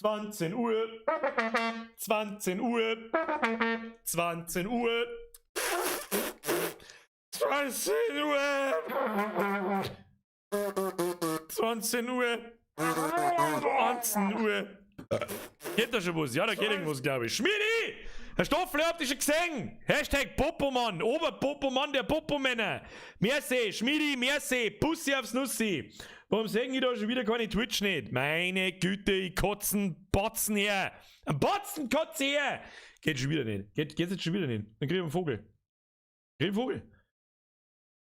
20 Uhr, 20 Uhr, 20 Uhr, 20 Uhr, 20 Uhr, 20 Uhr. Geht da schon was? Ja, da geht irgendwas, glaube ich. Schmidi! Herr Stoffel, habt ihr schon gesehen? #Popomann, Oberpopomann der Popomänner. Merci, Schmidi, merci, Bussi aufs Nussi. Warum sehen ich da schon wieder keine Twitch nicht? Meine Güte, ich kotzen Batzen her. Ein Batzen kotze her. Geht schon wieder nicht. Geht jetzt schon wieder nicht. Dann krieg ich einen Vogel. Krieg ich einen Vogel.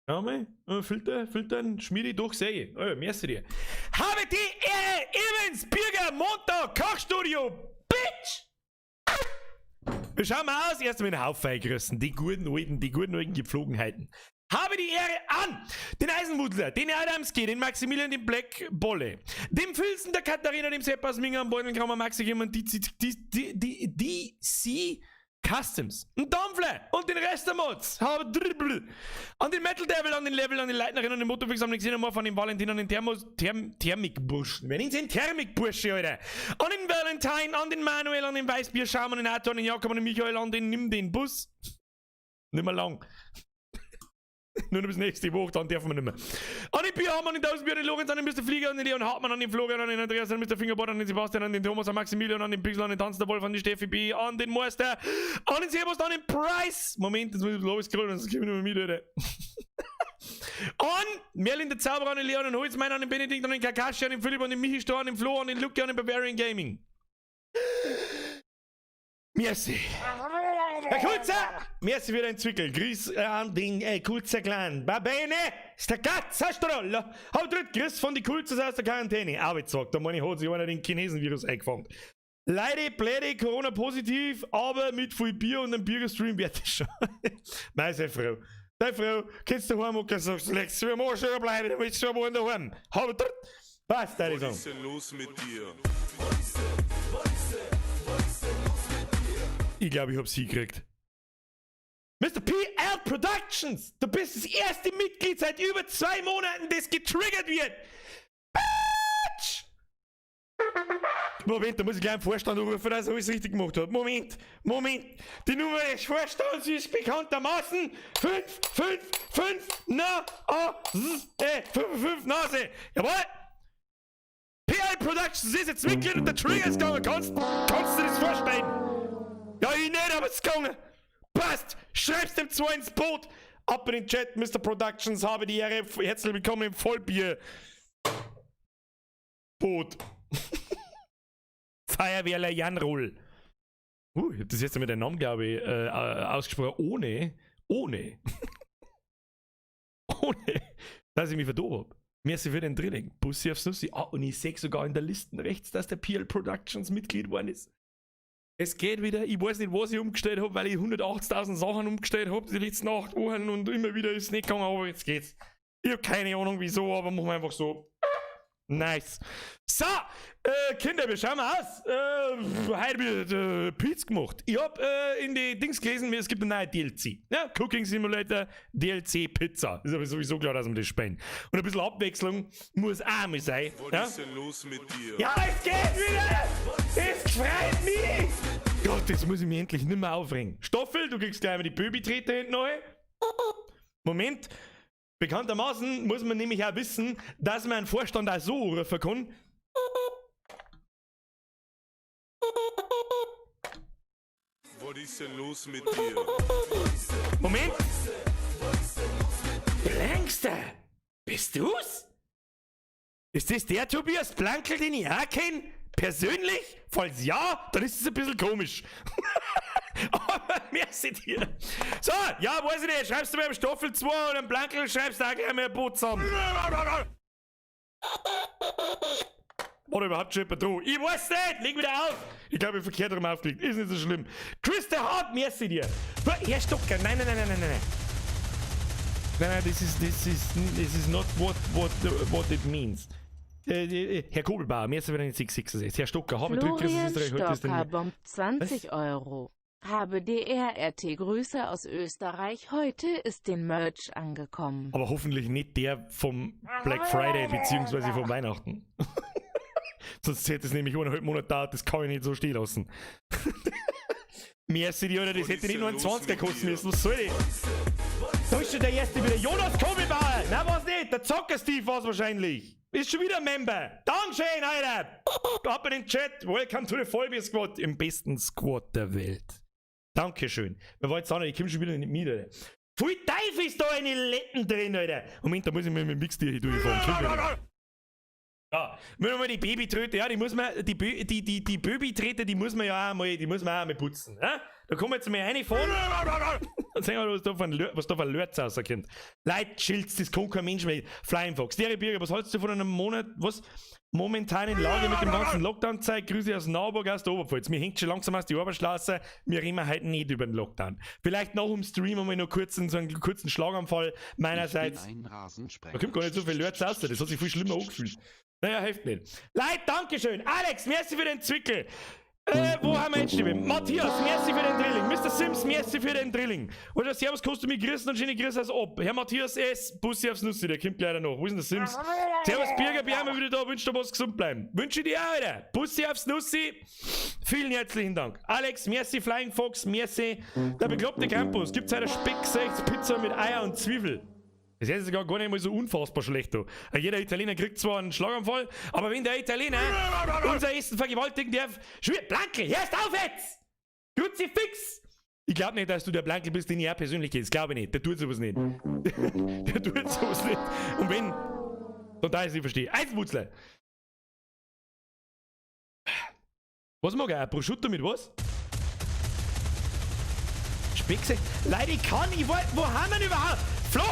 Schau mal, Filter, filtern, Schmiedi, doch sehe ich. Oh, merci dir. Habe die Ehre, Evans, Birger, Montag, Kochstudio, Bitch! Wir schauen mal aus, erst mit den Haufen grüßen, die guten alten Gepflogenheiten. Habe die Ehre an den Eisenwudler, den Adamski, den Maximilian, den Black Bolle, dem Filzen, der Katharina, dem Seppas Minger, am Beutelkramer, Maxi, jemand, die, die, die, die, die, C Customs, ein Dampfler und den Rest der Mods. Habe Dribbel. An den Metal Devil, an den Level, an den Leitnerin, an den Motorfix, an den Xenomorph, an den Valentin, an den Thermos, Thermikburschen. Wer nennt den Thermikbursche, Alter? An den Valentine, an den Manuel, an den Weißbierschaum, an den Arthur, an den Jakob, an den Michael, an den Nimm den Bus. Nimmer lang. Nur noch bis nächste Woche, dann dürfen wir nicht mehr. An den Bierhammer, an den Tausendbier, an den Lorenz, an den Mr. Flieger, an den Leon Hartmann, an den Florian, an den Andreas, an den Mr. Fingerboard, an den Sebastian, an den Thomas, an Maximilian, an den Pixel, an den Tanzender Wolf, an die Steffi B, an den Meister, an den Servus, an den Price. Moment, jetzt muss ich los scrollen, sonst komme ich nicht mehr mit, Alter. An Merlin der Zauberer, an den Leon, an den Holzmeiner, an den Benedikt, an den Kakashi, an den Philipp, an den Michi Stor, an den Flo, an den Luke, an den Bavarian Gaming. Merci. Herr Kulzer, merci für den Zwickel. Grüß an den Kulzer Clan. Va bene, sta cazzastrollo. Haut dritt, Grüß von die Kulzers aus der Quarantäne. Arbeitstag, da meine ich, hat sich einer den Chinesen-Virus eingefangen. Leider, bläde, Corona positiv, aber mit viel Bier und einem Bierstream wird das schon. Mei, sei froh. Sei froh, kannst du daheim hocken, sagst du, legst du am Arsch bleiben, dann willst du aber daheim. Haut dritt. Passt, Was ich ist denn los mit dir? Ich glaube, ich hab's hingekriegt. Mr. PL Productions! Du bist das erste Mitglied seit über 2 Monaten, das getriggert wird! Bitch! Moment, da muss ich gleich einen Vorstand anrufen, dass er alles richtig gemacht hat. Moment, Moment! Die Nummer des Vorstands ist bekanntermaßen 5, 5, 5, na, A, S, E, 5, 5, Nase! Jawohl! PL Productions ist jetzt Mitglied und der Trigger ist gegangen. Kannst du dir das vorstellen? Ja, ich nicht, aber es ist gegangen. Passt! Schreib's dem 2 ins Boot! Ab in den Chat, Mr. Productions, habe die Ehre. Herzlich willkommen im Vollbier. Boot. Feuerwehrler Jan Rull. Ich hab das jetzt mit dem Namen, glaube ich, ausgesprochen, ohne, dass ich mich verdorben hab. Merci für den Drilling. Bussi aufs Nussi. Ah, und ich seh sogar in der Liste rechts, dass der PL Productions Mitglied geworden ist. Es geht wieder. Ich weiß nicht, was ich umgestellt hab, weil ich 180.000 Sachen umgestellt hab die letzten 8 Wochen und immer wieder ist es nicht gegangen, aber jetzt geht's. Ich hab keine Ahnung wieso, aber machen wir einfach so. Nice. So, Kinder, wir schauen mal aus. Heute wird Pizza gemacht. Ich hab in die Dings gelesen, es gibt eine neue DLC. Ja, Cooking Simulator DLC Pizza. Ist aber sowieso klar, dass wir das spielen. Und ein bisschen Abwechslung muss auch mal sein. Was ja? ist denn los mit dir? Ja, es geht wieder! Es freut mich! Gott, jetzt muss ich mich endlich nimmer aufregen. Stoffel, du kriegst gleich mal die Böbi-Trete hinten neu. Moment. Bekanntermaßen muss man nämlich auch wissen, dass man einen Vorstand auch so rufen kann. Was ist denn los mit dir? Moment! Blankster! Bist du's? Ist das der Tobias Blankel, den ich auch kenn? Persönlich? Falls ja, dann ist es ein bisschen komisch. Aber merci dir. So, ja, weiß ich nicht. Schreibst du mir am Stoffel 2 und am Blankel schreibst du auch gleich mal ein Boot zusammen. War da überhaupt schon jemand dran? Ich weiß nicht! Leg wieder auf! Ich glaube, ich hab verkehrt rum aufgelegt. Ist nicht so schlimm. Chris der Hart, merci dir. Herr Stocker, nein, nein, nein, nein, nein, nein. Nein, nein, this is not what it means. Herr Kobelbauer, mir ist wieder nicht 666. Herr Stocker, habe Florian drückt, das ist heute ist Stocker denn bombt 20 Was? Euro. Habe DRRT Grüße aus Österreich. Heute ist den Merch angekommen. Aber hoffentlich nicht der vom Black Friday beziehungsweise vom Weihnachten. Sonst hätte es nämlich 1,5 Monate dauert, das kann ich nicht so stehen lassen. Merci dir, Alter, das Was hätte ist nicht nur denn ein los 20er mit kosten dir? müssen. Was soll das? Da ist schon der erste wieder. Jonas Kobelbauer! Nein, war's nicht. Der Zocker Steve war's wahrscheinlich. Ist schon wieder ein Member. Dankeschön, Alter! Ab in den Chat. Welcome to the Vollbier Squad. Im besten Squad der Welt. Dankeschön. Wer war jetzt auch noch? Ich komm schon wieder nicht mit, Alter. Pfui Teufel ist da eine Letten drin, Alter. Moment, da muss ich mal mit dem Mixtier hier durchfahren. Ja, müssen wir mal die Babytröte, ja, die muss man, die, die, die, die Babytröte, die muss man ja auch mal, die muss man auch mal putzen, ja? Da kommen wir jetzt mal reinfahren. Dann sehen wir, was da von, was da von Lörz rauskommt. Leute, chillt's, das kann kein Mensch mehr. Flying Fox, Derry Birger, was hältst du von einem Monat, was? Momentanen Lage mit dem ganzen Lockdown-Zeug? Grüße aus Nauburg, aus der Oberpfalz. Mir hängt schon langsam aus die Oberschlausse. Wir reden heute nicht über den Lockdown. Vielleicht nach dem Stream einmal noch kurz so einen kurzen Schlaganfall meinerseits. Ich bin ein Rasensprenger. Da kommt gar nicht so viel Lörz raus, das hat sich viel schlimmer angefühlt. Naja, hilft nicht. Leute, Dankeschön. Alex, merci für den Zwickel. Wo haben wir jetzt stehen? Matthias, merci für den Drilling. Mr. Sims, merci für den Drilling. Oder Servus, kannst du mich grüßen und schöne Grüße aus Ob. Herr Matthias S., Bussi aufs Nussi, der kommt leider noch. Wo ist denn der Sims? Servus, Birger, wir wieder da. Wünsch dir was, gesund bleiben. Wünsche dir auch, Alter. Bussi aufs Nussi. Vielen herzlichen Dank. Alex, merci, Flying Fox, merci. Der bekloppte Campus. Gibt's heute Speck, Pizza mit Eier und Zwiebel. Das ist sogar gar nicht mal so unfassbar schlecht da. Jeder Italiener kriegt zwar einen Schlaganfall, aber wenn der Italiener unser Essen vergewaltigen darf, schwir, Blankel, hörst auf jetzt! Kruzifix! Ich glaub nicht, dass du der Blankel bist, den ich auch persönlich kenne. Das glaube ich nicht. Der tut sowas nicht. Der tut sowas nicht. Und wenn, dann da ich es nicht verstehe. Eisenwurzler! Was mag er? Prosciutto mit was? Speck. Leute, ich kann, ich wollte, wo haben wir denn überhaupt? Flo!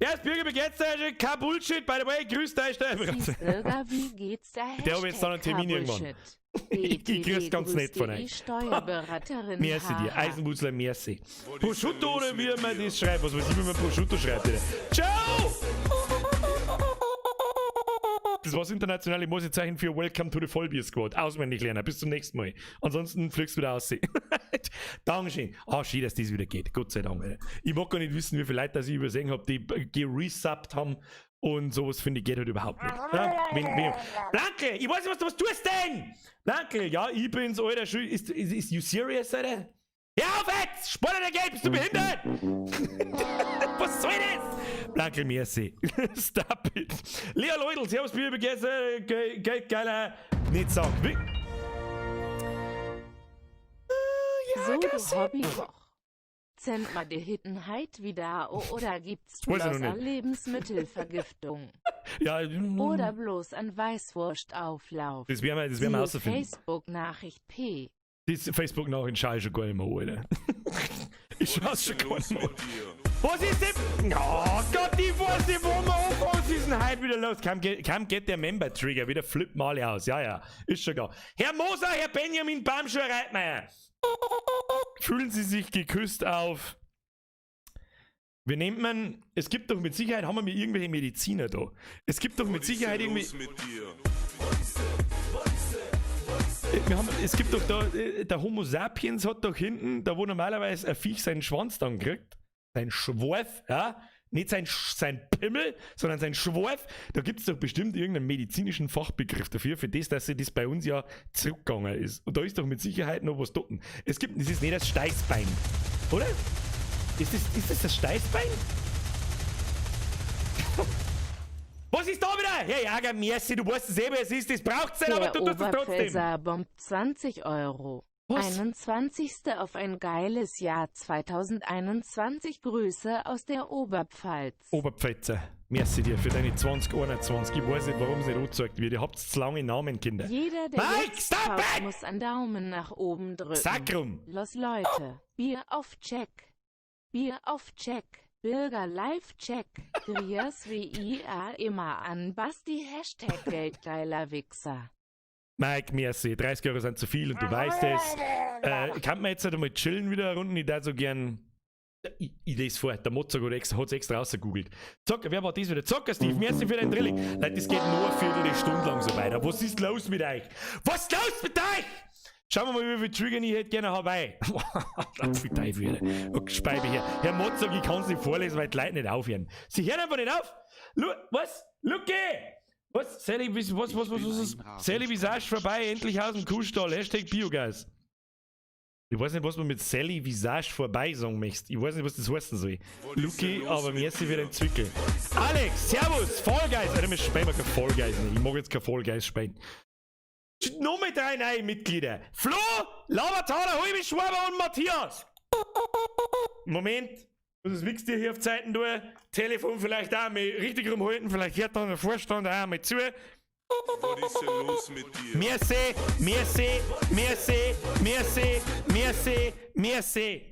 Ja, das Bürger begeht's euch, kein Bullshit, by the way, grüßt euch, der Bürger, wie geht's da? Der hat jetzt dann einen Termin irgendwann. Ich grüß ganz nett von euch. Steuerberaterin. Merci dir, Eisenwurzler, merci. Prosciutto oder wie man das schreibt, was weiß ich, wie man Prosciutto schreibt, bitte. Ciao! Das war's internationale Morsezeichen für Welcome to the Vollbier Squad. Auswendig lernen. Bis zum nächsten Mal. Ansonsten fliegst du wieder aus. Dankeschön. Ah, schön, dass das wieder geht. Gott sei Dank. Alter. Ich mag gar nicht wissen, wie viele Leute das ich übersehen habe, die geresubbt haben. Und sowas finde ich geht halt überhaupt nicht. Ja? Blanke, ich weiß nicht, was du was tust denn? Blanke, ja, ich bin's, Alter. Schön. Ist you serious, Alter? Hör auf jetzt! Spar dir dein Geld, bist du behindert? Was soll das? Blanke, merci. Stop it. Lea Leudl, servus, Bier, begessen, Geld, geiler. Nicht sag. Wie? Ja, So, du Gassi. Hobbykoch. Zend mal die Hitten heit wieder oder gibt's Weiß ich bloß noch an nicht. Lebensmittelvergiftung? Ja, Oder bloß an Weißwurstauflauf? Das werden wir Siehe rausfinden. Facebook-Nachricht P. Das Facebook-Nachricht schaue ich schon gar nicht mehr an, Alter. Ich schaue schon gar Los nicht mehr mit an. dir? Was ist denn? Oh Gott, ich weiß nicht, wo wir anfangen. Was ist denn heute wieder los? Kaum geht der Member-Trigger wieder, flippen alle aus. Ja, ist schon klar. Herr Moser, Herr Benjamin Bamschuh-Reitmeier. Fühlen Sie sich geküsst auf. Wie nennt man? Es gibt doch mit Sicherheit, haben wir mit irgendwelche Mediziner da. Es gibt doch mit Was ist Sicherheit denn irgendwie. los mit dir? Es gibt doch da, der Homo sapiens hat doch hinten, da wo normalerweise ein Viech seinen Schwanz dann kriegt, sein Schworf, ja, nicht sein Pimmel, sondern sein Schworf, da gibt es doch bestimmt irgendeinen medizinischen Fachbegriff dafür, für das, dass sich das bei uns ja zurückgegangen ist. Und da ist doch mit Sicherheit noch was dort. Es ist nicht das Steißbein, oder? Ist das das Steißbein? Was ist da wieder? Herr Jager, merci, du weißt es eh, wer es ist, das braucht's nicht, aber Der du tust es trotzdem. Oberpfälzer bombt 20 Euro. Was? 21. auf ein geiles Jahr 2021. Grüße aus der Oberpfalz. Oberpfälzer, merci dir für deine 2021. Ich weiß nicht, warum es nicht angezeigt wird. Ihr habt zu lange Namen, Kinder. Jeder, der Mike, jetzt stop schaut, it! muss einen Daumen nach oben drücken. Sacrum! Los Leute, Bier auf Check. Bier auf Check. Bürger Live Check. Grias WIA immer an Basti Hashtag Geldgeiler Wichser. Mike, merci. 30 Euro sind zu viel und du weißt es. Kann man jetzt halt einmal chillen wieder eine Runde? Ich würde so gern. Ich lese vor, der Mozart hat es extra rausgegoogelt. Zocker, wer war das wieder? Zocker, Steve, merci für dein Drilling. Leute, das geht nur eine Viertelstunde lang so weiter. Was ist los mit euch? Was ist los mit euch? Schauen wir mal, wie viel Trigger ich hätte gerne Hawaii. Pfui Teufel, Alter. Oh, Speibe hier. Herr Mozart, ich kann es nicht vorlesen, weil die Leute nicht aufhören. Sie hören einfach nicht auf. Was? Lucky! Was? Sally, was, was, was, was, was, was? Sally Visage vorbei, endlich aus dem Kuhstall. Hashtag Biogas. Ich weiß nicht, was man mit Sally Visage vorbei sagen möchte. Ich weiß nicht, was das heißen soll. Luki, aber merci für den Zwickel. Alex, servus, Fall Guys. Alter, wir spielen kein Fall Guys nicht. Ich mag jetzt kein Fall Guys spielen. Nur mit drei neuen Mitglieder. Flo, Labertaler, Halbe Schwaber und Matthias. Moment. Das wichst dir hier auf Zeiten durch. Telefon vielleicht auch mal richtig rumhalten. Vielleicht hört dann der Vorstand auch mal zu. Was ist denn los mit dir? Merci, merci, merci, merci, merci, merci.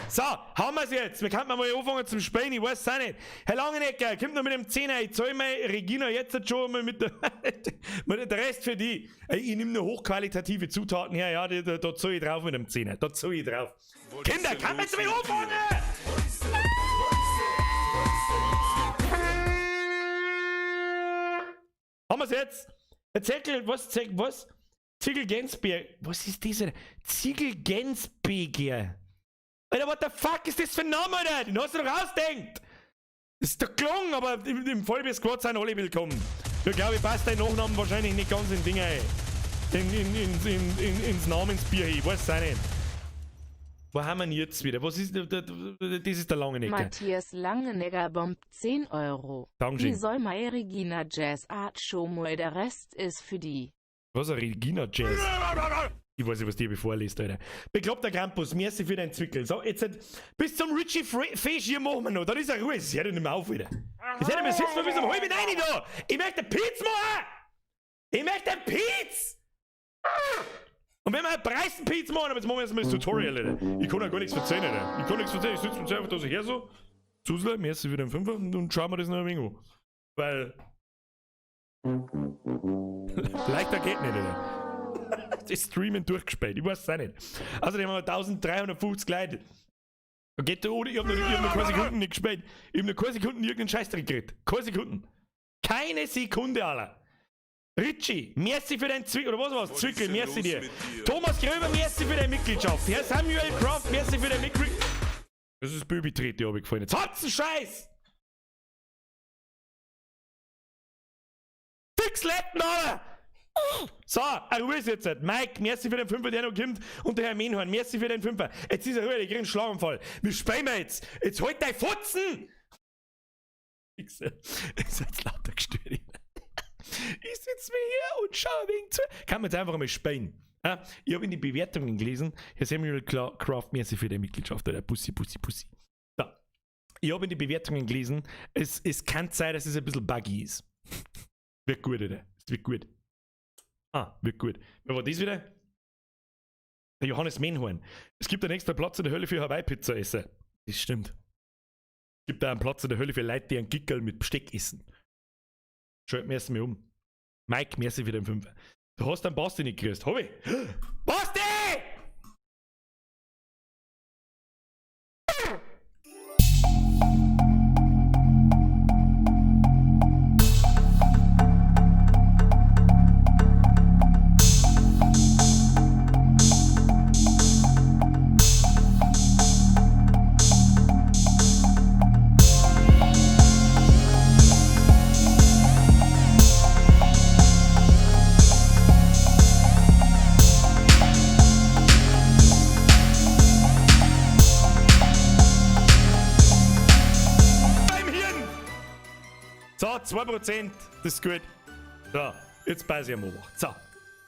So, haben wir's jetzt. Wir könnten mal anfangen zum Spielen, ich weiß es auch nicht. Herr Langenecker, kommt noch mit dem Zehner. Ich zahle mal Regina jetzt schon mal mit der, mit der Rest für die. Ich nehme nur hochqualitative Zutaten her, ja, da zahle ich drauf mit dem Zehner. Da zahle ich drauf. Was Kinder, ist denn kann man jetzt los damit mit dir? anfangen? Haben wir's jetzt? Der Zettel, was, Zettel, was? Ziegel-Gensberg. Was ist dieser? Ziegel-Gensberger. Alter, what the fuck ist das für ein Name, Alter? Den hast du doch ausdenkt. Das ist doch gelungen, aber im Vollbier-Squad sind alle willkommen. Ich glaube, ich passt dein Nachnamen wahrscheinlich nicht ganz in Dinger, ey. Ins Namensbier, ich weiß es auch nicht. Wo haben wir denn jetzt wieder? Was ist, das ist der Langenegger. Matthias Langenegger bombt 10 Euro. Dankeschön. Wie soll meine Regina Jazz Art Show mal, der Rest ist für die. Was ein Regina Jazz? Ich weiß nicht, was die vorliest, Alter. Bekloppter Campus, merci für deinen Zwickel. So, jetzt bis zum Richie Fisch hier machen wir noch. Dann ist er Ruhe. Das hört ja nicht mehr auf, Alter. Das hört nicht mehr, sitzen wir bis um 8:30 da. Ich möchte Pizza machen! Ich möchte Pizza! Und wenn wir einen Preisen-Pizza machen, aber jetzt machen wir erstmal das Tutorial, Alter. Ich kann ja gar nichts verzeihen, Alter. Ich kann nichts verzeihen. Ich sitze jetzt einfach da so her so. Zusle, merci für den Fünfer und schauen wir das noch ein wenig an. Weil. Leichter geht nicht, Alter. Das Streamen durchgespielt, ich weiß es auch nicht. Außerdem haben wir 1350 Leute. Da geht der Odi, ich hab noch keine Sekunden nicht gespielt. Ich hab noch keine Sekunden irgendeinen Scheißdreck gekriegt. Keine Sekunden. Keine Sekunde, Alter. Richie, merci für dein Zwickel, oder was war's? Was Zwickel, ist denn merci los dir. mit dir? Thomas Gröber, merci für deine Mitgliedschaft. Herr Samuel Croft, merci für deine Mitgliedschaft. Das ist Böbi-Trete, hab ich gefallen. Jetzt hat's einen Scheiß! Fix Letten, Alter! So, eine Ruhe ist jetzt. Mike, merci für den Fünfer, der noch kommt. Und der Herr Menhorn, merci für den Fünfer. Jetzt ist er Ruhe, ich krieg einen Schlaganfall. Wir spielen wir jetzt. Jetzt halt dein Fotzen! Ich seid lauter gestört. Ich sitze mir hier und schaue wegen zu. Kann man jetzt einfach mal spielen. Ja, ich habe in die Bewertungen gelesen, Herr Samuel Croft, merci für die Mitgliedschaft, Alter. Bussi, Bussi, Bussi. So. Ich habe in die Bewertungen gelesen, es kann sein, dass es ein bisschen buggy ist. Wird gut, Alter. Es wird gut. Ah, wird gut. Wer war das wieder? Der Johannes Menhorn. Es gibt einen extra Platz in der Hölle für Hawaii-Pizza-Esser. Das stimmt. Es gibt da einen Platz in der Hölle für Leute, die einen Gickerl mit Besteck essen. Schalt mir erst mal um. Mike, merci für den Fünfer. Du hast einen Basti nicht gekriegt. Hab ich? Basti! Beim Hirn! So, 2%, das ist gut. So, jetzt pass ich am Obacht. So,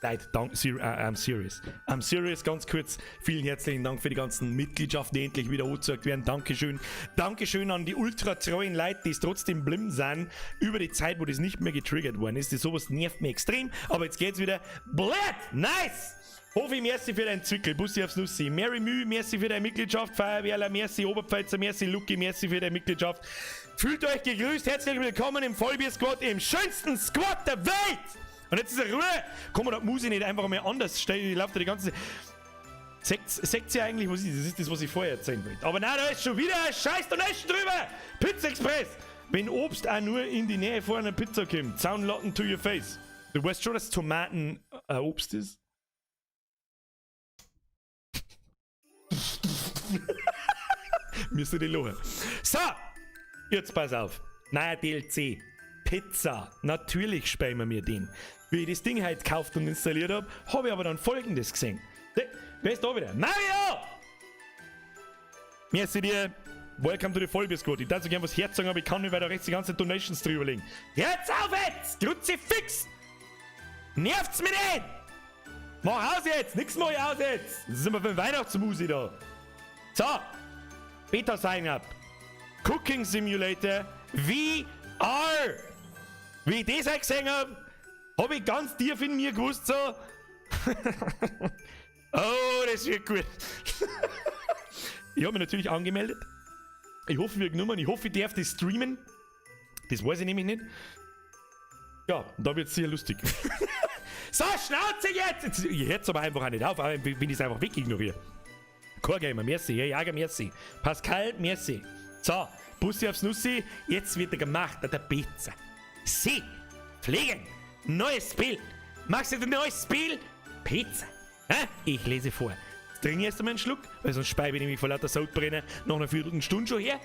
Leute, danke, I'm serious. I'm serious, ganz kurz. Vielen herzlichen Dank für die ganzen Mitgliedschaften, die endlich wieder angezeigt werden. Dankeschön. Dankeschön an die ultra treuen Leute, die es trotzdem blimm sind, über die Zeit, wo das nicht mehr getriggert worden ist. Das sowas nervt mich extrem, aber jetzt geht's wieder. Blöd! Nice! Hofi, merci für deinen Zwickel, Bussi aufs Nussi. Mary Müh, merci für deine Mitgliedschaft. Feuerwehrler, merci. Oberpfälzer, merci. Lucky, merci für deine Mitgliedschaft. Fühlt euch gegrüßt, herzlich willkommen im Vollbier-Squad, im schönsten Squad der Welt! Und jetzt ist Ruhe! Komm, da muss ich nicht einfach mal anders stellen, ich laufe da die ganze Zeit. Seht ihr eigentlich, was ist das? Das ist das, was ich vorher erzählen wollte. Aber nein, da ist schon wieder ein Scheiß Donation drüber! Pizza Express! Wenn Obst auch nur in die Nähe von einer Pizza kommt, Zaunlatten to your face. Du weißt schon, dass Tomaten Obst ist? Müsst ihr die lachen. So, jetzt pass auf. Neuer DLC. Pizza. Natürlich spielen wir den. Wie ich das Ding heute gekauft und installiert habe, habe ich aber dann Folgendes gesehen. Wer ist da wieder? Mario! Merci dir. Welcome to the Vollbier Squad. Ich darf so gern was herzogen, aber ich kann nicht, weil da rechts die ganzen Donations drüber liegen. Jetzt auf jetzt! Kruzifix! Nervt's mich nicht! Mach aus jetzt! Nix mach ich aus jetzt! Das ist immer für Weihnachtsmusi da. So! Beta Sign Up. Cooking Simulator VR! Wie ich das auch gesehen habe, habe ich ganz tief in mir gewusst so. Oh, das wird gut. Ich habe mich natürlich angemeldet. Ich hoffe, wir genommen. Ich hoffe, ich darf das streamen. Das weiß ich nämlich nicht. Ja, da wird es sehr lustig. So, Schnauze jetzt! Jetzt ich hör's aber einfach auch nicht auf, wenn ich es einfach wegignoriere. Core merci. Ja, Jager, merci. Pascal, merci. So, Bussi aufs Nussi. Jetzt wird er gemacht an der Pizza. Sie, pflegen. Neues Spiel. Machst du ein neues Spiel? Pizza. Hä? Ich lese vor. Jetzt trinke ich erst einmal einen Schluck, weil sonst speibe ich nämlich vor lauter Sodbrenner nach einer Viertelstunde schon her.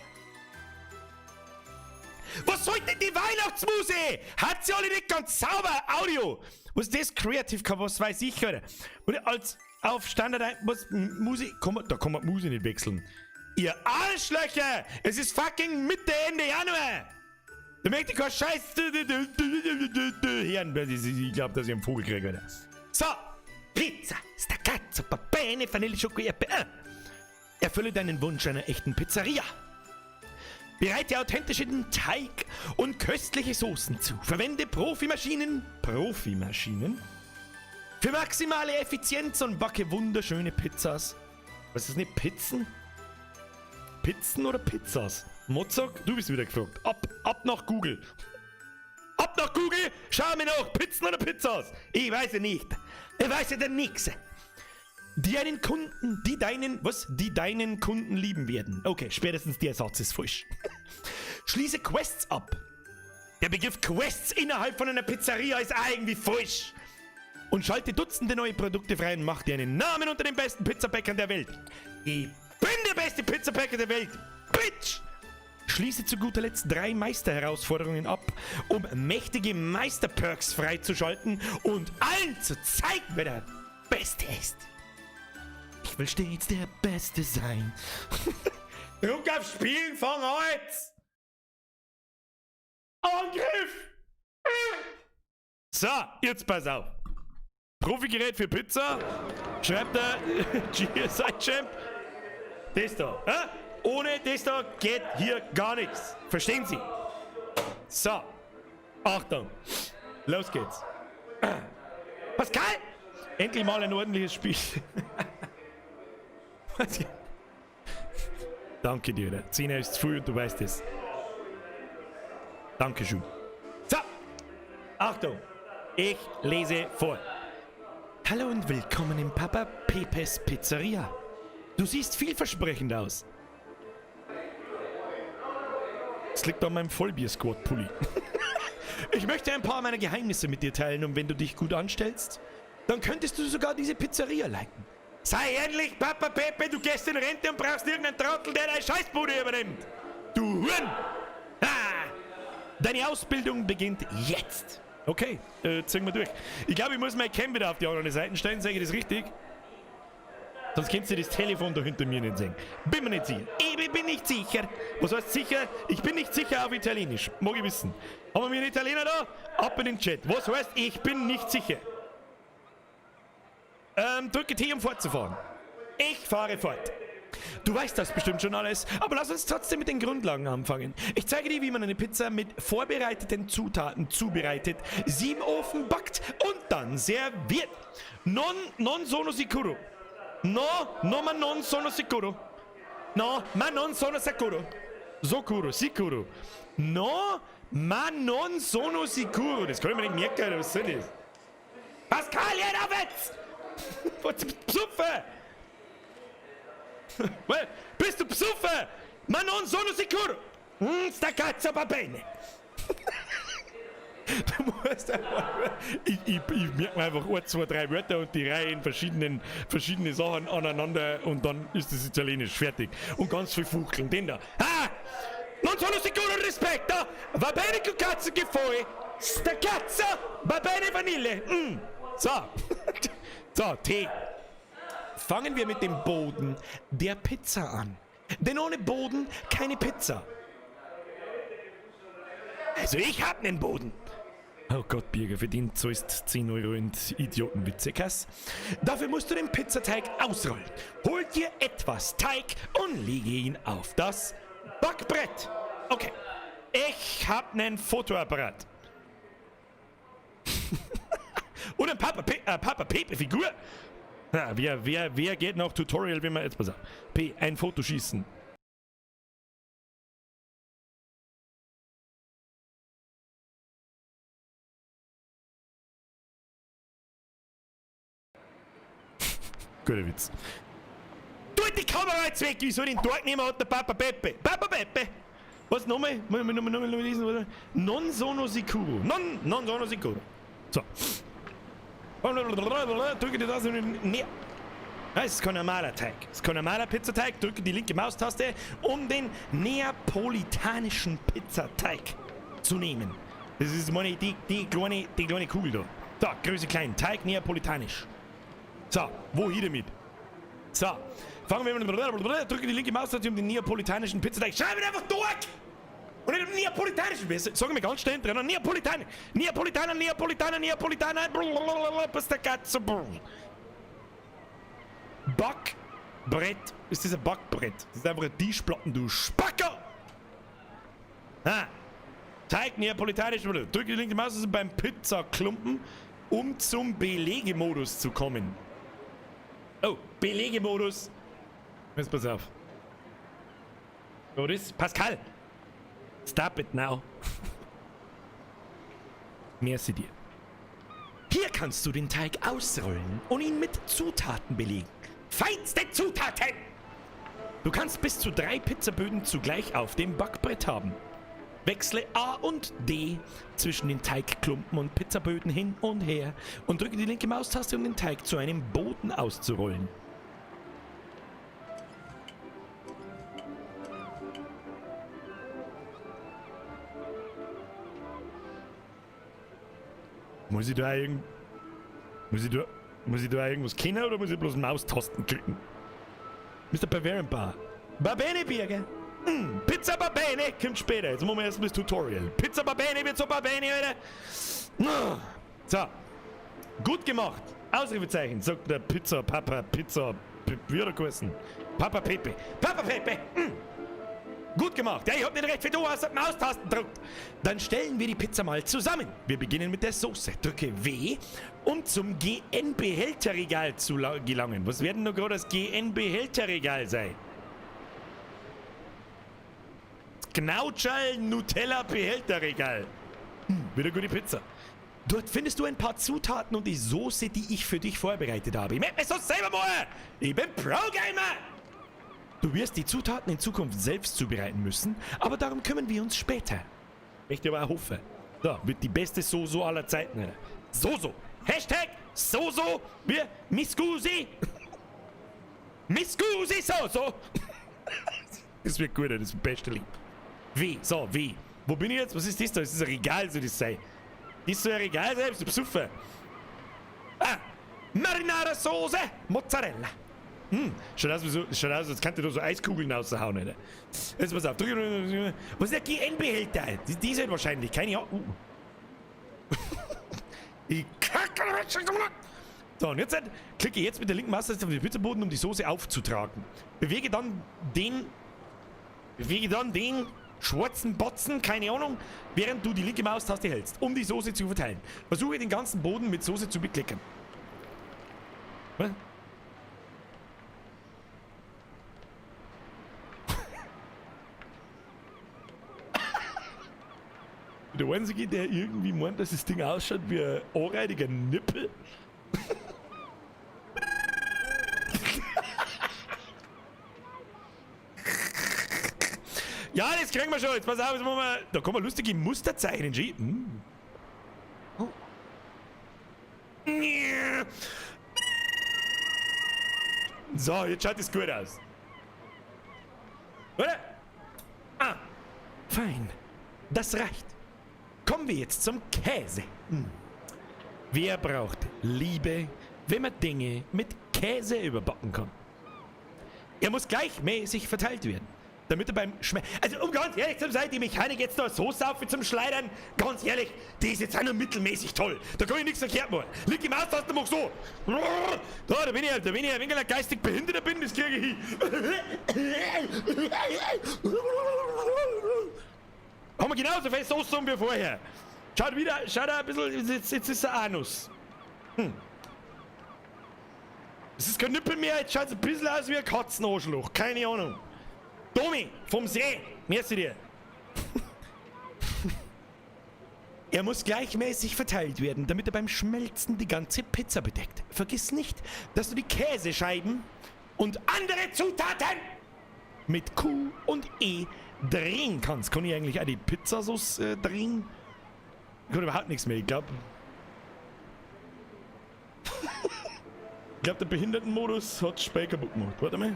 Was soll denn die Weihnachtsmuse? Hat sie alle nicht ganz sauber? Audio. Was ist das? Creative Cup, was weiß ich, Alter. Und als auf Standard, was, Musik, komm, da kann man die Musik nicht wechseln. Ihr Arschlöcher! Es ist fucking Mitte, Ende Januar! Da möchte ich keinen Scheiß hören. Ich glaube, dass ich einen Vogel kriege, Alter. So, Pizza, Staccato, Bene, Vanille, Schoko, Erdbeer. Erfülle deinen Wunsch einer echten Pizzeria. Bereite authentischen Teig und köstliche Soßen zu. Verwende Profimaschinen für maximale Effizienz und backe wunderschöne Pizzas. Was ist das nicht? Pizzen? Pizzen oder Pizzas? Mozart, du bist wieder gefragt. Ab nach Google. Ab nach Google, schau mir nach, Pizzen oder Pizzas? Ich weiß es nicht. Ich weiß ja denn nix. Die einen Kunden, die deinen, was? Die deinen Kunden lieben werden. Okay, spätestens der Satz ist falsch. Schließe Quests ab. Der Begriff Quests innerhalb von einer Pizzeria ist irgendwie falsch. Und schalte Dutzende neue Produkte frei und mach dir einen Namen unter den besten Pizzabäckern der Welt. Ich bin der beste Pizzabäcker der Welt. Bitch! Schließe zu guter Letzt 3 Meisterherausforderungen ab, um mächtige Meisterperks freizuschalten und allen zu zeigen, wer der Beste ist. Ich will stets der Beste sein. Druck auf Spielen, fang an jetzt! Angriff! So, jetzt pass auf. Profigerät für Pizza, schreibt der GSI Champ. Das da. Hä? Ohne das da geht hier gar nichts. Verstehen Sie? So. Achtung. Los geht's. Pascal! Endlich mal ein ordentliches Spiel. Was? Danke dir. Der 10 ist zu früh und du weißt es. Dankeschön. So. Achtung. Ich lese vor. Hallo und willkommen im Papa Pepes Pizzeria. Du siehst vielversprechend aus. Das liegt an meinem Vollbier-Squad-Pulli. Ich möchte ein paar meiner Geheimnisse mit dir teilen und wenn du dich gut anstellst, dann könntest du sogar diese Pizzeria leiten. Sei ehrlich, Papa Pepe, du gehst in Rente und brauchst irgendeinen Trottel, der deine Scheißbude übernimmt. Du Huren! Ah! Deine Ausbildung beginnt jetzt. Okay, ziehen wir durch. Ich glaube, ich muss mein Cam wieder auf die andere Seite stellen, sage ich das richtig? Sonst könnt ihr das Telefon da hinter mir nicht sehen. Bin mir nicht sicher. Ich bin nicht sicher. Was heißt sicher? Ich bin nicht sicher auf Italienisch. Mag ich wissen. Haben wir einen Italiener da? Ab in den Chat. Was heißt, ich bin nicht sicher? Drücke T, um fortzufahren. Ich fahre fort. Du weißt das bestimmt schon alles, aber lass uns trotzdem mit den Grundlagen anfangen. Ich zeige dir, wie man eine Pizza mit vorbereiteten Zutaten zubereitet, sie im Ofen backt und dann serviert. Non, non sono sicuro. No, no, ma non sono sicuro. No, ma non sono sicuro. Sicuro, sicuro. No, ma non sono sicuro. Das kann ich mir nicht merken, was soll das? Pascal, hör auf jetzt! Was, bist du besoffen? Bist du besoffen? Ma non sono sicuro! Sta cazzo va bene! Du musst einfach. Ich merke mir einfach 1, 2, 3 Wörter und die reihe in verschiedene Sachen aneinander und dann ist das Italienisch fertig. Und ganz viel Fuchteln. Den da. Ha! Non sono sicuro rispetto! Va bene che cazzo che vuoi! Sta cazzo! Va bene Vanille! Mm. So. So, Tee. Fangen wir mit dem Boden der Pizza an. Denn ohne Boden keine Pizza. Also ich hab nen Boden. Oh Gott, Birger, für den zahlst 10 Euro in Idiotenwitze, Kass. Dafür musst du den Pizzateig ausrollen. Hol dir etwas Teig und lege ihn auf das Backbrett. Okay, ich hab nen Fotoapparat. Und ein Papa, Pe Papa Pepe Figur. Na, wer geht noch Tutorial, wenn man jetzt pass auf. P, ein Foto schießen. Guter Witz. Tut die Kamera jetzt weg! Ich soll den Tag nehmen, hat der Papa Pepe. Papa Pepe! Was nochmal? Nochmal, nochmal, nochmal lesen? Non sono sicuro. Non sono sicuro. So. Drücke die Taste. Nee. Das ist kein normaler Teig. Das ist kein normaler Pizzateig. Drücke die linke Maustaste, um den neapolitanischen Pizzateig zu nehmen. Das ist meine, die kleine Kugel da. Da, Größe klein. Teig neapolitanisch. So, wohin damit? So, fangen wir mit. Drücke die linke Maustaste, um den neapolitanischen Pizzateig. Schreib ihn einfach durch! Und nicht um neapolitanischen. Sagen wir ganz schnell drin. Neapolitaner, Neapolitaner, Neapolitaner, Neapolitaner. Blablabla, Backbrett. Ist das ein Backbrett? Das ist einfach ein Tischplatten, du Spacker! Ah. Teig neapolitanisch. Drücke die linke Maustaste beim Pizzaklumpen, um zum Belegemodus zu kommen. Oh, Belegemodus. Jetzt pass auf. Boris, Pascal! Stop it now. Merci dir. Hier kannst du den Teig ausrollen und ihn mit Zutaten belegen. Feinste Zutaten! Du kannst bis zu 3 Pizzaböden zugleich auf dem Backbrett haben. Wechsle A und D zwischen den Teigklumpen und Pizzaböden hin und her und drücke die linke Maustaste, um den Teig zu einem Boden auszurollen. Muss ich da irgendwas kennen oder muss ich bloß Maustasten klicken? Mr. Bavarian Bar. Babene, Birger! Pizza Babene kommt später. Jetzt machen wir erstmal das Tutorial. Pizza Babene wird so Babene, Alter. So. Gut gemacht. Ausrufezeichen, sagt der Pizza Papa Pizza. Wie hat er geheißen? Papa Pepe. Papa Pepe! Gut gemacht. Ja, ich hab nicht recht, wie du hast Maustasten drückt. Dann stellen wir die Pizza mal zusammen. Wir beginnen mit der Soße. Drücke W, um zum GN-Behälterregal zu gelangen. Was werden nur gerade das GN-Behälterregal sein? Gnautschall Nutella Behälterregal. Wieder gute Pizza. Dort findest du ein paar Zutaten und die Soße, die ich für dich vorbereitet habe. Ich mach mir so selber mal. Ich bin Pro-Gamer. Du wirst die Zutaten in Zukunft selbst zubereiten müssen, aber darum kümmern wir uns später. Möchte aber auch hoffen. So, wird die beste Soße aller Zeiten. Alter. Soso. Hashtag Soso. Wir, mi scusi. Mi scusi Soso. Das wird gut, das ist das beste Lied. W, so, W. Wo bin ich jetzt? Was ist das da? Das ist ein Regal, soll das sein. Das soll ein Regal sein, bist du besoffen? Ah! Marinara Soße! Mozzarella. Schaut aus, schaut aus, als könnte du so Eiskugeln raushauen, Alter. Jetzt pass auf. Was ist der GN-Behälter? Die sind wahrscheinlich keine Ahnung. Ich kacke. So, und jetzt klicke jetzt mit der linken Maustaste auf den Pizzaboden, um die Soße aufzutragen. Bewege dann den schwarzen Batzen, keine Ahnung, während du die linke Maustaste hältst, um die Soße zu verteilen. Versuche den ganzen Boden mit Soße zu beklickern. Was? Der Einzige, der irgendwie meint, dass das Ding ausschaut wie ein anreitiger Nippel. Ja, das kriegen wir schon. Jetzt pass auf, jetzt machen wir. Da kann man lustige Muster zeichnen. Oh. So, jetzt schaut es gut aus. Oder? Ah. Fein. Das reicht. Kommen wir jetzt zum Käse. Wer braucht Liebe, wenn man Dinge mit Käse überbacken kann? Er muss gleichmäßig verteilt werden, damit er beim Schme... Also um ganz ehrlich zu sein, die Mechanik jetzt da so saufen zum Schleudern, ganz ehrlich, die ist jetzt auch nur mittelmäßig toll. Da kann ich nichts verkehrt machen. Lieg die Maustaste, mach so. Da bin ich halt, da bin ich ein wenig ein geistig Behinderter bin, das kriege ich hin. Haben wir genauso viel Soße wie vorher. Schaut wieder, schaut auch ein bisschen, jetzt ist er Anus. Es ist kein Nippel mehr, jetzt schaut es ein bisschen aus wie ein Katzenarschloch. Keine Ahnung. Domi, vom See, merci dir. Er muss gleichmäßig verteilt werden, damit er beim Schmelzen die ganze Pizza bedeckt. Vergiss nicht, dass du die Käsescheiben und andere Zutaten mit Q und E drehen kannst. Kann ich eigentlich auch die Pizzasauce drehen? Ich kann überhaupt nichts mehr, ich glaub. Ich glaub, der Behindertenmodus hat Spei kaputt gemacht. Warte mal.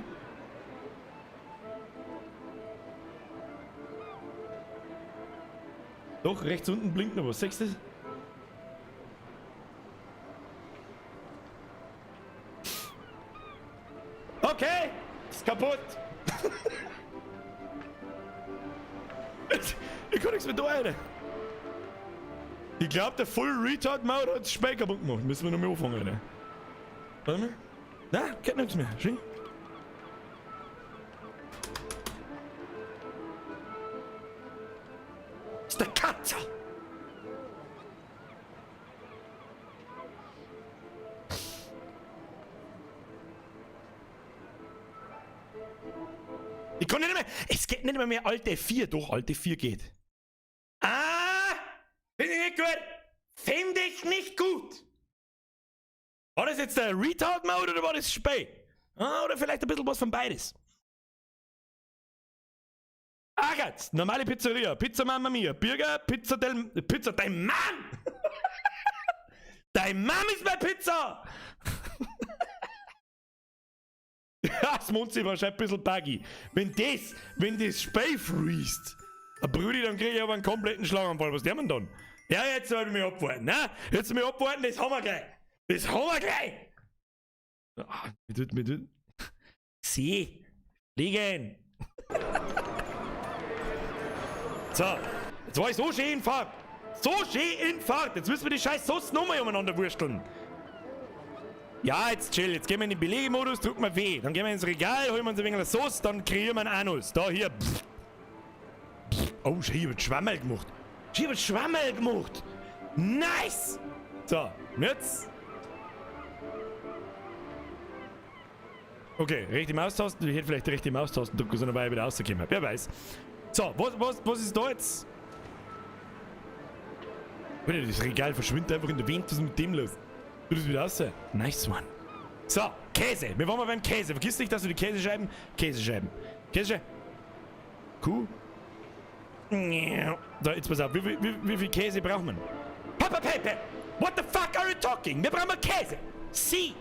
Doch, rechts unten blinkt noch was. Siehst du das? Okay, ist kaputt. Ich kann nichts mehr da, Alter. Ich glaub, der Full Retard Mode hat das Spiel kaputt gemacht. Müssen wir noch mal anfangen, Alter. Warte mal. Na, geht nichts mehr. Schön. Ist der Katze! Ich kann nicht mehr. Es geht nicht mehr Alt F4. Doch, Alt F4 geht. Ah! Finde ich nicht gut! Finde ich nicht gut! War das jetzt der Retard-Mode oder war das Spey? Ah, oder vielleicht ein bisschen was von beides. Agatz, normale Pizzeria, Pizza Mamma Mia, Birger, Pizza del... Pizza, dein Mann! Dein Mann ist meine Pizza! Ja, das Monzi wahrscheinlich ein bisschen buggy. Wenn das Spey freest, Brudi, dann krieg ich aber einen kompletten Schlaganfall. Was der man dann? Ja, jetzt soll ich mich abwarten, ne? Jetzt soll ich mich abwarten, das haben wir gleich. Das haben wir gleich! Ah, mir tut. Sie! Liegen! So, jetzt war ich so schön in Fahrt. So schön in Fahrt. Jetzt müssen wir die scheiß Sauce nochmal umeinander wursteln. Ja, jetzt chill. Jetzt gehen wir in den Belegemodus, drücken wir W. Dann gehen wir ins Regal, holen wir uns ein wenig Sauce, dann kreieren wir einen Anus. Da, hier. Pff. Pff. Oh, schön, ich hab Schwammerl gemacht. Ich hab Schwammerl gemacht. Nice! So, und jetzt. Okay, rechte Maustasten. Ich hätte vielleicht die rechte Maustasten drücken sollen, weil ich wieder rausgekommen. Wer weiß. So, was ist da jetzt? Alter, das Regal verschwindet einfach in der Wind. Was ist mit dem los? Du das wieder raus? Nice one. So, Käse. Wir waren mal beim Käse. Vergiss nicht, dass du die Käsescheiben. Käsescheiben. Käsescheiben. Kuh. So, jetzt pass auf. Wie viel Käse braucht man? Papa Pepe! What the fuck are you talking? Wir brauchen Käse. Si.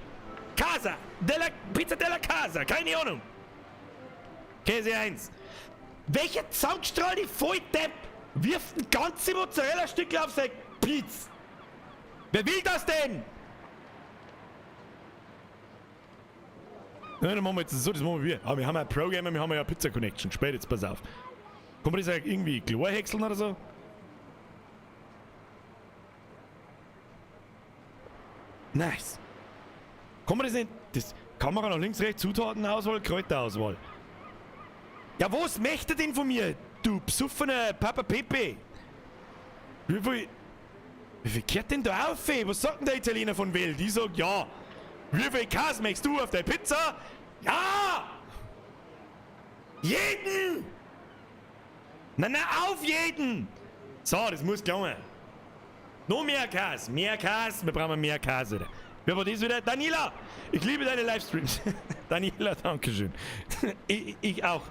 Casa. Della, Pizza della Casa. Keine Ahnung. Käse 1. Welcher Zaunstrahl, die Volldepp, wirft ein ganze Mozzarella-Stückel auf sein Pizza? Wer will das denn? Ja, dann machen wir jetzt so, das machen wir. Aber wir haben ja Programmer, wir haben ja Pizza Connection. Später jetzt, pass auf. Kann man das irgendwie Chlor häckseln oder so? Nice. Kann man das nicht? Das Kamera nach links, rechts, Zutatenauswahl, Kräuterauswahl. Ja, was möchte denn von mir? Du besoffener Papa Pepe. Wie viel kehrt denn da auf, ey? Was sagt denn der Italiener von Welt? Ich sag ja. Wie viel Käse möchtest du auf der Pizza? Ja! Jeden! Na, na, auf jeden! So, das muss gelingen. Noch mehr Käse, mehr Käse, wir brauchen mehr Käse. Alter. Wer war das wieder? Daniela! Ich liebe deine Livestreams. Daniela, dankeschön. Ich auch.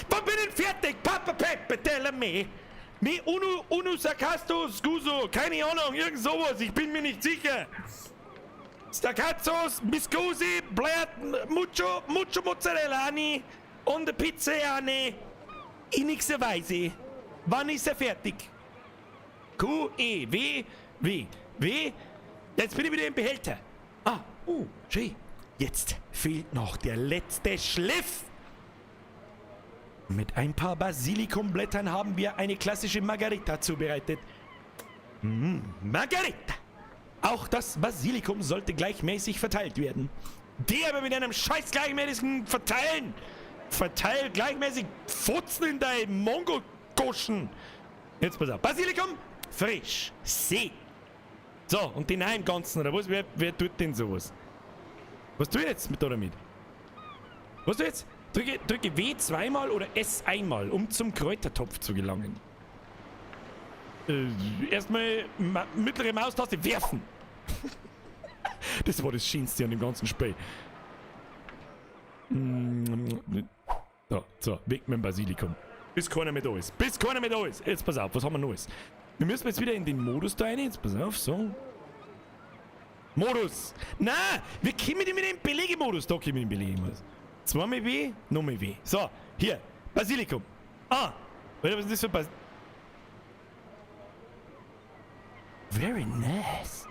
Wann bin ich fertig? Papa Pepe, tell me. Me unu sarcasto scuso. Keine Ahnung, irgend sowas. Ich bin mir nicht sicher. Staccazos, mi scusi, blät, mucho, mucho Mozzarella, Anni. Und Pizza, Anni. Innigsterweise. Wann ist er fertig? Q, E, W, W, W. Jetzt bin ich wieder im Behälter. Ah, schön. Jetzt fehlt noch der letzte Schliff. Mit ein paar Basilikumblättern haben wir eine klassische Margarita zubereitet. Margarita! Auch das Basilikum sollte gleichmäßig verteilt werden. Die aber mit einem scheiß gleichmäßigen Verteilen! Verteil gleichmäßig Futzen in dein Mongo-Goschen! Jetzt pass auf. Basilikum, frisch. See. So, und den einen ganzen, oder was? Wer tut denn sowas? Was tue ich jetzt mit da damit? Was tue ich jetzt? Drücke W zweimal oder S einmal, um zum Kräutertopf zu gelangen. Erstmal mittlere Maustaste werfen. Das war das Schönste an dem ganzen Spiel. So, so, weg mit dem Basilikum. Bis keiner mehr da ist. Bis keiner mehr da ist. Jetzt pass auf, was haben wir Neues? Wir müssen jetzt wieder in den Modus da rein. Jetzt pass auf, so. Modus! Na, wir kommen nicht mit dem Belegemodus. Da kommen wir in den Belegemodus. Zweimal W, nochmal W. So, hier, Basilikum. Ah, warte, was ist das für Bas-, Very nice.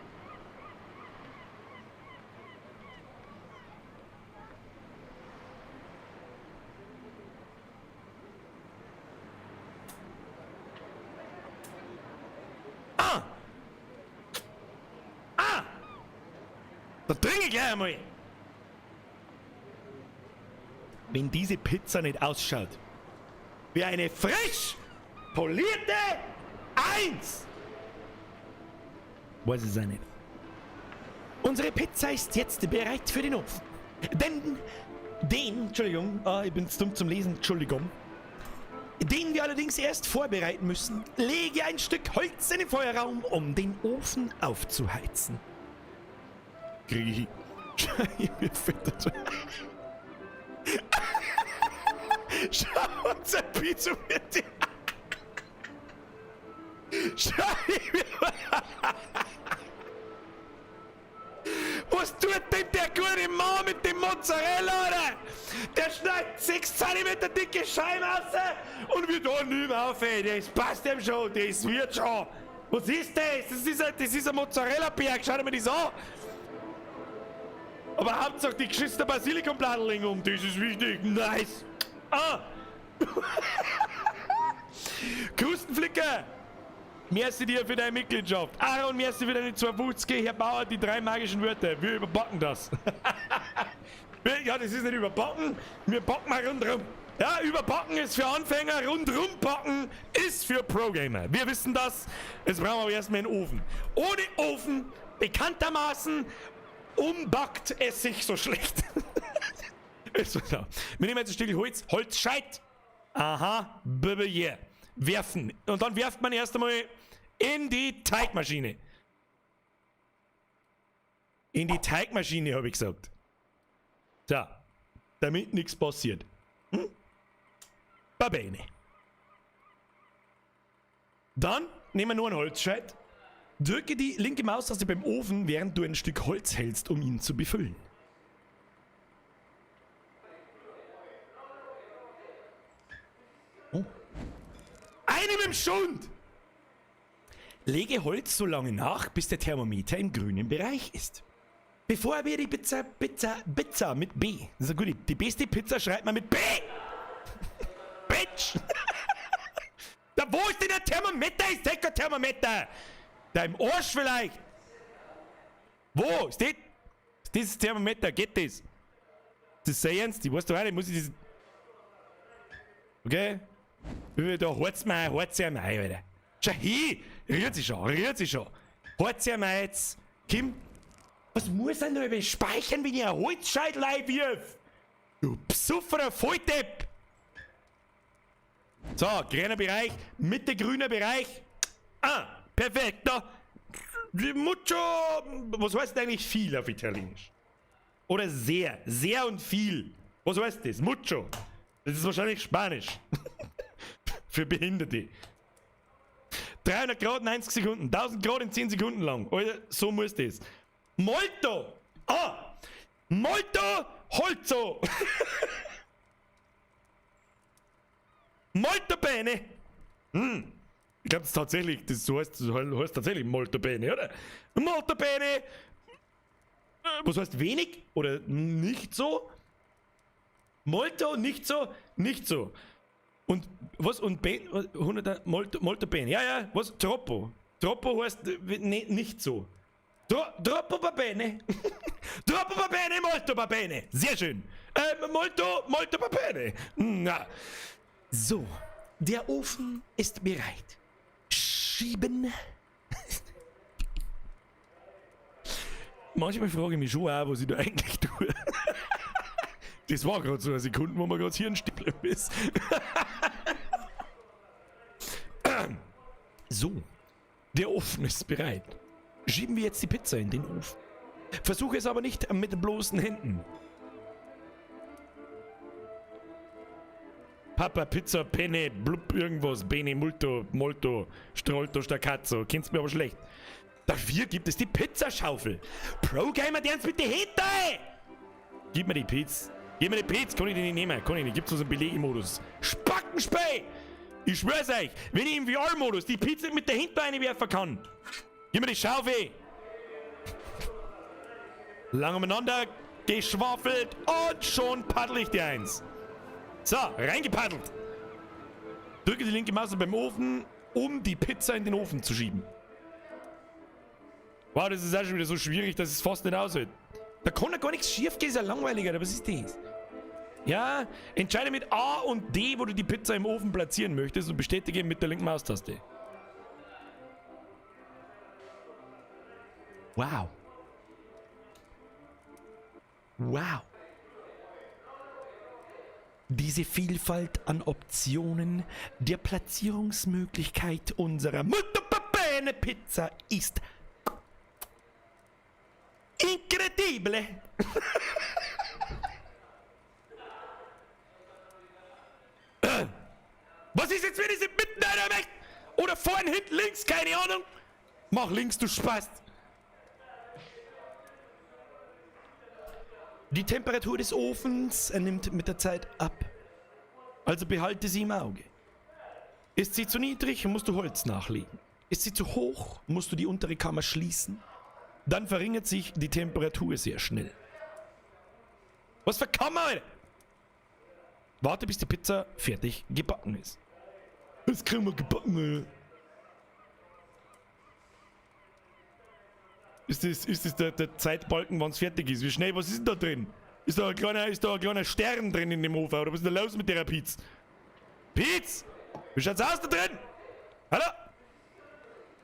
Ah! Ah! Da trinke ich gleich einmal. Wenn diese Pizza nicht ausschaut, wie eine frisch polierte 1! Weiß es auch nicht. Unsere Pizza ist jetzt bereit für den Ofen. Denn den, Entschuldigung, ich bin zu dumm zum Lesen, Entschuldigung. Den wir allerdings erst vorbereiten müssen. Lege ein Stück Holz in den Feuerraum, um den Ofen aufzuheizen. Krieg ich. Mir fällt das schon. Schau, unser Pizza wird. Schau, was tut denn der gute Mann mit dem Mozzarella, oder? Der schneidet 6 Zentimeter dicke Scheiben raus und wird da nicht mehr auf, ey. Das passt ihm schon, das wird schon. Was ist das? Das ist ein Mozzarella-Berg, schau dir mal das an. Aber Hauptsache die geschissene Basilikumbladel liegen um, das ist wichtig. Nice. Ah. Krustenflicker. Merci dir für deine Mitgliedschaft. Aaron, merci für deine 2,50. Herr Bauer, die 3 magischen Wörter. Wir überbacken das. Ja, das ist nicht überbacken. Wir backen mal rundrum. Ja, überbacken ist für Anfänger, rundrum backen ist für Pro-Gamer. Wir wissen das. Jetzt brauchen wir aber erstmal einen Ofen. Ohne Ofen, bekanntermaßen, umbackt es sich so schlecht. Ist so da. Wir nehmen jetzt ein Stück Holz. Holzscheit. Aha, baby, yeah. Werfen. Und dann werft man erst einmal in die Teigmaschine. In die Teigmaschine, hab ich gesagt. So. Damit nichts passiert. Va bene. Dann nehmen wir nur einen Holzscheit. Drücke die linke Maustaste beim Ofen, während du ein Stück Holz hältst, um ihn zu befüllen. Oh. Eine mit dem Schund! Lege Holz so lange nach, bis der Thermometer im grünen Bereich ist. Bevor wir die Pizza, Pizza, Pizza mit B. Das ist eine gute. Die beste Pizza schreibt man mit B! Bitch! Da, wo ist denn der Thermometer? Ist der kein Thermometer? Da im Arsch vielleicht! Wo? Ist das? Ist dieses Thermometer? Geht das? Ist das sehr ernst? Ich weiß doch auch nicht, muss ich das. Okay? Da holt's mir, holt's ja mal, Alter. Schau hin! Rührt sich schon, rührt sich schon. Holt's ja mal jetzt. Kim? Was muss denn da speichern, wenn ich ein Holzscheitel einwirf? Du psufferer Volldepp! So, grüner Bereich, Mitte grüner Bereich. Ah, perfekt. Da. Mucho. Was heißt denn eigentlich viel auf Italienisch? Oder sehr. Sehr und viel. Was heißt das? Mucho. Das ist wahrscheinlich Spanisch. Für Behinderte. 300 Grad 90 Sekunden. 1000 Grad in 10 Sekunden lang. Alter, so muss das. Molto. Ah! Molto Holzo. Molto bene! Hm. Ich glaube, das tatsächlich, das so heißt, das heißt tatsächlich Molto bene, oder? Molto bene! Was heißt wenig oder nicht so? Molto, nicht so, nicht so. Und was? Und Ben, 100, Molto, Molto bene. Ja, ja, was? Troppo. Troppo heißt ne, nicht so. Troppo va bene. Troppo va bene, molto va bene. Sehr schön. Molto, molto va bene. Na. So, der Ofen ist bereit. Schieben. Manchmal frage ich mich schon auch, was ich da eigentlich tue. Das war gerade so eine Sekunde, wo man gerade hier ein Stippel ist. So, der Ofen ist bereit. Schieben wir jetzt die Pizza in den Ofen. Versuche es aber nicht mit bloßen Händen. Papa, Pizza, Penne, blub, irgendwas, Bene, Multo, Molto, Strolto, Staccazo. Kennst mir aber schlecht. Dafür gibt es die Pizzaschaufel. Pro-Gamer, der uns mit den Händen! Gib mir die Pizza. Gib mir die Pizza. Kann ich die nicht nehmen? Kann ich nicht. Gibt's uns einen Belegmodus. Spackenspey! Ich schwör's euch, wenn ich im VR-Modus die Pizza mit der Hände reinwerfen kann. Gib mir die Schaufel. Lang umeinander geschwafelt und schon paddel ich dir eins. So, reingepaddelt. Drücke die linke Maus beim Ofen, um die Pizza in den Ofen zu schieben. Wow, das ist auch schon wieder so schwierig, dass es fast nicht aushält. Da kann ja gar nichts schief gehen, ist ja langweilig, Alter. Was ist das? Ja, entscheide mit A und D, wo du die Pizza im Ofen platzieren möchtest und bestätige mit der linken Maustaste. Wow. Wow. Diese Vielfalt an Optionen der Platzierungsmöglichkeit unserer Molto bene Pizza ist incredibile. Was ist jetzt, wenn ich sie mitten einer möchte? Oder vorn, hinten, links, keine Ahnung. Mach links, du Spast. Die Temperatur des Ofens nimmt mit der Zeit ab. Also behalte sie im Auge. Ist sie zu niedrig, musst du Holz nachlegen. Ist sie zu hoch, musst du die untere Kammer schließen. Dann verringert sich die Temperatur sehr schnell. Was für Kammer, Alter? Warte, bis die Pizza fertig gebacken ist. Das kriegen wir gebacken, Alter. Ist das der Zeitbalken, wann's fertig ist? Wie schnell, was ist denn da drin? Ist da ein kleiner Stern drin in dem Ofen? Oder was ist denn da los mit der Pizza? Pizza! Wie schaut's aus da drin? Hallo?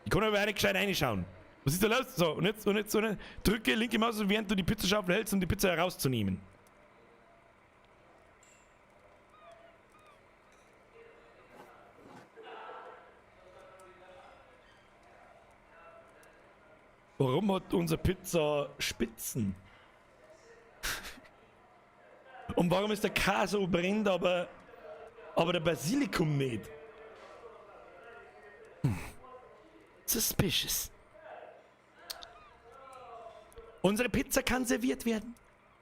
Ich kann aber auch nicht gescheit reinschauen. Was ist da los? So, und jetzt, und jetzt, und jetzt. Drücke linke Maus, während du die Pizzaschaufel hältst, um die Pizza herauszunehmen. Warum hat unsere Pizza Spitzen? Und warum ist der Käse so brennt, aber der Basilikum nicht? Suspicious. Unsere Pizza kann serviert werden.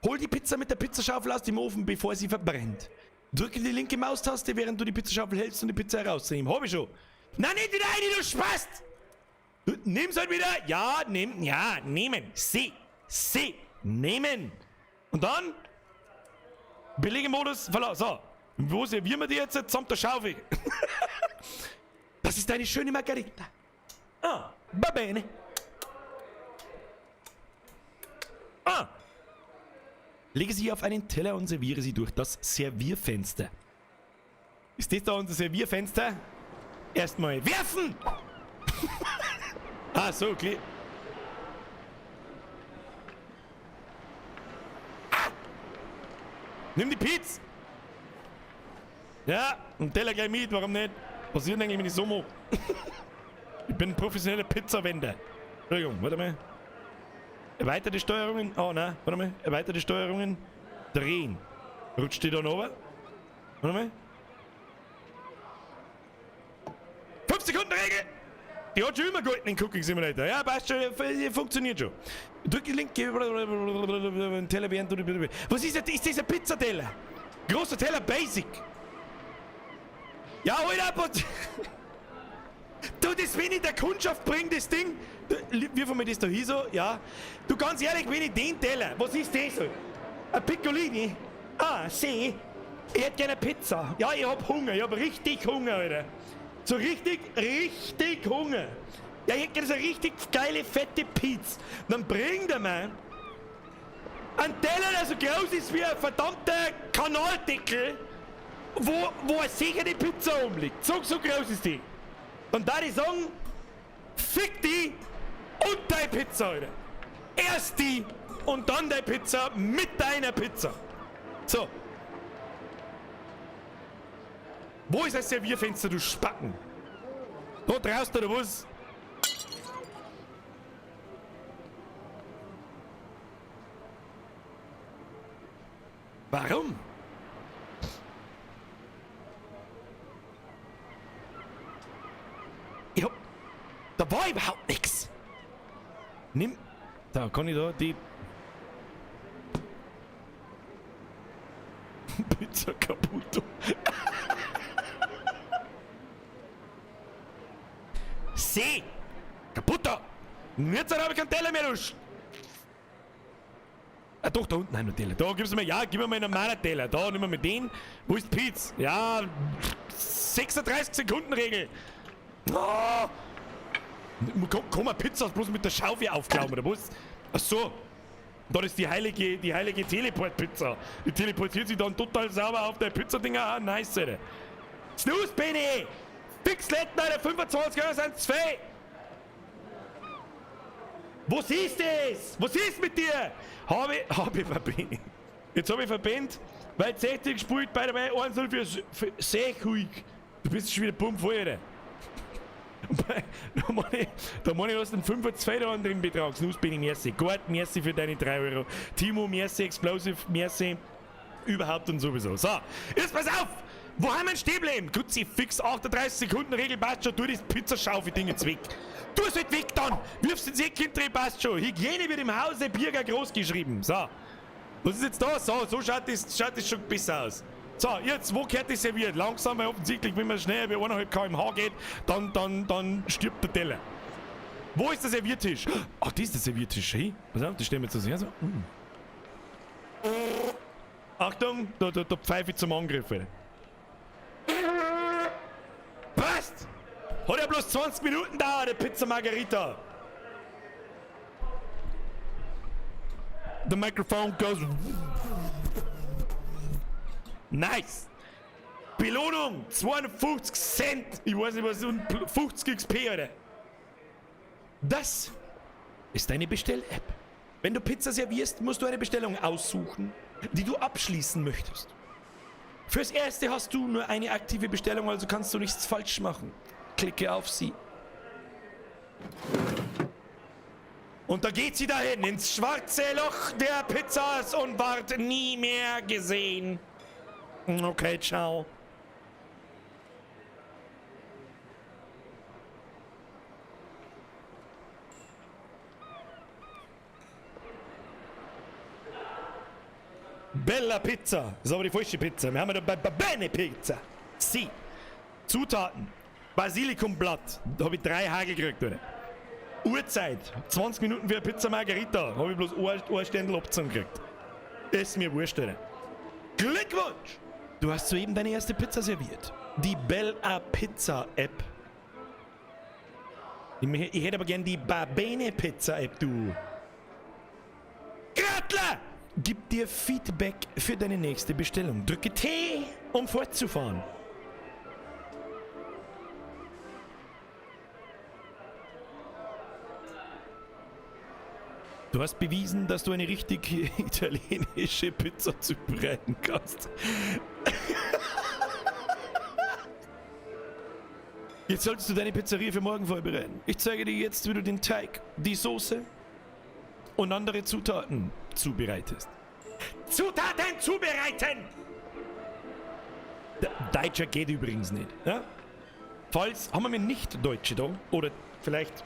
Hol die Pizza mit der Pizzaschaufel aus dem Ofen, bevor sie verbrennt. Drücke die linke Maustaste, während du die Pizzaschaufel hältst, um die Pizza herauszunehmen. Hab ich schon. Nein, nicht wieder rein, du Spast! Du, nimm's halt wieder. Ja, nimm, ja, nehmen. Sie, sie, nehmen. Und dann? Belegemodus, verlassen. So. Wo servieren wir die jetzt? Samt der Schaufel. Das ist eine schöne Margarita. Ah, va bene. Ah. Lege sie auf einen Teller und serviere sie durch das Servierfenster. Ist das da unser Servierfenster? Erstmal werfen! Ah, so, okay. Ah! Nimm die Pizza! Ja, und Teller gleich mit, warum nicht? Passiert eigentlich, wenn ich so mache? Ich bin ein professioneller Pizzawender. Entschuldigung, warte mal. Erweiterte Steuerungen. Oh nein, warte mal. Erweiterte Steuerungen. Drehen. Rutscht die da noch runter? Warte mal. 5 Sekunden Regel! Die hat schon immer gehalten in Cooking Simulator. Ja, passt schon, funktioniert schon. Drück die linke Teller während du. Was ist das? Ist das ein Pizzateller? Großer Teller Basic. Ja, Alter, aber... Du, das, wenn ich der Kundschaft bringe, das Ding... Wirf mir das da hin so, ja. Du, ganz ehrlich, wenn ich den Teller... Was ist das? Ein Piccolini? Ah, seh. Ich hätte gerne Pizza. Ja, ich hab Hunger. Ich hab richtig Hunger, Alter. So richtig, richtig Hunger. Ja, ich hätte gerne so eine richtig geile, fette Pizza. Dann bringt er mir einen Teller, der so groß ist wie ein verdammter Kanaldeckel, wo eine sichere Pizza umliegt. So groß ist die. Und da die sagen, fick die und deine Pizza, Alter. Erst die und dann deine Pizza mit deiner Pizza. So. Wo ist das Servierfenster, du Spacken? Da draußen oder was? Warum? Ich hab... Da war überhaupt nix. Nimm... Da, kann ich da die... Pizza kaputt. Seh! Kaputt da! Jetzt habe ich keinen Teller mehr, du Ah, doch, da unten ein Teller. Da gibst du mir, ja, gib mir mal einen normalen Teller. Da, nimm mal den. Wo ist Pizza? Ja, 36 Sekunden Regel. Oh! Komm, eine Pizza bloß mit der Schaufel aufklauben, oder was? Ach so. Da ist die heilige Teleport-Pizza. Die teleportiert sich dann total sauber auf der Pizzadinger. Ah, nice, Alter. Snooze, Benny! Fix Letten, Alter, 25 Euro sind 2. Was ist das? Was ist mit dir? Hab ich verpennt. Jetzt hab ich verpennt, weil 60 gespielt, bei der 1-0 für Sechhuig. Du bist schon wieder bummvoll, Alter. Da meine ich aus dem 5-2 da an den Betrag. Snooze, Benny, merci. Gott, merci für deine 3 Euro. Timo, merci, Explosive, merci. Überhaupt und sowieso. So, jetzt pass auf! Wo haben wir stehen bleiben? Gutzi, fix 38 Sekunden Regel, passt schon. Tu das Pizzaschaufel-Ding jetzt weg. Tu es halt weg dann! Wirf's ins Eck drin, passt schon. Hygiene wird im Hause Birger groß geschrieben. So. Was ist jetzt da? So schaut das schon besser aus. So, jetzt, wo gehört das serviert? Langsam, weil offensichtlich, wenn man schnell bei 1,5 km/h geht, dann stirbt der Teller. Wo ist der Serviertisch? Ach, das ist der Serviertisch, hey? Pass auf, das stellen wir jetzt so her. So. Achtung, da pfeife ich zum Angriff, Alter. Passt! Hat ja bloß 20 Minuten dauert, der Pizza Margherita. The microphone goes... Nice! Belohnung! 52 Cent! Ich weiß nicht, was und 50 XP, Alter. Das ist deine Bestell-App. Wenn du Pizza servierst, musst du eine Bestellung aussuchen, die du abschließen möchtest. Fürs Erste hast du nur eine aktive Bestellung, also kannst du nichts falsch machen. Klicke auf sie. Und da geht sie dahin, ins schwarze Loch der Pizzas und ward nie mehr gesehen. Okay, ciao. Bella Pizza. Das ist aber die falsche Pizza. Wir haben ja da Bene Pizza. Sie. Zutaten. Basilikumblatt. Da habe ich 3 Hagel gekriegt, oder? Uhrzeit. 20 Minuten für eine Pizza Margherita. Habe ich bloß ein Ständel abgezogen gekriegt. Ist mir wurscht, oder? Glückwunsch! Du hast soeben deine erste Pizza serviert. Die Bella Pizza App. Ich hätte aber gern die Babene Pizza App, du. Grattler! Gib dir Feedback für deine nächste Bestellung. Drücke T, um fortzufahren. Du hast bewiesen, dass du eine richtig italienische Pizza zubereiten kannst. Jetzt solltest du deine Pizzeria für morgen vorbereiten. Ich zeige dir jetzt, wie du den Teig, die Soße und andere Zutaten zubereitest. Zutaten zubereiten! Deutscher geht übrigens nicht. Ja? Falls, haben wir nicht Deutsche da? Oder vielleicht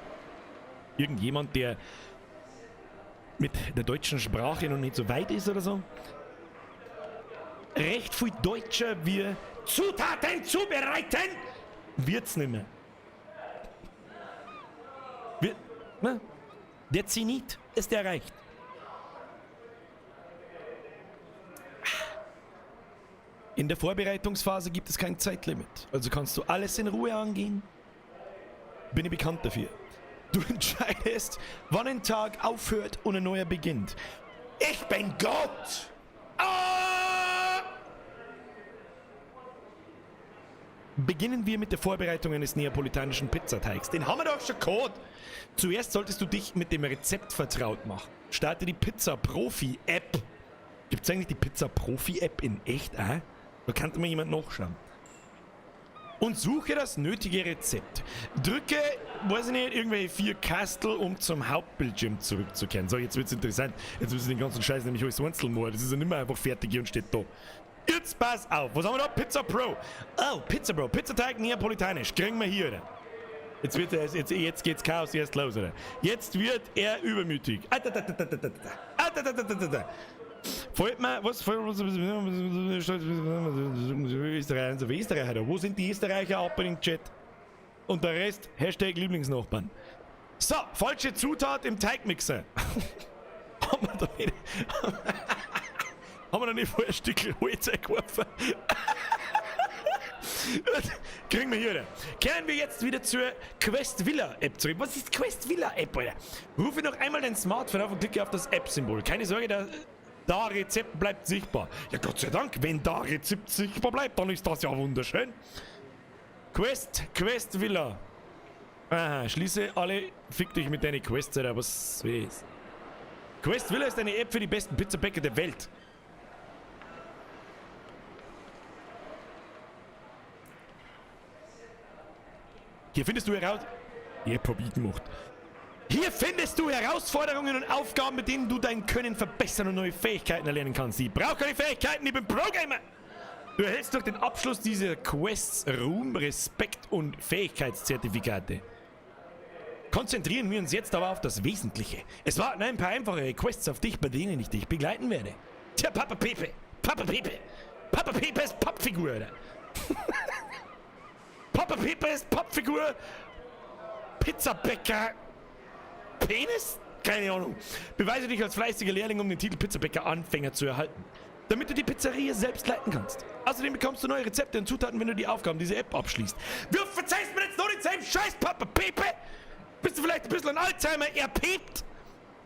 irgendjemand, der mit der deutschen Sprache noch nicht so weit ist oder so. Recht viel deutscher wie Zutaten zubereiten, wird's nimmer. Wir, ne? Der Zenit ist erreicht. In der Vorbereitungsphase gibt es kein Zeitlimit, also kannst du alles in Ruhe angehen. Bin ich bekannt dafür. Du entscheidest, wann ein Tag aufhört und ein neuer beginnt. Ich bin Gott! Ah! Beginnen wir mit der Vorbereitung eines neapolitanischen Pizzateigs. Den haben wir doch schon gehabt. Zuerst solltest du dich mit dem Rezept vertraut machen. Starte die Pizza Profi App. Gibt's eigentlich die Pizza Profi App in echt? Da kann mal jemand nachschauen. Und suche das nötige Rezept. Drücke, weiß ich nicht, irgendwelche 4 Kastel, um zum Hauptbildschirm zurückzukehren. So, jetzt wird's interessant. Jetzt müssen wir den ganzen Scheiß nämlich alles einzeln machen. Das ist ja nicht mehr einfach fertig hier und steht da. Jetzt pass auf. Was haben wir da? Pizza Pro. Oh, Pizza Pro. Pizzateig neapolitanisch. Kriegen wir hier, oder? Jetzt wird er, jetzt, jetzt geht's Chaos erst los, oder? Jetzt wird er übermütig. Fällt mir, was? Österreich, Österreicher, wo sind die Österreicher ab in den Chat? Und der Rest, Hashtag Lieblingsnachbarn. So, falsche Zutat im Teigmixer. Haben wir da nicht, haben wir da nicht vorher ein Stück Holz eingeworfen? Kriegen wir hier, oder? Kehren wir jetzt wieder zur Quest Villa App zurück. Was ist Quest Villa App, Alter? Rufe noch einmal dein Smartphone auf und klicke auf das App-Symbol. Keine Sorge, da Rezept bleibt sichtbar. Ja, Gott sei Dank, wenn da Rezept sichtbar bleibt, dann ist das ja wunderschön. Quest Villa. Aha, schließe alle, fick dich mit deinen Quests, Alter, was ist? Quest Villa ist eine App für die besten Pizzabäcker der Welt. Hier findest du heraus... Die App hab ich gemacht. Hier findest du Herausforderungen und Aufgaben, mit denen du dein Können verbessern und neue Fähigkeiten erlernen kannst. Ich brauche keine Fähigkeiten, ich bin Pro-Gamer! Du erhältst durch den Abschluss dieser Quests Ruhm, Respekt und Fähigkeitszertifikate. Konzentrieren wir uns jetzt aber auf das Wesentliche. Es warten ein paar einfache Quests auf dich, bei denen ich dich begleiten werde. Tja, Papa Pepe! Papa Pepe! Papa Pepe ist Pappfigur, oder? Papa Pepe ist Pappfigur! Pizzabäcker! Penis? Keine Ahnung. Beweise dich als fleißiger Lehrling, um den Titel Pizzabäcker Anfänger zu erhalten. Damit du die Pizzeria selbst leiten kannst. Außerdem bekommst du neue Rezepte und Zutaten, wenn du die Aufgaben dieser App abschließt. Wie verzeihst mir jetzt noch denselben Scheiß, Papa Pepe? Bist du vielleicht ein bisschen ein Alzheimer? Er piept!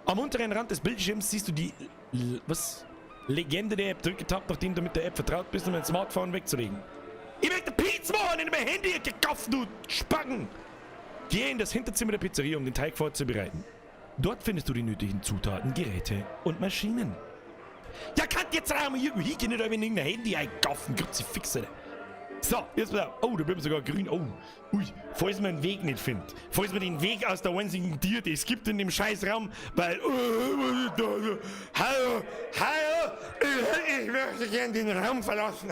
Am unteren Rand des Bildschirms siehst du die... was? Legende der App. Drücke Tab, nachdem du mit der App vertraut bist, um dein Smartphone wegzulegen. Ich möchte Pizza machen in meinem Handy gekauft, du Spacken! Geh in das Hinterzimmer der Pizzeria, um den Teig vorzubereiten. Dort findest du die nötigen Zutaten, Geräte und Maschinen. Ja, kann jetzt auch mal irgendwo hingehen oder wenn irgendein Handy einkaufen, Kruzifix, Alter. So, jetzt mal. Oh, da wird man sogar grün. Oh, ui, falls man den Weg nicht findet. Falls man den Weg aus der einzigen Tür, die es gibt in dem Scheißraum, weil. Hallo, hallo, ich möchte gerne den Raum verlassen.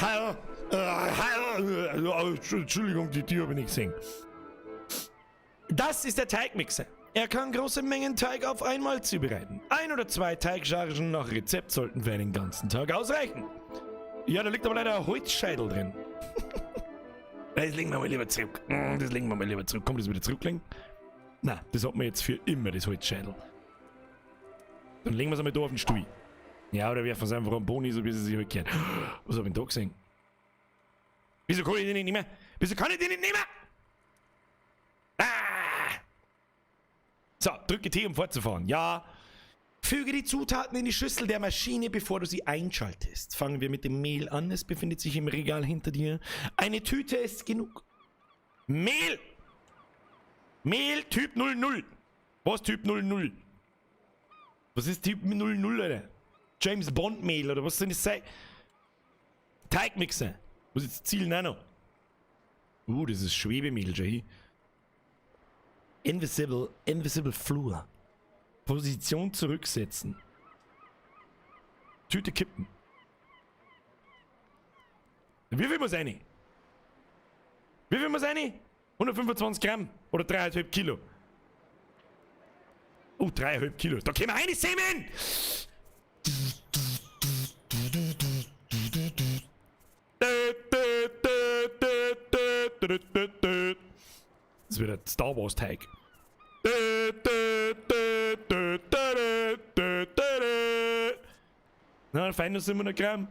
Hallo, hallo, hallo. Entschuldigung, die Tür habe ich nicht gesehen. Das ist der Teigmixer. Er kann große Mengen Teig auf einmal zubereiten. 1 oder 2 Teigchargen nach Rezept sollten für einen ganzen Tag ausreichen. Ja, da liegt aber leider ein Holzscheitel drin. Das legen wir mal lieber zurück. Das legen wir mal lieber zurück. Kommt das wieder zurücklegen? Na, das hat man jetzt für immer, das Holzscheitel. Dann legen wir es einmal da auf den Stuhl. Ja, oder werfen wir es einfach am Boni, so wie sie sich halt kehren. Was hab ich denn da gesehen? Wieso kann ich den nicht nehmen? Wieso kann ich den nicht nehmen? Ah! So, drücke T, um fortzufahren. Ja. Füge die Zutaten in die Schüssel der Maschine, bevor du sie einschaltest. Fangen wir mit dem Mehl an. Es befindet sich im Regal hinter dir. Eine Tüte ist genug. Mehl! Mehl Typ 00. Was Typ 00? Was ist Typ 00, Alter? James Bond Mehl oder was soll das sein? Teigmixer. Was ist das Ziel? Nein, noch. Das ist Schwebemehl, Jay. Invisible, Invisible Flour. Position zurücksetzen. Tüte kippen. Wie viel muss rein? Wie viel muss rein? 125 Gramm oder 3,5 Kilo. Oh, 3,5 Kilo. Da können wir rein, Semen! Das wird ein Star Wars Teig. Na, fein noch 700 Gramm.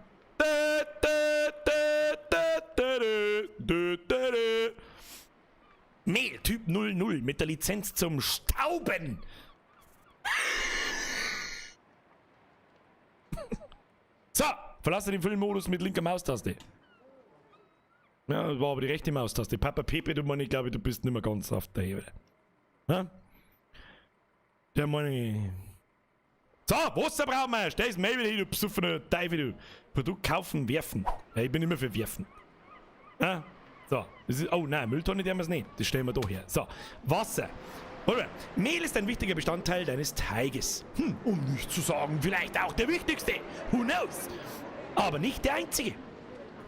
Mehl Typ 00 mit der Lizenz zum Stauben. So, verlasse den Füllmodus mit linker Maustaste. Ja, das war aber die rechte Maustaste. Papa Pepe, du meine, ich glaube, du bist nicht mehr ganz auf der Ebene. Ja? Der meine. So, Wasser brauchen wir. Stell das Mail wieder hin, du besoffener Teufel, du. Produkt kaufen, werfen. Ja, ich bin immer für werfen. Ja? So, das ist, oh nein, Mülltonne dürfen wir es nicht. Das stellen wir da her. So, Wasser. Warte, Mehl ist ein wichtiger Bestandteil deines Teiges. Um nicht zu sagen, vielleicht auch der wichtigste. Who knows? Aber nicht der einzige.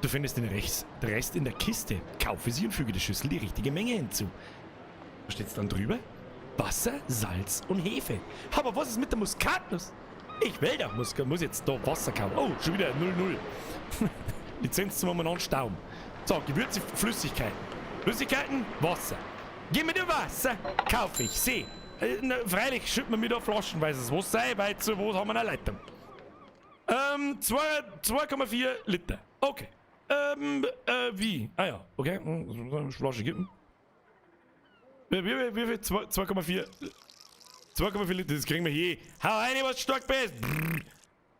Du findest den Rest in der Kiste. Kaufe sie und füge der Schüssel die richtige Menge hinzu. Was steht's dann drüber? Wasser, Salz und Hefe. Aber was ist mit der Muskatnuss? Ich will doch Muskat, muss jetzt da Wasser kaufen. Oh, schon wieder 0,0. Lizenz zum Umeinander. So, Gewürze, Flüssigkeiten. Flüssigkeiten, Wasser. Gib mir das Wasser, kaufe ich. Seh. Na, freilich schütten wir mir da flaschenweise das Wasser ein, weil zu was haben wir eine Leitung. 2,4 Liter. Okay. Wie? Ah ja, okay. Flasche geben. Wie viel? 2,4. 2,4 Liter, das kriegen wir hier. Hau rein, was du stark bist.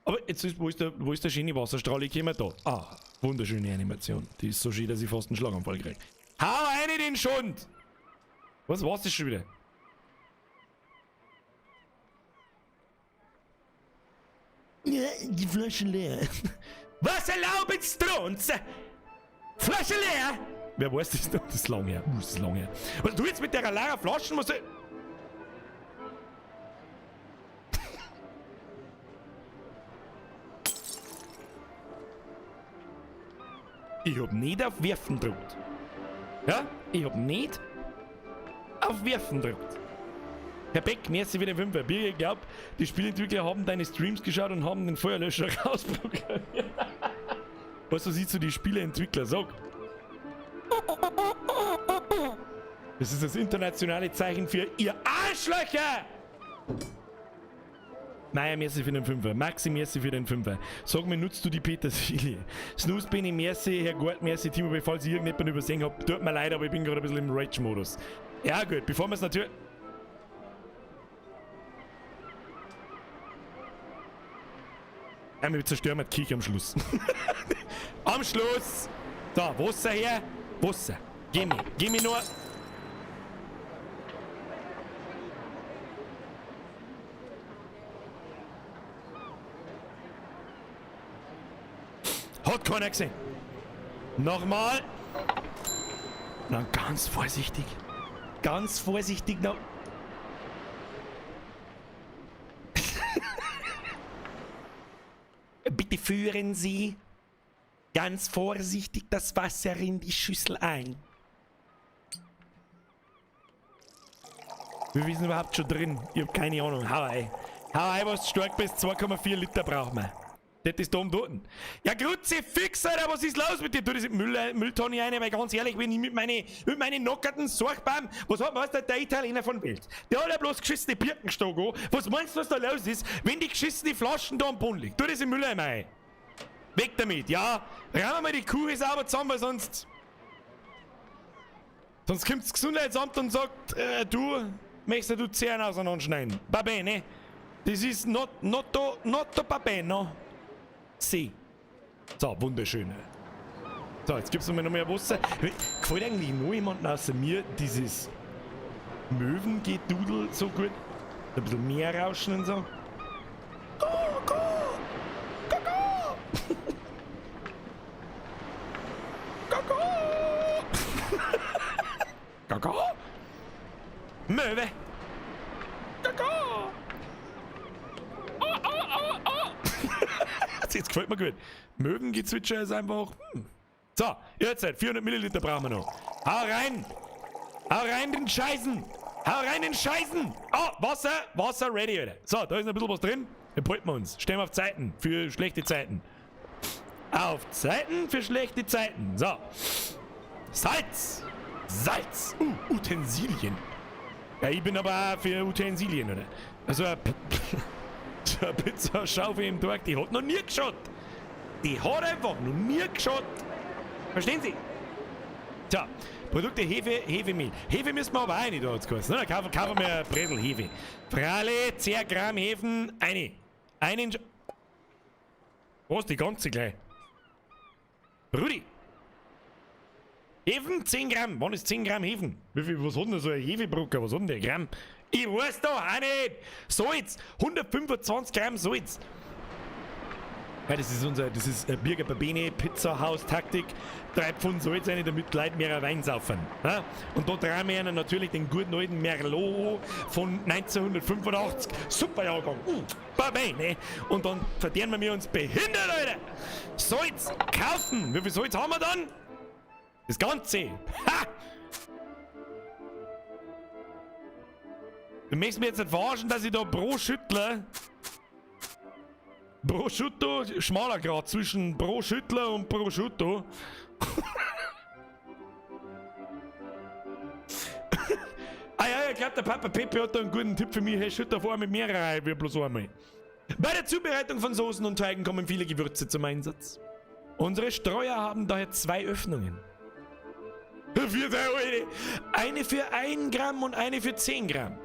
Aber jetzt ist, wo ist der schöne Wasserstrahl? Ich komme da. Ah, wunderschöne Animation. Die ist so schön, dass ich fast einen Schlaganfall krieg. Hau rein den Schund! Was war's das schon wieder? Ja, die Flasche leer. Was erlauben's du uns? Flasche leer! Wer weiß das noch? Das ist lang her. Das ist lang her. Was du jetzt mit der leeren Flaschen musst du. Ich hab nicht auf Werfen gedrückt. Ja? Ich hab nicht auf Werfen gedrückt. Herr Beck, merci für den Fünfer. Ich glaub, die Spielentwickler haben deine Streams geschaut und haben den Feuerlöscher rausprogrammiert. Was du siehst du die Spieleentwickler? Sag. Das ist das internationale Zeichen für ihr Arschlöcher! Meier, merci für den Fünfer. Maxi, merci für den Fünfer. Sag mir, nutzt du die Petersilie? Snooze, Benny, merci, Herr Gurt, merci, Timo, falls ich irgendjemanden übersehen hab. Tut mir leid, aber ich bin gerade ein bisschen im Rage-Modus. Ja gut, bevor wir es natürlich... Ja, wir zerstören die Kirche am Schluss. Am Schluss! So, Wasser her. Wasser. Gib mir. Gib mir nur... Hat keiner gesehen. Nochmal. Dann ganz vorsichtig. Ganz vorsichtig noch. Bitte führen Sie ganz vorsichtig das Wasser in die Schüssel ein. Wir sind überhaupt schon drin. Ich hab keine Ahnung. Hau rein. Hau rein, was du stark bist. 2,4 Liter brauchen wir. Das ist da oben dort. Ja, Kruzifix, Alter, was ist los mit dir? Tu das in die Mülltonne rein, weil ganz ehrlich, wenn ich mit meinen nockerten Sorgbaum, was hat, was der Italiener von Welt? Der hat ja bloß geschissene Birkenstock an. Was meinst du, was da los ist, wenn die geschissene Flaschen da am Boden liegen? Tu das in den Mülleimer rein. Weg damit, ja. Räumen wir mal die Kuh sauber zusammen, weil sonst. Sonst kommt das Gesundheitsamt und sagt, du, möchtest du Zähne auseinanderschneiden? Va bene. Das ist not va bene. See. So, wunderschön. So, jetzt gibt's noch mehr Wasser. Gefällt eigentlich noch jemandem außer mir dieses Möwengedudel so gut? Ein bisschen mehr Rauschen und so. Go, go! Go, go! Go, go! Go, go! Möwe! Go, go! Oh, oh, oh, oh! Jetzt gefällt mir gut. Möwengezwitscher ist einfach... So, jetzt 400 Milliliter brauchen wir noch. Hau rein! Hau rein den Scheißen! Hau rein den Scheißen! Oh, Wasser! Wasser ready, Alter. So, da ist noch ein bisschen was drin. Dann behalten wir uns. Stehen wir auf Zeiten für schlechte Zeiten. Auf Zeiten für schlechte Zeiten. So. Salz! Salz. Utensilien. Ja, ich bin aber auch für Utensilien, oder? Also eine so eine Pizzaschaufel im Tag, die hat noch nie geschaut. Die hat einfach noch nie geschaut. Verstehen Sie? Tja, Produkte Hefe, Hefemehl. Hefe müssen wir aber auch nicht da hat's geheißen, ne? Da kaufen wir ein Bresel Hefe. Frale, 10 Gramm Hefen, eine. Einen. Was, die ganze gleich? Rudi! Hefen, 10 Gramm. Wann ist 10 Gramm Hefen? Wie viel, was hat denn so ein Hefebrucker? Was hat denn der Gramm? Ich weiß doch auch nicht! Salz! 125 Gramm Salz! Ja, das ist unser, das ist Birger Babene Pizza House Taktik. 3 Pfund Salz rein, damit die Leute mehr Wein saufen. Ja? Und da drehen wir ihnen natürlich den guten alten Merlot von 1985. Super Jahrgang. Babene. Und dann verderben wir uns behindert, Alter. Salz kaufen. Wie viel Salz haben wir dann? Das Ganze. Ha! Du möchtest mir jetzt nicht verarschen, dass ich da pro Schüttler. Prosciutto, schmaler Grad zwischen Pro Schüttler und Prosciutto. Ah ja, ich glaub, der Papa Pepe hat da einen guten Tipp für mich. Hey, schütt da vor mit mehrere, wir bloß einmal. Bei der Zubereitung von Soßen und Teigen kommen viele Gewürze zum Einsatz. Unsere Streuer haben daher 2 Öffnungen. Eine für 1 Gramm und eine für 10 Gramm.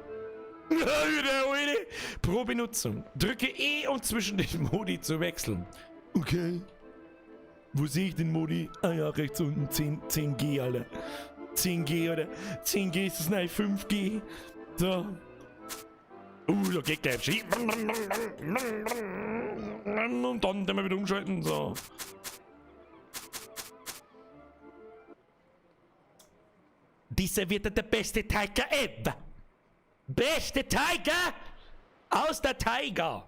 Pro Benutzung. Drücke E, um zwischen den Modi zu wechseln. Okay. Wo sehe ich den Modi? Ah ja, rechts unten 10G, Alter. 10G, oder? 10G ist das neue 5G. So. Da geht gleich. Und dann wir wieder umschalten. So. Dieser wird der beste Tiger ever. Beste Tiger aus der Tiger.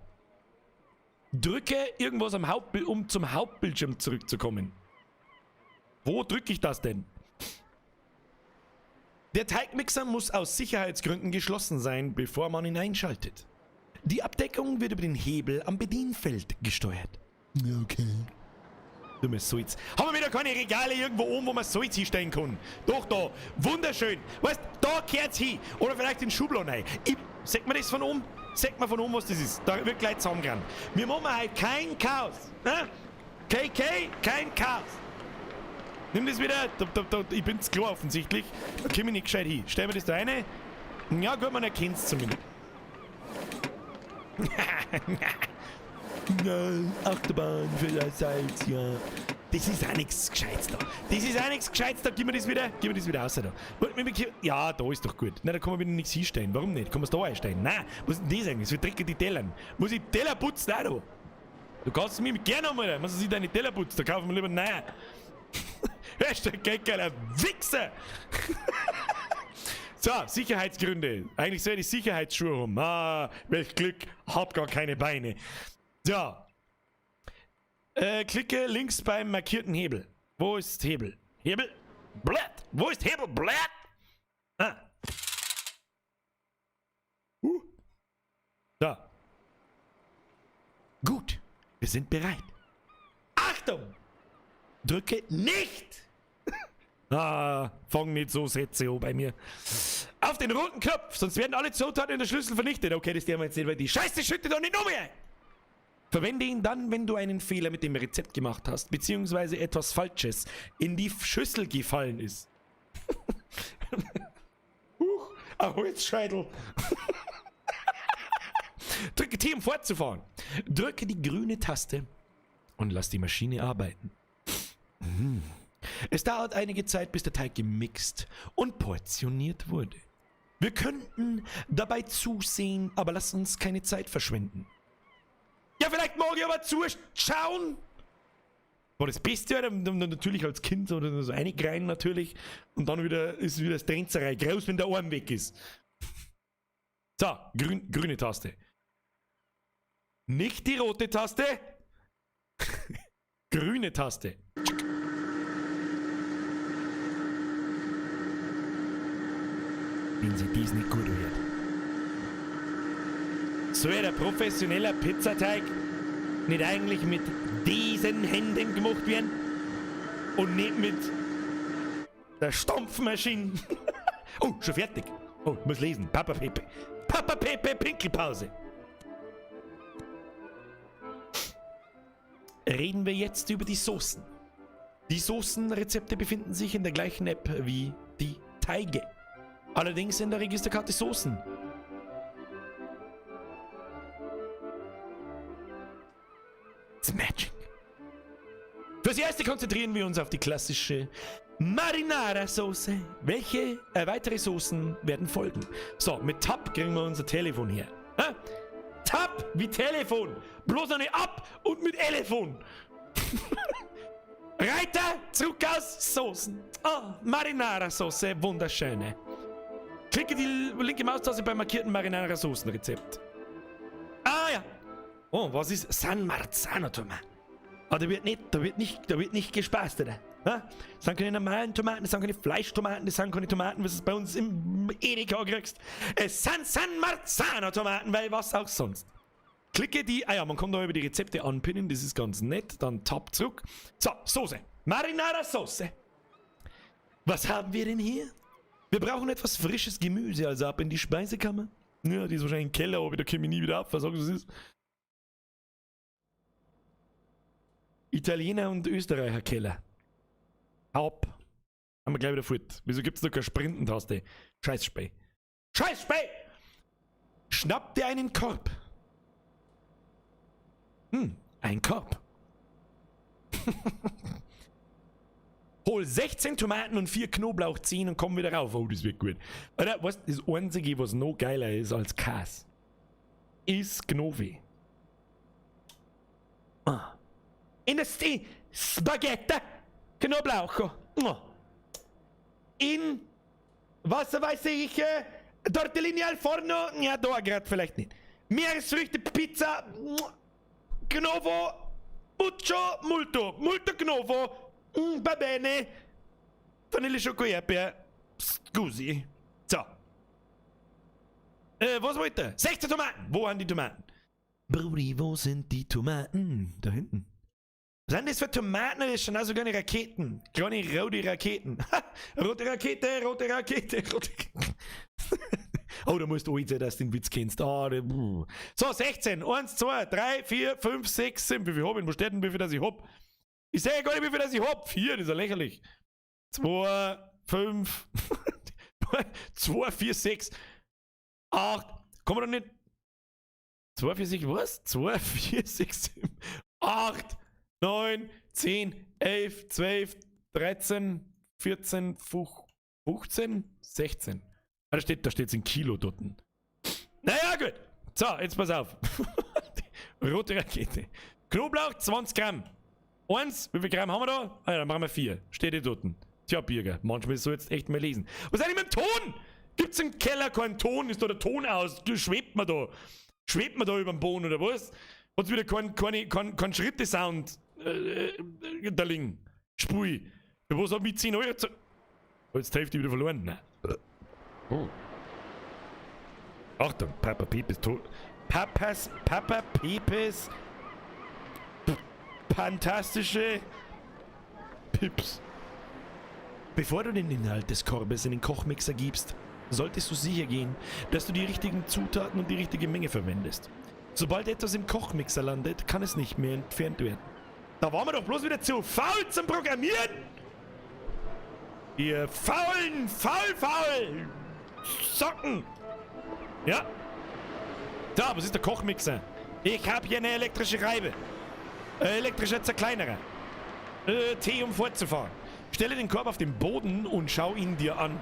Drücke irgendwas am Hauptbild, um zum Hauptbildschirm zurückzukommen. Wo drücke ich das denn? Der Teigmixer muss aus Sicherheitsgründen geschlossen sein, bevor man ihn einschaltet. Die Abdeckung wird über den Hebel am Bedienfeld gesteuert. Okay. Dummes Salz. Haben wir wieder keine Regale irgendwo oben, wo man Salz hinstellen kann? Doch, da. Wunderschön. Weißt, da kehrt's hin. Oder vielleicht in Schubladen rein. Sagt man das von oben? Sagt man von oben, was das ist? Da wird gleich zusammengerannt. Wir machen heute kein Chaos. Ne? KK, kein Chaos. Nimm das wieder. Ich bin's klar offensichtlich. Da komm ich nicht gescheit hin. Stell mir das da rein. Ja gut, man erkennt's zumindest. Nein, Achterbahn für das Salz, ja. Das ist auch nichts Gescheites da. Das ist auch nichts Gescheites da. Gib mir das wieder, gib mir das wieder raus da. Ja, da ist doch gut. Nein, da kann man wieder nichts hinstellen. Warum nicht? Kann man es da einstellen? Nein, was ist denn das eigentlich? Das wird dreckig die Teller. Muss ich Teller putzen auch da? Du kannst es mir gerne einmal. Muss ich deine Teller putzen? Da kaufen wir lieber nein. Hashtag Geldgeiler Wichser! So, Sicherheitsgründe. Eigentlich soll ich Sicherheitsschuhe haben. Ah, welch Glück. Hab gar keine Beine. So. Klicke links beim markierten Hebel. Wo ist Hebel? Hebel? Blatt! Wo ist Hebel? Blatt! Ah. Da. Gut. Wir sind bereit. Achtung! Drücke nicht! Ah, fang nicht so Sätze an bei mir. Auf den roten Knopf, sonst werden alle Zutaten in der Schlüssel vernichtet. Okay, das dürfen wir jetzt nicht, weil die Scheiße schüttet doch nicht um mir. Verwende ihn dann, wenn du einen Fehler mit dem Rezept gemacht hast, beziehungsweise etwas Falsches in die Schüssel gefallen ist. Huch, ein Holzscheitel. Drücke T, um fortzufahren. Drücke die grüne Taste und lass die Maschine arbeiten. Es dauert einige Zeit, bis der Teig gemixt und portioniert wurde. Wir könnten dabei zusehen, aber lass uns keine Zeit verschwenden. Ja, vielleicht mag ich aber zuschauen. War das Beste, ja, dann natürlich als Kind oder so reingrein natürlich. Und dann wieder ist wieder das Tränzerei groß, wenn der Arm weg ist. So, grüne Taste. Nicht die rote Taste. Grüne Taste. Wenn sie dies nicht gut hört. Soll der professionelle Pizzateig nicht eigentlich mit diesen Händen gemacht werden? Und nicht mit Der Stampfmaschine. Oh, schon fertig. Oh, ich muss lesen. Papa Pepe. Papa Pepe, Pinkelpause. Reden wir jetzt über die Soßen. Die Soßenrezepte befinden sich in der gleichen App wie die Teige. Allerdings in der Registerkarte Soßen. It's magic. Fürs Erste konzentrieren wir uns auf die klassische Marinara-Soße. Welche weitere Soßen werden folgen? So, mit Tab kriegen wir unser Telefon her. Ha? Tab wie Telefon. Bloß noch nicht ab und mit Telefon. Reiter, zurück aus Soßen. Oh, Marinara-Soße, wunderschöne. Klicke die linke Maustaste beim markierten Marinara-Soßen-Rezept. Ah ja. Oh, was ist San Marzano-Tomaten? Ah, da wird nicht gespaßt, oder? Ha? Das sind keine normalen Tomaten, das sind keine Fleischtomaten, das sind keine Tomaten, was du bei uns im Edeka kriegst. Es sind San Marzano-Tomaten, weil was auch sonst. Klicke die, ah ja, man kann da über die Rezepte anpinnen, das ist ganz nett. Dann Tab zurück. So, Soße. Marinara-Soße. Was haben wir denn hier? Wir brauchen etwas frisches Gemüse, also ab in die Speisekammer. Ja, die ist wahrscheinlich im Keller, aber da komme ich nie wieder ab. Was sagst du, was ist? Italiener und Österreicher Keller. Ab. Haben wir gleich wieder fort. Wieso gibt's da keine Sprintentaste? Scheißspey. Scheißspey! Schnapp dir einen Korb. Ein Korb. Hol 16 Tomaten und 4 Knoblauchzehen und komm wieder rauf. Oh, das wird gut. Alter, weißt du, das Einzige, was noch geiler ist als Käse, ist Knofi. Ah. In der Spaghetti Knoblauch. Oh. In, was weiß ich, Tortellini al forno. Ja, da grad vielleicht nicht. Meeresfrüchte, Pizza, Knovo, mucho, multo, multo Knovo, va bene. Vanille Schoko Erdbeer, scusi. So. Was wollt ihr? 16 Tomaten. Wo sind die Tomaten? Brudi, wo sind die Tomaten? Da hinten. Was sind das für Tomaten? Das sind also kleine Raketen. Kleine rote Raketen. Rote Rakete, rote Rakete, rote Rakete. Oh, da musst du jetzt, dass du den Witz kennst. Ah, der, so, 16. 1, 2, 3, 4, 5, 6, 7. Wie viel hab ich? Wo steht denn, wie viel das ich hab? Ich sehe gar nicht, wie viel das ich hab. 4, das ist ja lächerlich. 2, 5, 2, 4, 6, 8. Kommen wir doch nicht. 2, 4, 6, was? 2, 4, 6, 7, 8, 9, 10, 11, 12, 13, 14, 15, 16. Ah, da steht's in Kilo dort. Naja, gut. So, jetzt pass auf. Rote Rakete. Knoblauch, 20 Gramm. 1, wie viel Gramm haben wir da? Ah ja, dann machen wir 4. Steht hier dort. Tja, Birger, manchmal sollst du echt mal lesen. Was ist eigentlich mit dem Ton? Gibt's im Keller keinen Ton? Ist da der Ton aus? Schwebt man da? Schwebt man da über dem Boden oder was? Hat's wieder kein Schritte-Sound da liegen? Spui. Was hab ich 10 Euro zu. Jetzt die Hälfte wieder verloren. Nein. Oh. Achtung, Papa Pepes tot. Papa Pepes fantastische Pips. Bevor du den Inhalt des Korbes in den Kochmixer gibst, solltest du sicher gehen, dass du die richtigen Zutaten und die richtige Menge verwendest. Sobald etwas im Kochmixer landet, kann es nicht mehr entfernt werden. Da waren wir doch bloß wieder zu faul zum Programmieren! Ihr faulen, faul, Socken! Ja. Da, was ist der Kochmixer? Ich hab hier eine elektrische Reibe. Elektrischer Zerkleinerer. Tee, um fortzufahren. Stelle den Korb auf den Boden und schau ihn dir an.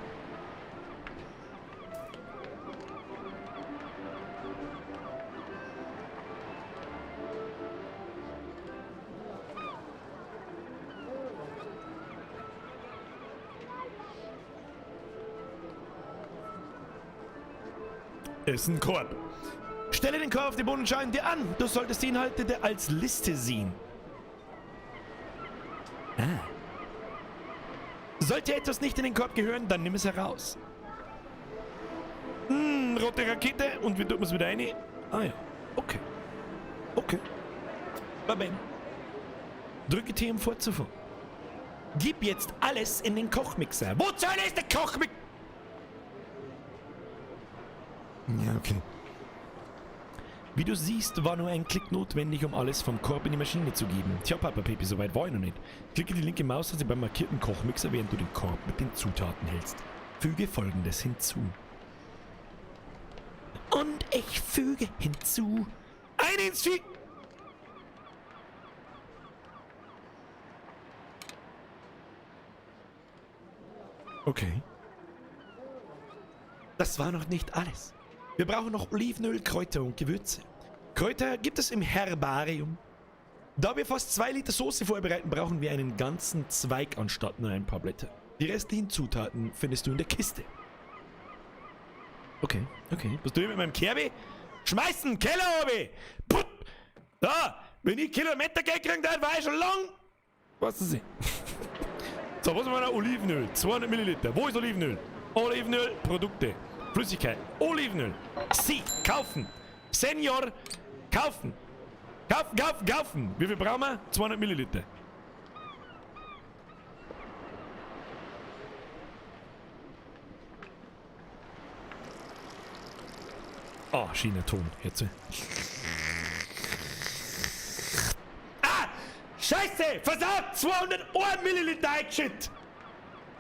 Ist ein Korb. Stelle den Korb auf den Boden und schau ihn dir an. Du solltest die Inhalte als Liste sehen. Ah. Sollte etwas nicht in den Korb gehören, dann nimm es heraus. Rote Rakete. Und wie tut man es wieder rein? Ah ja. Okay. Okay. Va bene. Drücke T, um fortzufahren. Gib jetzt alles in den Kochmixer. Wo zur Hölle ist der Kochmixer? Ja, okay. Wie du siehst, war nur ein Klick notwendig, um alles vom Korb in die Maschine zu geben. Tja, Papa Pepe, so weit war ich noch nicht. Klicke die linke Maustaste beim markierten Kochmixer, während du den Korb mit den Zutaten hältst. Füge Folgendes hinzu. Und ich füge hinzu einen Zwie... Okay. Das war noch nicht alles. Wir brauchen noch Olivenöl, Kräuter und Gewürze. Kräuter gibt es im Herbarium. Da wir fast 2 Liter Soße vorbereiten, brauchen wir einen ganzen Zweig anstatt nur ein paar Blätter. Die restlichen Zutaten findest du in der Kiste. Okay, okay. Was tue ich mit meinem Kerbe? Schmeißen! Keller oben! Put! Da! Wenn ich Kilometergeld kriege, dann war ich schon lang! Was ist das? So, was haben wir noch? Olivenöl. 200 Milliliter. Wo ist Olivenöl? Olivenöl, Produkte. Flüssigkeit. Olivenöl. Sie. Kaufen. Senior. Kaufen. Kaufen, kaufen, kaufen. Wie viel brauchen wir? 200 Milliliter. Ah, schöner Ton. Jetzt. Ah! Scheiße! Versagt! 201 Milliliter eingeschüttet!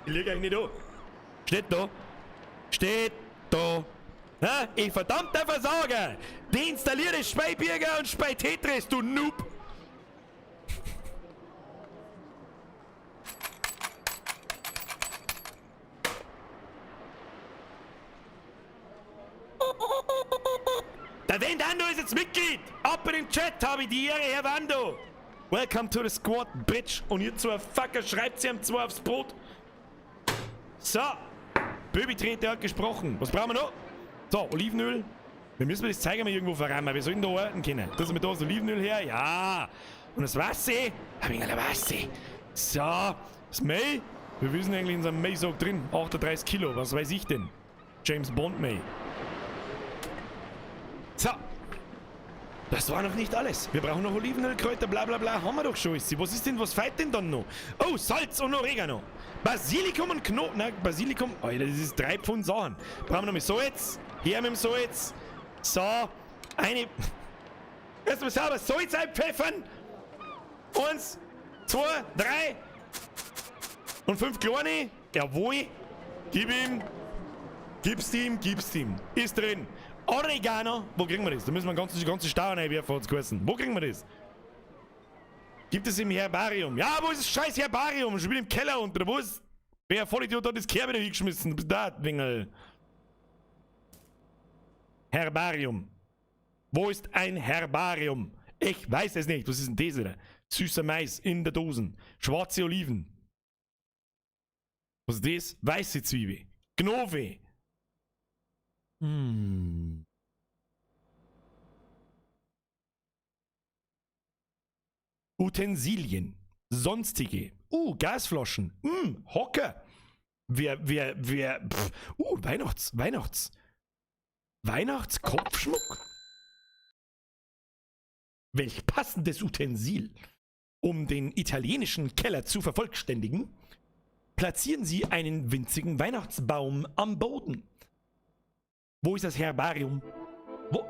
Ich lieg eigentlich nicht an. Steht da. Steht da. Ha? Ich verdammter Versager! Deinstalliere Speibirger und Spei Tetris, du Noob! Der Wendando ist jetzt Mitglied! Ab in den Chat habe ich die Ehre, Herr Wando! Welcome to the squad, bitch! Und ihr zwei Fucker schreibt sie ihm zwei aufs Brot! So! Böbi-Trete hat gesprochen. Was brauchen wir noch? So, Olivenöl. Wir müssen das Zeug mal irgendwo verrammen. Wir sollten da arbeiten können. Das mit da das Olivenöl her? Ja! Und das Wasser? Ein wenig Wasser. So, das Mehl. Wir wissen eigentlich in unserem Mehlsack drin. 38 Kilo, was weiß ich denn? James Bond Mehl. So. Das war noch nicht alles. Wir brauchen noch Olivenöl, Kräuter, bla bla bla. Haben wir doch schon. Was ist denn, was fehlt denn dann noch? Oh, Salz und Oregano. Basilikum und Knoblauch. Nein, Basilikum. Alter, das ist 3 Pfund Sachen. Brauchen wir noch mit Salz. Her mit dem Salz. So. Eine. Erstmal sauber Salz einpfeffern. 1, 2, 3. Und 5 kleine. Jawohl. Gib ihm. Gib's ihm, gib's ihm. Ist drin. Oregano. Wo kriegen wir das? Da müssen wir die ganze Stau reinwerfen, hat's geheißen. Wo kriegen wir das? Gibt es im Herbarium? Ja, wo ist das scheiß Herbarium? Schon wieder im Keller unten. Wo ist... Wer Vollidiot hat das Kerbe da hingeschmissen? Bist da, Wingel. Herbarium. Wo ist ein Herbarium? Ich weiß es nicht. Was ist denn das da? Süßer Mais in der Dosen. Schwarze Oliven. Was ist das? Weiße Zwiebel. Gnove. Utensilien. Sonstige. Gasflaschen. Hocker. Wer, pff. Weihnachts, Weihnachts. Weihnachtskopfschmuck? Welch passendes Utensil. Um den italienischen Keller zu vervollständigen, platzieren Sie einen winzigen Weihnachtsbaum am Boden. Wo ist das Herbarium? Wo?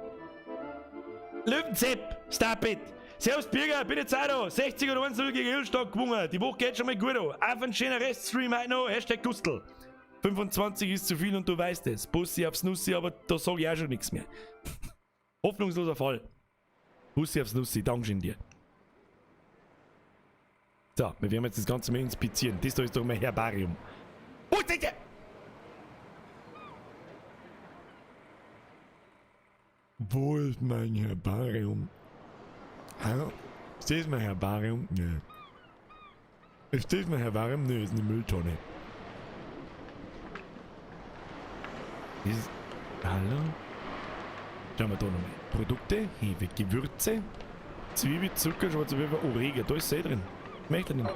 Löwenzepp! Stop it! Servus Birger, bin jetzt auch da. 60 oder 1-0 gegen Hillstock gewonnen. Die Woche geht schon mal gut an. Auf einen schönen Reststream heute noch. Hashtag Gustl. 25 ist zu viel und du weißt es. Bussi aufs Nussi, aber da sag ich auch schon nichts mehr. Hoffnungsloser Fall. Bussi aufs Nussi, Dankeschön dir. So, wir werden jetzt das Ganze mal inspizieren. Das da ist doch mein Herbarium. Wo ist der? Wo ist mein Herbarium? Hallo? Ist das mein Herbarium? Nö. Ist das mein Herbarium? Nö, ist eine Mülltonne. Ist, hallo? Schauen wir da nochmal. Produkte, Hefe, Gewürze, Zwiebel, Zucker, schwarzer Pfeffer, Oregano. Da ist es eh drin. Möchte ich nicht.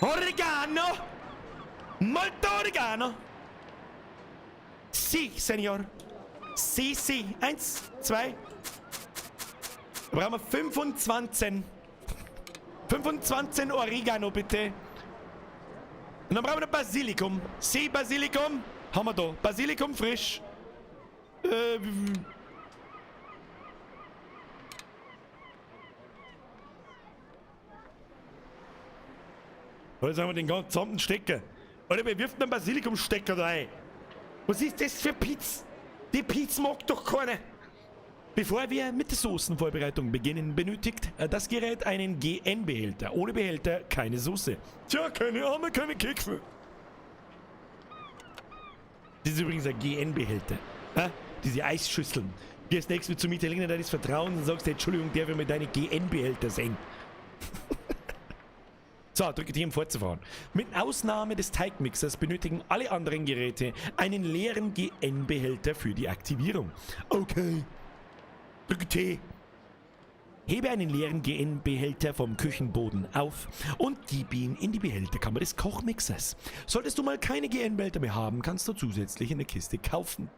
Oregano! Molto Oregano! Si, Senor. Si, si. 1, 2. Da brauchen wir 25. 25 Oregano, bitte. Und dann brauchen wir noch Basilikum. See Basilikum haben wir da. Basilikum frisch. Jetzt haben wir den ganzen Stecker. Alter, wer wirft denn einen Basilikumstecker da rein? Was ist das für Pizza? Die Pizza mag doch keiner. Bevor wir mit der Soßenvorbereitung beginnen, benötigt das Gerät einen GN-Behälter. Ohne Behälter keine Soße. Tja, keine Arme, keine Kekse. Das ist übrigens ein GN-Behälter. Ja? Diese Eisschüsseln. Gehst nächstes Mal zum Italiener deines Vertrauens und sagst, Entschuldigung, darf ich mir deine GN-Behälter sehen? So, drücke T, um fortzufahren. Mit Ausnahme des Teigmixers benötigen alle anderen Geräte einen leeren GN-Behälter für die Aktivierung. Okay. Drücke T. Hebe einen leeren GN-Behälter vom Küchenboden auf und gib ihn in die Behälterkammer des Kochmixers. Solltest du mal keine GN-Behälter mehr haben, kannst du zusätzlich in der Kiste kaufen.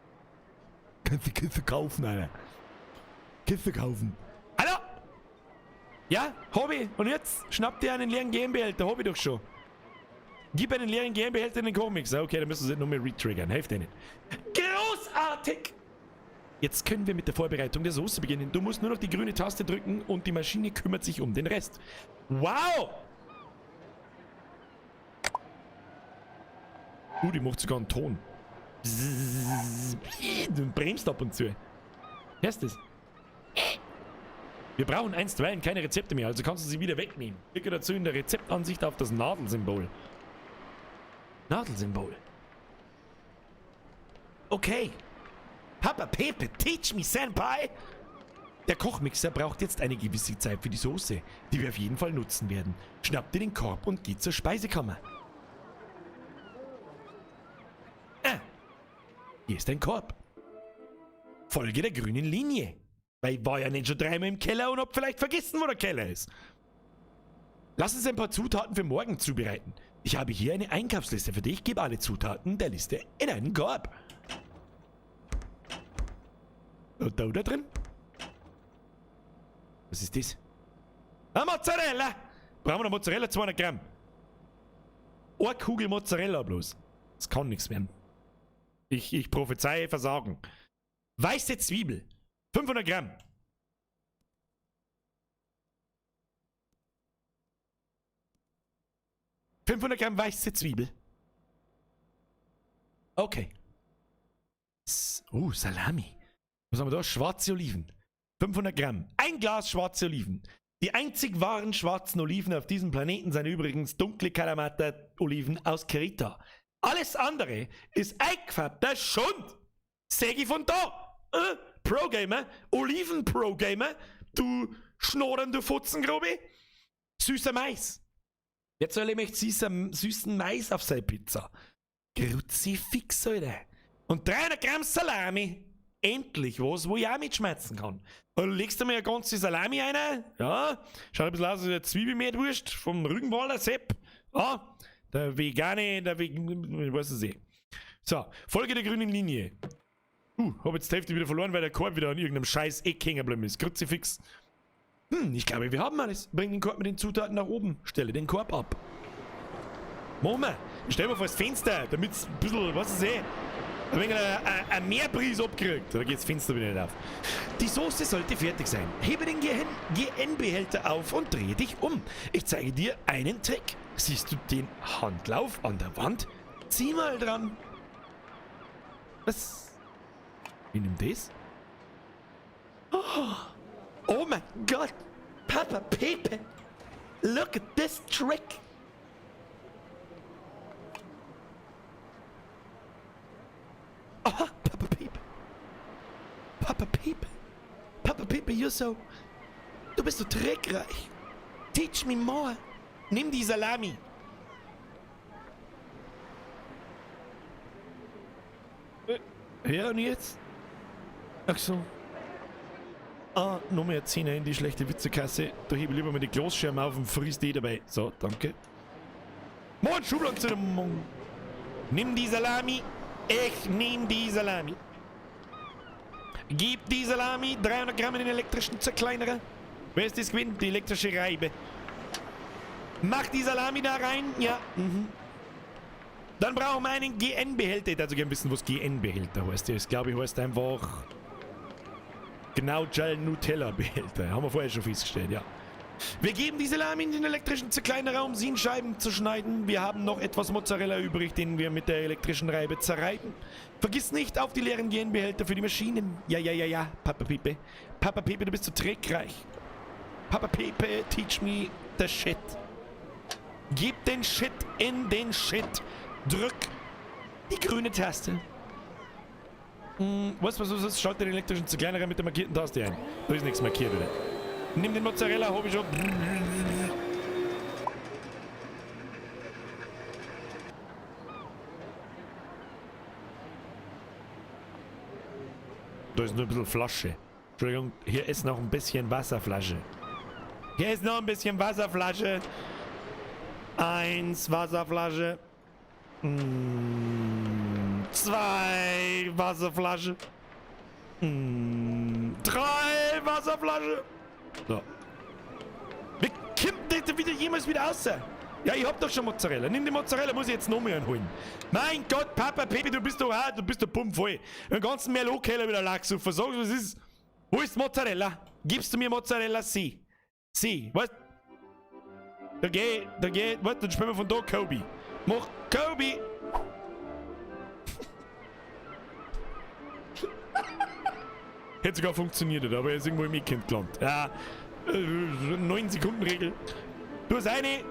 Kannst du Kiste kaufen, Alter. Kiste kaufen. Hallo? Ja, Hobby. Und jetzt schnapp dir einen leeren GN-Behälter. Hab ich doch schon. Gib einen leeren GN-Behälter in den Kochmixer. Okay, dann müssen sie nur mehr retriggern. Hilft denen. Großartig! Jetzt können wir mit der Vorbereitung der Soße beginnen. Du musst nur noch die grüne Taste drücken und die Maschine kümmert sich um den Rest. Wow! Die macht sogar einen Ton. Und bremst ab und zu. Hörst du das? Wir brauchen einstweilen keine Rezepte mehr, also kannst du sie wieder wegnehmen. Klicke dazu in der Rezeptansicht auf das Nadelsymbol. Nadelsymbol. Okay. Papa Pepe, teach me, Senpai! Der Kochmixer braucht jetzt eine gewisse Zeit für die Soße, die wir auf jeden Fall nutzen werden. Schnapp dir den Korb und geh zur Speisekammer. Ah, hier ist ein Korb. Folge der grünen Linie. Weil ich war ja nicht schon dreimal im Keller und hab vielleicht vergessen, wo der Keller ist. Lass uns ein paar Zutaten für morgen zubereiten. Ich habe hier eine Einkaufsliste für dich. Gib alle Zutaten der Liste in einen Korb. Und da drin? Was ist das? Ah, Mozzarella! Brauchen wir noch Mozzarella? 200 Gramm. Eine Kugel Mozzarella bloß. Das kann nichts werden. Ich prophezeie Versagen. Weiße Zwiebel. 500 Gramm. 500 Gramm weiße Zwiebel. Okay. Salami. Was haben wir da? Schwarze Oliven. 500 Gramm. Ein Glas schwarze Oliven. Die einzig wahren schwarzen Oliven auf diesem Planeten sind übrigens dunkle Kalamata-Oliven aus Kreta. Alles andere ist eingefärbter Schund. Sag ich von da. Pro-Gamer, Oliven-Pro-Gamer, du schnorrende Futzengrube. Süßer Mais. Jetzt soll ich mich süßen Mais auf seine Pizza. Kruzifix, Alter. Und 300 Gramm Salami. Endlich was, wo ich auch mitschmerzen kann. Und legst du mir eine ganze Salami rein? Ja. Schaut ein bisschen aus wie eine Zwiebelmehlwurst vom Rügenwalder Sepp. Ja. Der vegane, der ich weiß es eh. So, Folge der grünen Linie. Hab jetzt die Hälfte wieder verloren, weil der Korb wieder an irgendeinem scheiß Eck hängen geblieben ist. Kruzifix. Ich glaube, wir haben alles. Bring den Korb mit den Zutaten nach oben. Stelle den Korb ab. Machen wir. Stell mal vor das Fenster, damit's ein bisschen, was ist eh, ein wenig ein Meerbris abkriegt. Da geht's Fenster wieder nicht auf. Die Soße sollte fertig sein. Hebe den GN-Behälter auf und drehe dich um. Ich zeige dir einen Trick. Siehst du den Handlauf an der Wand? Zieh mal dran. Was? Wie nimmt das? Oh, oh mein Gott! Papa Pepe! Look at this trick! Oh, Papa Pepe! Papa Pepe! Papa Pepe, you're so... Du bist so trickreich! Teach me more! Nimm die Salami! Ja, und jetzt? Ach so. Ah, noch mehr 10 in die schlechte Witzekasse. Da hebe ich lieber mal die Glasscherben auf und frisst die dabei. So, danke. Moin, Schubladen zu dem Mund. Nimm die Salami. Ich nehm die Salami. Gib die Salami 300 Gramm in den elektrischen Zerkleinerer. Wer ist das gewesen? Die elektrische Reibe. Mach die Salami da rein. Ja. Mhm. Dann brauchen wir einen GN-Behälter. Ich würde gerne wissen, was GN-Behälter heißt. Das, glaube ich, heißt einfach... Genau, Gel Nutella-Behälter. Haben wir vorher schon festgestellt, ja. Wir geben die Salami in den elektrischen Zerkleinerer, um sie in Scheiben zu schneiden. Wir haben noch etwas Mozzarella übrig, den wir mit der elektrischen Reibe zerreiben. Vergiss nicht auf die leeren GN-Behälter für die Maschinen. Ja, ja, ja, ja, Papa Pepe. Papa Pepe, du bist so trickreich. Papa Pepe, teach me the shit. Gib den Shit in den Shit. Drück die grüne Taste. Was? Schalte den elektrischen Zerkleinerer mit der markierten Taste ein. Da ist nichts markiert, oder? Nimm den Mozzarella, hab ich schon. Da ist nur ein bisschen Flasche. Entschuldigung, hier ist noch ein bisschen Wasserflasche. Hier ist noch ein bisschen Wasserflasche. 1 Wasserflasche. 2 Wasserflasche. 3 Wasserflasche. So. Wie kommt denn wieder jemals wieder raus? Ja, ich hab doch schon Mozzarella. Nimm die Mozzarella, muss ich jetzt noch mehr holen. Mein Gott, Papa Pepe, du bist doch auch, du bist doch pumpvoll. Den ganzen Merlot-Keller wieder Lachs auf. Sag, was ist? Wo ist Mozzarella? Gibst du mir Mozzarella? Sie. Sie. Was? Da geh, warte, dann spielen wir von da Kobe. Mach Kobe! Hätte sogar funktioniert, aber er ist irgendwo im E-Kind gelandet. Ja, 9-Sekunden-Regel. Du hast eine.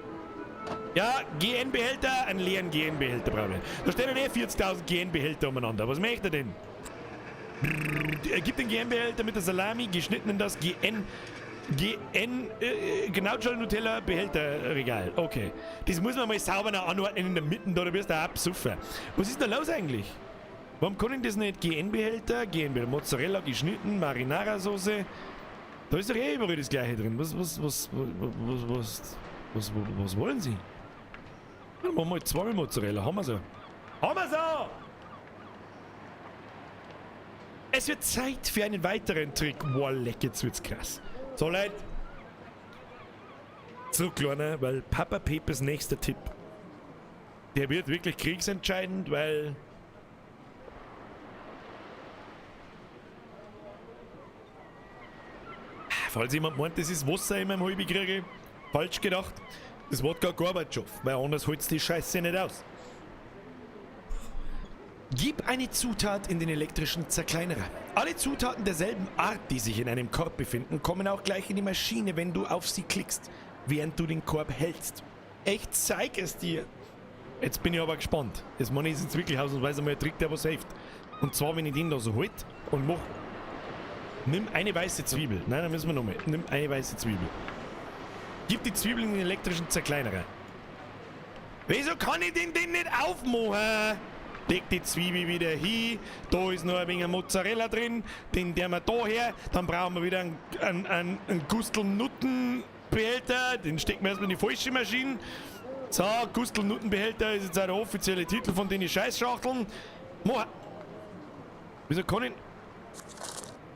Ja, GN-Behälter, einen leeren GN-Behälter brauchen wir. Da stehen eh 40.000 GN-Behälter umeinander. Was möchte er denn? Er gibt den GN-Behälter mit der Salami, geschnitten in das GN. GN, genau schon Nutella Behälterregal. Okay. Das muss man mal sauber noch anordnen in der Mitte, da wirst du auch absuffen. Was ist da los eigentlich? Warum kann ich das nicht? GN-Behälter, GN-Behälter, Mozzarella geschnitten, Marinara-Soße. Da ist doch eh überall das Gleiche drin. Was wollen Sie? Dann machen wir halt zweimal Mozzarella. Haben wir so. Haben wir so! Es wird Zeit für einen weiteren Trick. Boah, leck, jetzt wird's krass. So, Leute. Zurück, Kleiner, weil Papa Pepes nächster Tipp, der wird wirklich kriegsentscheidend, weil... Falls jemand meint, das ist Wasser in meinem halben Kriege, falsch gedacht. Das Wort gar Gorbatschow, weil anders holt's die Scheiße nicht aus. Gib eine Zutat in den elektrischen Zerkleinerer. Alle Zutaten derselben Art, die sich in einem Korb befinden, kommen auch gleich in die Maschine, wenn du auf sie klickst, während du den Korb hältst. Ich zeig es dir. Jetzt bin ich aber gespannt. Das meine ich jetzt wirklich ausnahmsweise mal ein Trick, der was hilft. Und zwar, wenn ich den da so halt und mach... Nimm eine weiße Zwiebel. Nein, da müssen wir nochmal. Nimm eine weiße Zwiebel. Gib die Zwiebel in den elektrischen Zerkleinerer. Wieso kann ich den denn nicht aufmachen? Leg die Zwiebel wieder hin. Da ist noch ein wenig Mozzarella drin. Den der wir da her. Dann brauchen wir wieder einen Gustel-Nuttenbehälter. Den stecken wir erstmal in die falsche Maschine. So, Gustel-Nuttenbehälter ist jetzt auch der offizielle Titel von den Scheißschachteln. Mach. Wieso kann ich...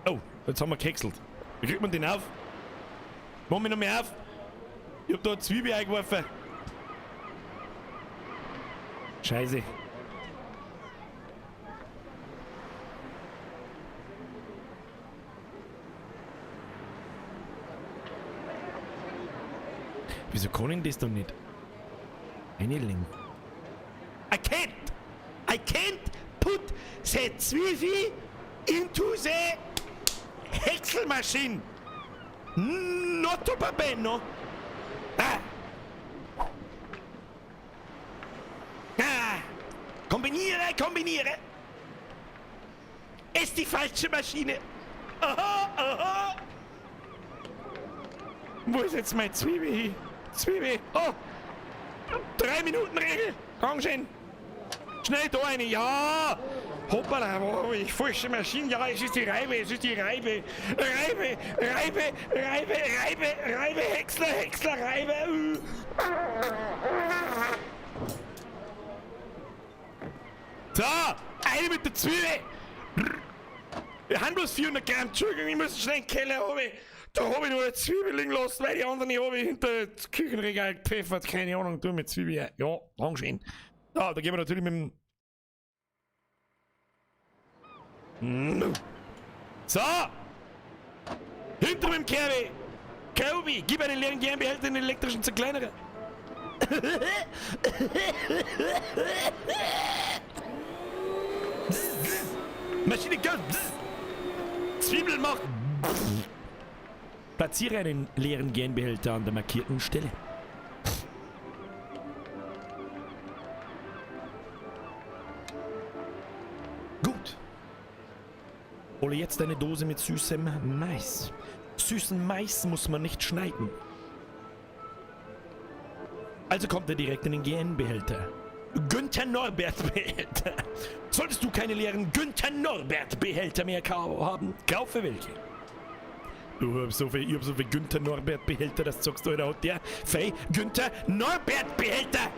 Oh, jetzt haben wir gehäckselt. Wie kriegt man den auf? Mach mich noch mehr auf. Ich hab da eine Zwiebel eingeworfen. Scheiße. Wieso kann ich das doch nicht? Eine Link. I can't! I can't put the Zwiebel into the Häckselmaschine! Not to bene! Ah! Ah! Kombiniere, kombiniere! Ist die falsche Maschine! Aha, aha! Wo ist jetzt mein Zwiebel hin? Zwiebel! Oh! 3 Minuten Regel! Dankeschön! Schnell da eine! Ja! Hoppala, oh, ich falsche Maschine! Ja, es ist die Reibe, es ist die Reibe! Reibe, Reibe, Reibe, Reibe, Reibe, Häcksler, Häcksler, Reibe! So! Eine mit der Zwiebel! Wir haben bloß 400 Gramm, Entschuldigung, ich muss schnell in den Keller runter. Da hab ich nur eine Zwiebel liegen lassen, weil die anderen habe ich hinter das Küchenregal gepfeffert. Keine Ahnung, du mit Zwiebel. Ja, Dankeschön. Ah, da gehen wir natürlich mit dem... So! Hinter dem Kirby! Kirby, gib einen leeren Gernbehälter in den elektrischen Zerkleinerer. Maschine geht. Zwiebel macht. Platziere einen leeren Gernbehälter an der markierten Stelle. Gut. Hole jetzt eine Dose mit süßem Mais. Süßen Mais muss man nicht schneiden. Also kommt er direkt in den GN-Behälter. Günther Norbert-Behälter. Solltest du keine leeren Günther Norbert-Behälter mehr haben, kaufe welche. Du hab so viel, ich hab so viel Günther Norbert-Behälter, das sagst du, Alter, hat der Fei Günther Norbert-Behälter.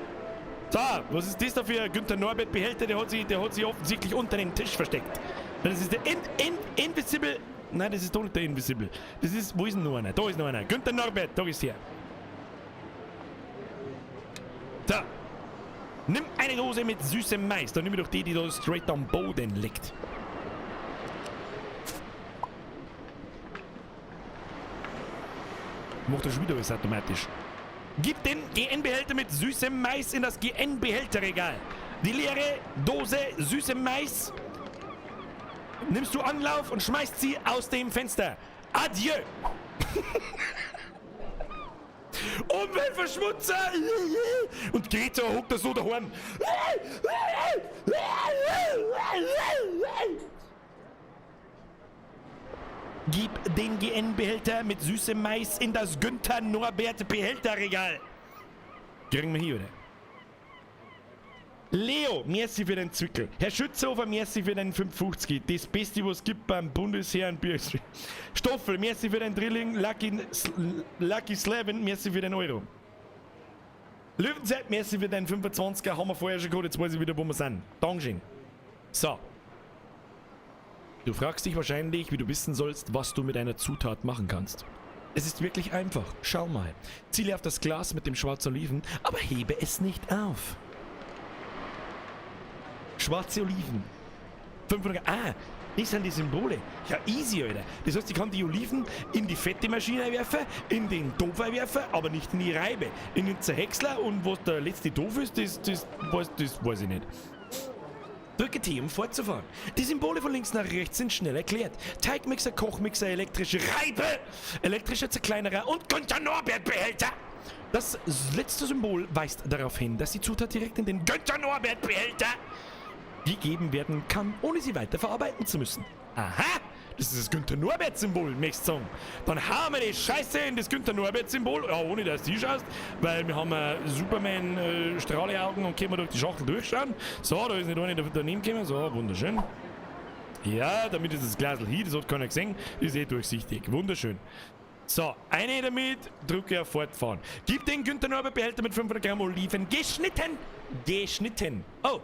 So, was ist das da für ein Günther Norbert-Behälter? Der hat sich offensichtlich unter dem Tisch versteckt. Das ist der Invisible. Nein, das ist doch nicht der Invisible. Das ist, wo ist denn noch einer? Da ist noch einer. Günther Norbert, da ist er. Da. Nimm eine Dose mit süßem Mais. Dann nimm ich doch die, die da straight am Boden liegt. Macht das schon wieder alles automatisch. Gib den GN-Behälter mit süßem Mais in das GN-Behälterregal. Die leere Dose süßem Mais nimmst du Anlauf und schmeißt sie aus dem Fenster. Adieu! Umweltverschmutzer! Und Greta hockt da so daheim. Gib den GN-Behälter mit süßem Mais in das Günther Norbert Behälterregal. Kriegen wir hier, oder? Leo, merci für den Zwickel. Herr Schützenhofer, merci für den 5,50. Das Beste, was es gibt beim Bundesheer in Bier. Stoffel, merci für den Drilling. Lucky Slevin, merci für den Euro. Löwenzeit, merci für den 25er. Haben wir vorher schon gehabt, jetzt weiß ich wieder, wo wir sind. Dankeschön. So. Du fragst dich wahrscheinlich, wie du wissen sollst, was du mit einer Zutat machen kannst. Es ist wirklich einfach. Schau mal. Ziele auf das Glas mit dem schwarzen Oliven, aber hebe es nicht auf. Schwarze Oliven. 500. Ah, das sind die Symbole. Ja, easy, Alter. Das heißt, ich kann die Oliven in die fette Maschine werfen, in den Topf werfen, aber nicht in die Reibe. In den Zerhäcksler und was der letzte Topf ist, das weiß ich nicht. Drücke T, um fortzufahren. Die Symbole von links nach rechts sind schnell erklärt. Teigmixer, Kochmixer, elektrische Reibe, elektrischer Zerkleinerer und Günther Norbert Behälter. Das letzte Symbol weist darauf hin, dass die Zutat direkt in den Günther Norbert Behälter gegeben werden kann, ohne sie weiter verarbeiten zu müssen. Aha! Das ist das Günther Norbert-Symbol, möchtest du sagen. Dann hauen wir die Scheiße in das Günther Norbert-Symbol, ja, ohne dass du schaust, weil wir haben Superman Strahleaugen und können wir durch die Schachtel durchschauen. So, da ist nicht eine daneben gekommen. So, wunderschön. Ja, damit ist das Glasl hier, das hat keiner gesehen, ist eh durchsichtig. Wunderschön. So, eine damit, drücke auf Fortfahren. Gib den Günther Norbert-Behälter mit 500 Gramm Oliven geschnitten. Geschnitten. Oh.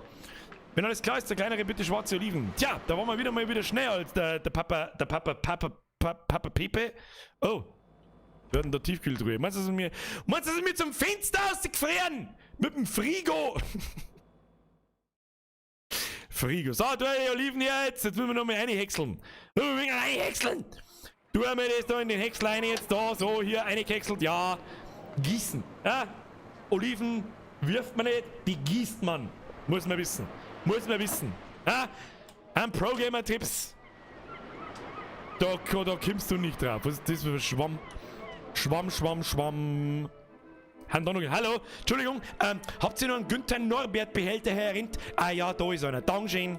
Wenn alles klar ist, zerkleinere bitte schwarze Oliven. Tja, da waren wir wieder mal wieder schneller als der Papa Pepe. Oh, wir hatten da Tiefkühltruhe. Meinst du, dass mir zum Fenster ausgefrieren? Mit dem Frigo. Frigo. So, du die Oliven hier jetzt. Jetzt müssen wir noch mal reinhäckseln. Müssen wir reinhäckseln. Du mir das da in den Häcksel rein jetzt da, so hier reingehäckselt. Ja, gießen. Ja? Oliven wirft man nicht, die gießt man. Muss man wissen. Muss man wissen. Ja? Ein Pro-Gamer-Tipps. Da kommst du nicht drauf. Was ist das für ein Schwamm? Schwamm, Schwamm, Schwamm. Hallo, Entschuldigung, habt ihr noch einen Günther Norbert Behälter, Herr Rindt? Ah ja, da ist einer. Dankeschön.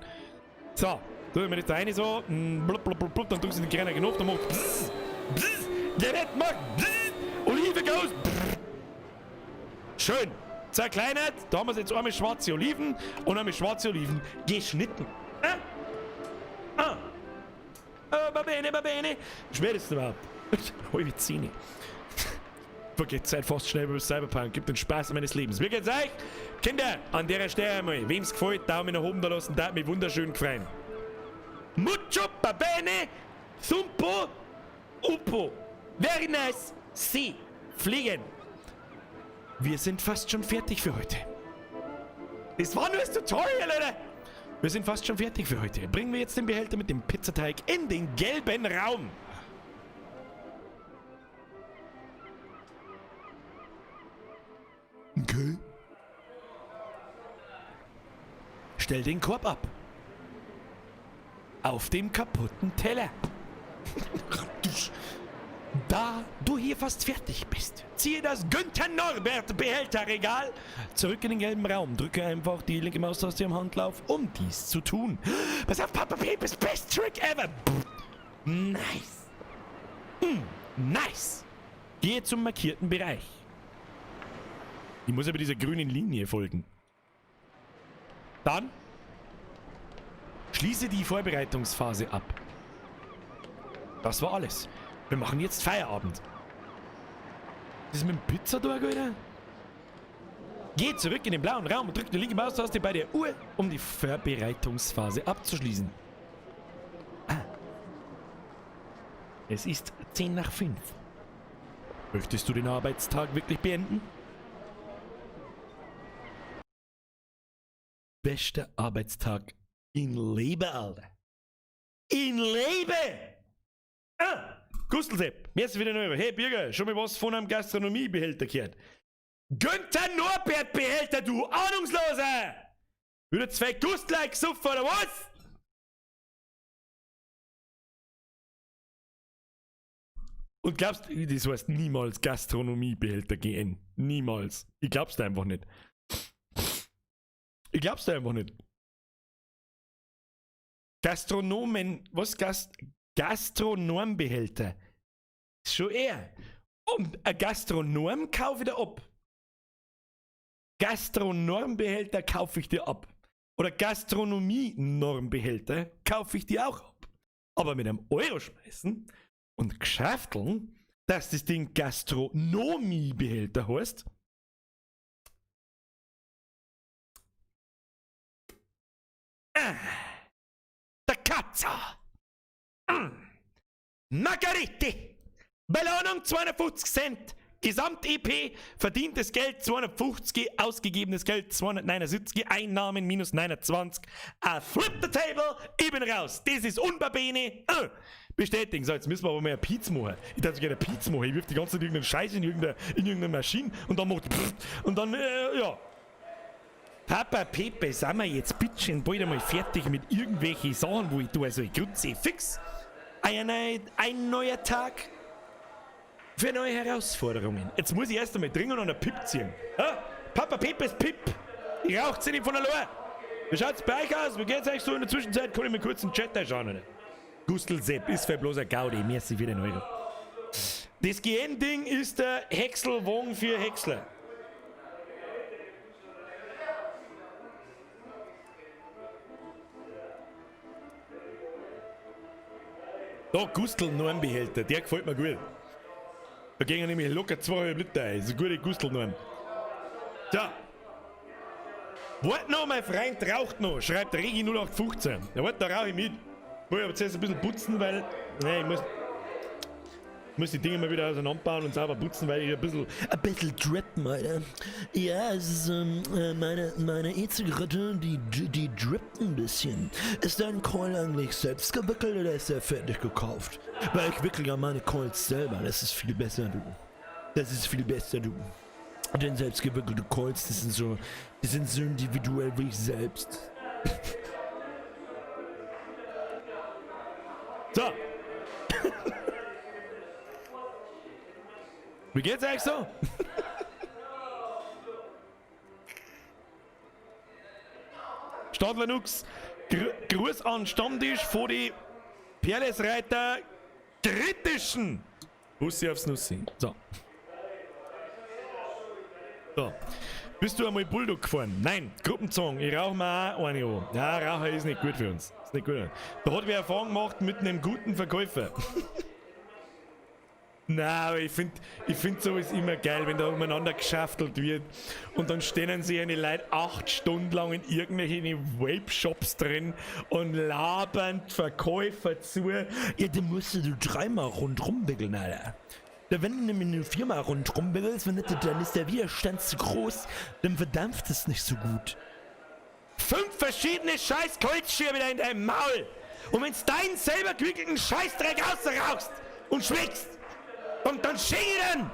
So, tun wir das da rein so. Blub, blub, blub, blub, dann drückst du den kleinen Knopf, dann macht bzz, bzz, Gerät macht bzz, Olive goes. Schön. Zerkleinert, da haben wir jetzt einmal schwarze Oliven und einmal schwarze Oliven geschnitten. Ah. Ah. Va bene, va bene. Schwer ist es überhaupt. Halbe Zähne. Vergeht Zeit fast schnell über Cyberpunk. Gibt den Spaß meines Lebens. Wie geht's euch? Kinder, an der Stelle einmal. Wem's gefällt, Daumen nach oben da lassen, da hat mich wunderschön gefreut. Mucho va bene, Zumpo, Upo. Very nice. Sie fliegen. Wir sind fast schon fertig für heute. Das war nur das Tutorial, Alter. Wir sind fast schon fertig für heute. Bringen wir jetzt den Behälter mit dem Pizzateig in den gelben Raum. Okay. Stell den Korb ab. Auf dem kaputten Teller. Da du hier fast fertig bist, ziehe das Günther Norbert Behälterregal zurück in den gelben Raum. Drücke einfach die linke Maustaste im Handlauf, um dies zu tun. Pass auf, Papa Pepes best trick ever. Nice. Nice. Gehe zum markierten Bereich. Ich muss aber dieser grünen Linie folgen. Dann schließe die Vorbereitungsphase ab. Das war alles. Wir machen jetzt Feierabend. Was ist mit dem Pizzator, Alter? Geh zurück in den blauen Raum und drück die linke Maustaste bei der Uhr, um die Vorbereitungsphase abzuschließen. Ah. Es ist 5:10. Möchtest du den Arbeitstag wirklich beenden? Bester Arbeitstag in Leben, Alter. In Leben! Ah! Gustl Sepp, merci für den Euro. Hey Birger, schon mal was von einem Gastronomiebehälter gehört? Günther Norbert Behälter, du Ahnungsloser! Wieder zwei Gustl gesoffen oder was? Und glaubst du, das heißt niemals Gastronomiebehälter GN. Niemals. Ich glaub's dir einfach nicht. Ich glaub's dir einfach nicht. Gastronomen, was? Gastronombehälter. Ist schon eher. Und ein Gastronom kaufe ich dir ab. Gastronombehälter kaufe ich dir ab. Oder Gastronomie-Normbehälter kaufe ich dir auch ab. Aber mit einem Euro schmeißen und geschäfteln, dass das Ding Gastronomiebehälter heißt. Ah, der Katzer. Margarete. Belohnung 250 Cent. Gesamt-EP, verdientes Geld 250, ausgegebenes Geld 279, Einnahmen minus 29. I flip the table, ich bin raus. Das ist unbabene. Bestätigen. So, jetzt müssen wir aber mehr Pizza machen. Ich darf gerne Pizza machen. Ich wirf die ganze Zeit irgendeinen Scheiß in irgendeine Maschine und dann macht pfft, und dann, ja. Papa Pepe, sind wir jetzt bitte bald einmal fertig mit irgendwelchen Sachen, wo ich tue. Also ich grüße fix. Ein neuer Tag für neue Herausforderungen. Jetzt muss ich erst einmal dringend an der Pip ziehen. Ha? Papa Pepes Pip. Ich rauche sie nicht von allein. Wie schaut's bei euch aus? Wie geht's euch so in der Zwischenzeit? Kann ich mir kurz den Chat anschauen, oder? Gustl Sepp ist für bloß ein Gaudi. Merci für den Euro. Das GN-Ding ist der Häckselwagen für Häcksler. Da, Gustl Normbehälter, der gefällt mir gut. Da gehen nämlich locker 2,5 Liter ein. Das ist eine gute Gustl-Norm. So. Wart noch, mein Freund raucht noch, schreibt Regi null acht fünfzehn. Ja, warte, da rauche ich mit. Muss ich aber zuerst ein bisschen putzen, weil. Ne, ich muss die Dinge mal wieder auseinanderbauen und sauber putzen, weil ich ein bisschen drippen, Alter. Ja, es ist meine E-Zigarette, die drippt ein bisschen. Ist dein Coil eigentlich selbst gewickelt oder ist der fertig gekauft? Weil ich wickel ja meine Coils selber, das ist viel besser, du. Das ist viel besser, du. Denn selbstgewickelte Coils, die sind so individuell wie ich selbst. So. Wie geht's euch so? Stadler Nux, Gruß an Stammtisch vor die Perlesreiter Kritischen. Bussi aufs Nussi. So. So. Bist du einmal Bulldog gefahren? Nein, Gruppenzwang. Ich rauche mir auch eine an. Ja, Raucher ist nicht gut für uns. Ist nicht gut. Da hat wer Erfahrung gemacht mit einem guten Verkäufer. Nein, aber ich find sowas immer geil, wenn da umeinander geschaftelt wird und dann stehen sich eine Leute 8 Stunden lang in irgendwelchen Vape-Shops drin und labern Verkäufer zu. Ja, da musst du 3-mal rundrum wickeln, Alter. Da, wenn du nämlich nur 4-mal rundrum wickelst, wenn nicht, dann ist der Widerstand zu groß, dann verdampft es nicht so gut. Fünf verschiedene scheiß Holzschier wieder in deinem Maul. Und wenn's deinen selber gewickelten Scheißdreck rausrauchst und schmeckst, und dann schick ich den!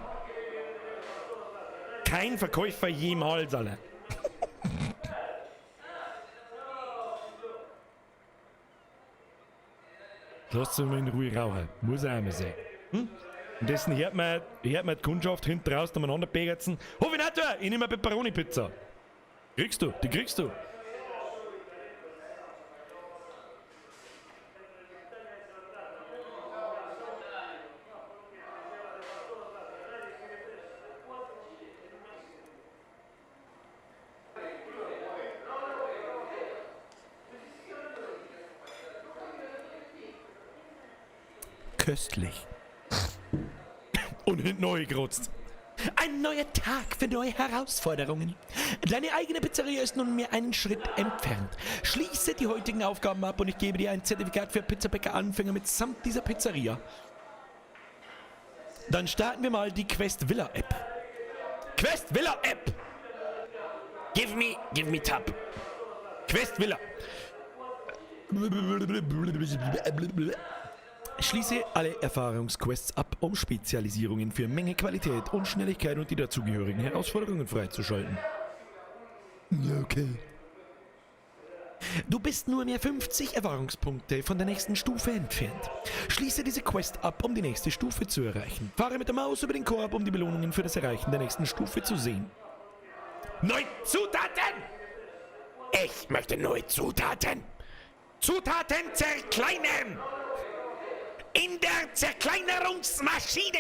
Kein Verkäufer jemals, Alter. Lass uns mal in Ruhe rauchen. Muss auch einmal sein. Hm? Und dessen hört man, hört man die Kundschaft hinten raus umeinander begerzen. Hofinator, ich nehme eine Pepperoni-Pizza. Kriegst du, die kriegst du. Köstlich. Und hinten neu gerotzt. Ein neuer Tag für neue Herausforderungen. Deine eigene Pizzeria ist nunmehr einen Schritt entfernt. Schließe die heutigen Aufgaben ab und ich gebe dir ein Zertifikat für Pizzabäcker Anfänger mitsamt dieser Pizzeria. Dann starten wir mal die Quest Villa App. Quest Villa App! Give me, give me Tab. Quest Villa. Schließe alle Erfahrungsquests ab, um Spezialisierungen für Menge, Qualität und Schnelligkeit und die dazugehörigen Herausforderungen freizuschalten. Ja, okay. Du bist nur mehr 50 Erfahrungspunkte von der nächsten Stufe entfernt. Schließe diese Quest ab, um die nächste Stufe zu erreichen. Fahre mit der Maus über den Korb, um die Belohnungen für das Erreichen der nächsten Stufe zu sehen. Neue Zutaten! Ich möchte neue Zutaten! Zutaten zerkleinern! In der Zerkleinerungsmaschine!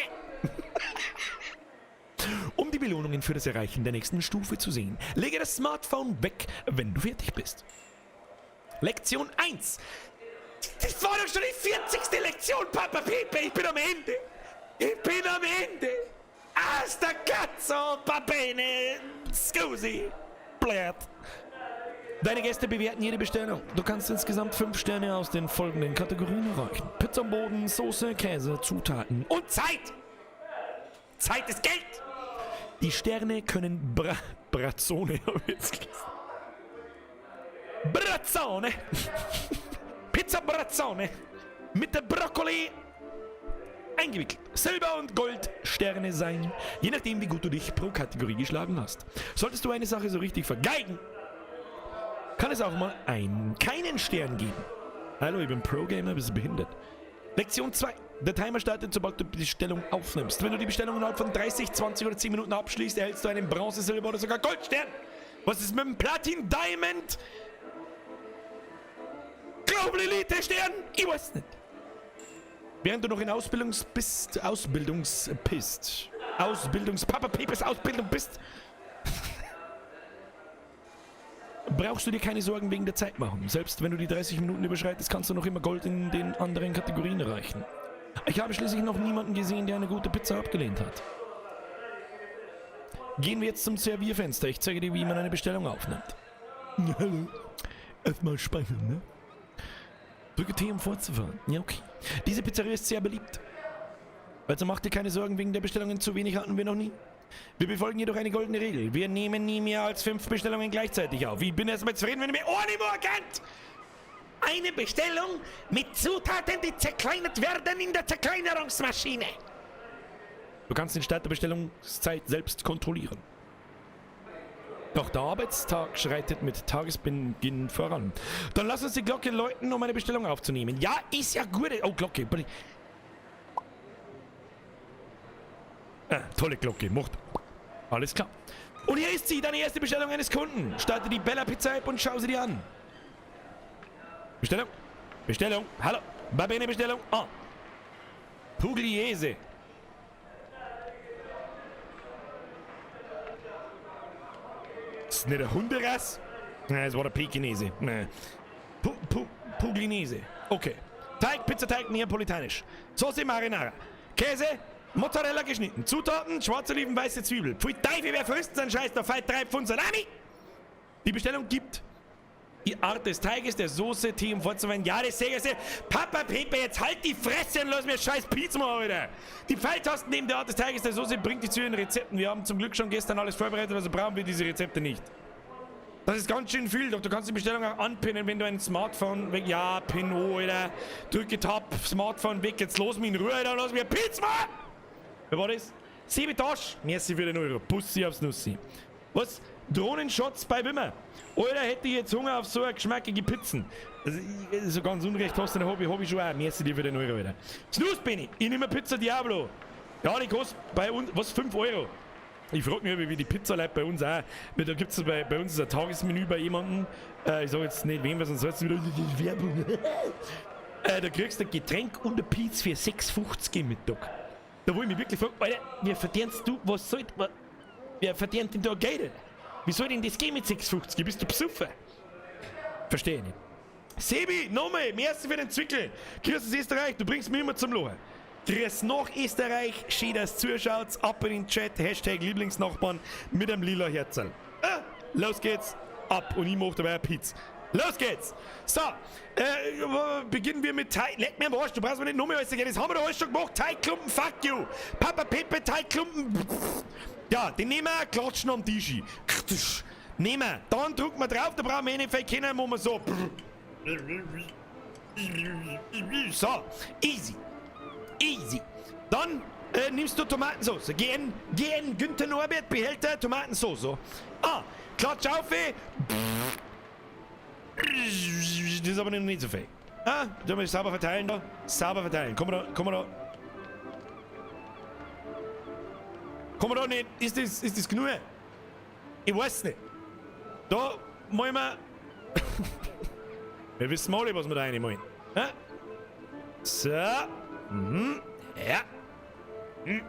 Um die Belohnungen für das Erreichen der nächsten Stufe zu sehen, lege das Smartphone weg, wenn du fertig bist. Lektion 1. Das war doch schon die 40. Lektion, Papa Pepe. Ich bin am Ende. Ich bin am Ende. Hasta cazzo, va bene. Scusi. Blöd. Deine Gäste bewerten jede Bestellung. Du kannst insgesamt 5 Sterne aus den folgenden Kategorien erreichen. Pizza am Boden, Soße, Käse, Zutaten und Zeit. Zeit ist Geld. Die Sterne können Bra Brazzone, hab ich jetzt gelesen. Brazzone. Pizza Brazzone. Mit der Brokkoli eingewickelt. Silber und Gold Sterne sein, je nachdem, wie gut du dich pro Kategorie geschlagen hast. Solltest du eine Sache so richtig vergeigen, kann es auch mal einen keinen Stern geben. Hallo, ich bin Pro-Gamer, bist du behindert? Lektion 2. Der Timer startet, sobald du die Bestellung aufnimmst. Wenn du die Bestellung innerhalb von 30, 20 oder 10 Minuten abschließt, erhältst du einen Bronze, Silber oder sogar Goldstern. Was ist mit dem Platin Diamond? Global Elite Stern? Ich weiß nicht. Während du noch in Ausbildungs bist, Ausbildungs bist, Ausbildungs Papa Pepes Ausbildung bist, brauchst du dir keine Sorgen wegen der Zeit machen. Selbst wenn du die 30 Minuten überschreitest, kannst du noch immer Gold in den anderen Kategorien erreichen. Ich habe schließlich noch niemanden gesehen, der eine gute Pizza abgelehnt hat. Gehen wir jetzt zum Servierfenster. Ich zeige dir, wie man eine Bestellung aufnimmt. Hallo. Erstmal speichern, ne? Drücke T, um fortzufahren. Ja, okay. Diese Pizzeria ist sehr beliebt. Also mach dir keine Sorgen wegen der Bestellungen. Zu wenig hatten wir noch nie. Wir befolgen jedoch eine goldene Regel. Wir nehmen nie mehr als 5 Bestellungen gleichzeitig auf. Ich bin erstmal zufrieden, wenn ihr mir ohne erkennt. Eine Bestellung mit Zutaten, die zerkleinert werden in der Zerkleinerungsmaschine. Du kannst den Start der Bestellungszeit selbst kontrollieren. Doch der Arbeitstag schreitet mit Tagesbeginn voran. Dann lass uns die Glocke läuten, um eine Bestellung aufzunehmen. Ja, ist ja gut. Oh, Glocke. Ah, tolle Glocke. Macht. Alles klar. Und hier ist sie, deine erste Bestellung eines Kunden. Starte die Bella Pizza App und schau sie dir an. Bestellung. Bestellung. Hallo. Va bene Bestellung. Ah. Pugliese. Ist nicht der Hunderass? Nein, es war der Pekinese. Nein. Puglinese. Okay. Teig, Pizzateig, neapolitanisch. Soße Marinara. Käse, Mozzarella geschnitten. Zutaten, schwarze Oliven, weiße Zwiebel. Pfui Teufel, wer frisst seinen Scheiß? Da fällt 3 Pfund Salami. Die Bestellung gibt die Art des Teiges, der Soße, Tee, um vorzuweinen. Ja, das sehe ich. Papa Pepe, jetzt halt die Fresse und lass mir scheiß Pizza machen, Alter. Die Pfeiltasten neben der Art des Teiges, der Soße bringt dich zu ihren Rezepten. Wir haben zum Glück schon gestern alles vorbereitet, also brauchen wir diese Rezepte nicht. Das ist ganz schön viel, doch du kannst die Bestellung auch anpinnen, wenn du ein Smartphone weg. Ja, Pin, oh, Alter. Drücke Tab, Smartphone weg, jetzt los mich in Ruhe, Alter, lass mir Pizza! Wer war das? Sieben Tasch! Merci für den Euro. Bussi aufs Nussi. Was? Drohnenshots bei Wimmer. Alter, hätte ich jetzt Hunger auf so eine geschmackige Pizzen. Also, ich, so ganz unrecht hast du, hab ich schon auch. Merci dir für den Euro, Alter. Snooze bin ich. Ich nehme Pizza Diablo. Ja, die kostet bei uns, was, 5 Euro. Ich frag mich, wie die Pizza-Leute bei uns auch. Da gibt es bei uns ein Tagesmenü bei jemandem. Ich sag jetzt nicht wem, weil sonst sollst du wieder die Werbung. Da kriegst du ein Getränk und eine Pizza für 6,50 am Mittag. Da wo ich mich wirklich frage, Alter, wie verdienst du, was soll, was, wer verdient denn da Geld? Alter? Wie soll denn das gehen mit 6,50? Bist du besoffen? Verstehe ich nicht. Sebi, nochmal, merci für den Zwickel. Grüß aus Österreich, du bringst mich immer zum Lachen. Grüß nach Österreich, schön, dass ihr zuschaut. Ab in den Chat, Hashtag Lieblingsnachbarn mit einem lila Herzl. Los geht's, ab und ich mach dabei eine Pizza. Los geht's! So, beginnen wir mit Teig. Leck mir am Arsch, du brauchst mir nicht nochmal alles erklären. Das haben wir doch alles schon gemacht. Teigklumpen, fuck you! Papa Pepe, Teigklumpen. Ja, den nehmen wir, klatschen am Tisch. Nehmen wir. Dann drücken wir drauf, da brauchen wir eh nicht viel kennen, machen wir so. So, easy. Easy. Dann nimmst du Tomatensauce. GN, GN, Günther Norbert, Behälter, Tomatensauce. Ah, klatsch auf. Das ist aber noch nicht so viel. Ah, da muss ich sauber verteilen da. Sauber verteilen. Komm da, komm da. Komm da nicht. Ist das genug? Ich weiß nicht. Da wollen wir. Wir wissen alle, was wir da rein wollen. Ja? So. Mhm. Ja. Mhm.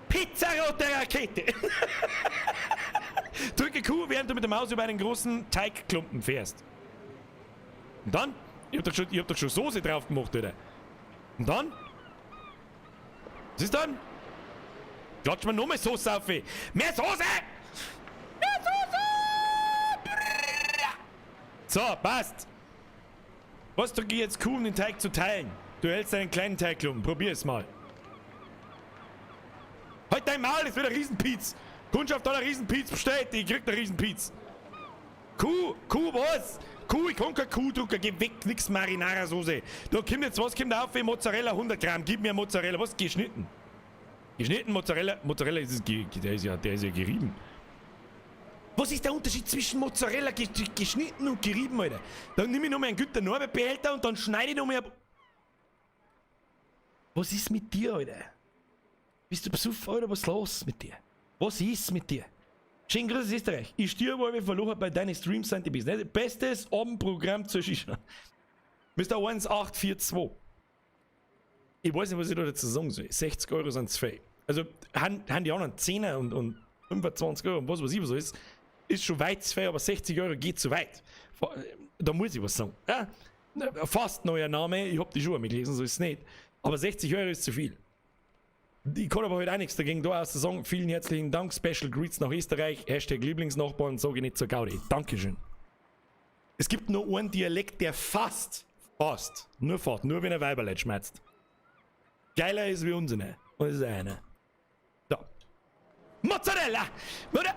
Pizza rote Rakete. Drücke Q, während du mit der Maus über einen großen Teigklumpen fährst. Und dann? Ich hab doch schon Soße drauf gemacht, oder? Und dann? Was ist dann? Klatsch mir noch mehr Soße auf. Mehr Soße! Mehr Soße! So, passt. Was drücke ich jetzt Q, um den Teig zu teilen? Du hältst einen kleinen Teigklumpen. Probier es mal. Halt dein Maul, es wird ein Riesenpiez. Kundschaft hat eine Riesenpiez bestellt, die kriegt eine Riesenpiez. Kuh, Kuh, was? Kuh, ich kann keine Kuh drucken, geh weg, nix Marinara-Soße. Da kommt jetzt was, kommt auf wie Mozzarella 100 Gramm, gib mir Mozzarella, was? Geschnitten. Geschnitten, Mozzarella, Mozzarella ist es, der ist ja gerieben. Was ist der Unterschied zwischen Mozzarella geschnitten und gerieben, Alter? Dann nehme ich nochmal einen Günther Norbert Behälter und dann schneide ich nochmal. Was ist mit dir, Alter? Bist du besoffen, Alter? Was ist los mit dir? Was ist mit dir? Schönen Grüße aus Österreich. Ich stirb, weil wir verloren bei deinen Streams sind die besten. Bestes Abendprogramm zur Shisha. Mister 1842. Ich weiß nicht, was ich da dazu sagen soll. 60 Euro sind zu viel. Also, haben die anderen 10er und 25 Euro und was weiß ich, was so ist, ist schon weit zu viel, aber 60 Euro geht zu weit. Da muss ich was sagen. Ja? Fast neuer Name, ich hab die Schuhe mitgelesen, so ist es nicht. Aber 60 Euro ist zu viel. Ich kann aber heute auch nichts dagegen da außer sagen, vielen herzlichen Dank, Special Greets nach Österreich, Hashtag Lieblingsnachbarn, sage ich nicht zur Gaudi. Dankeschön. Es gibt nur einen Dialekt, der fast, fast, nur fast, nur wenn er Weiberleid schmerzt. Geiler ist wie unsere. Und es ist einer. So. Mozzarella! Oder?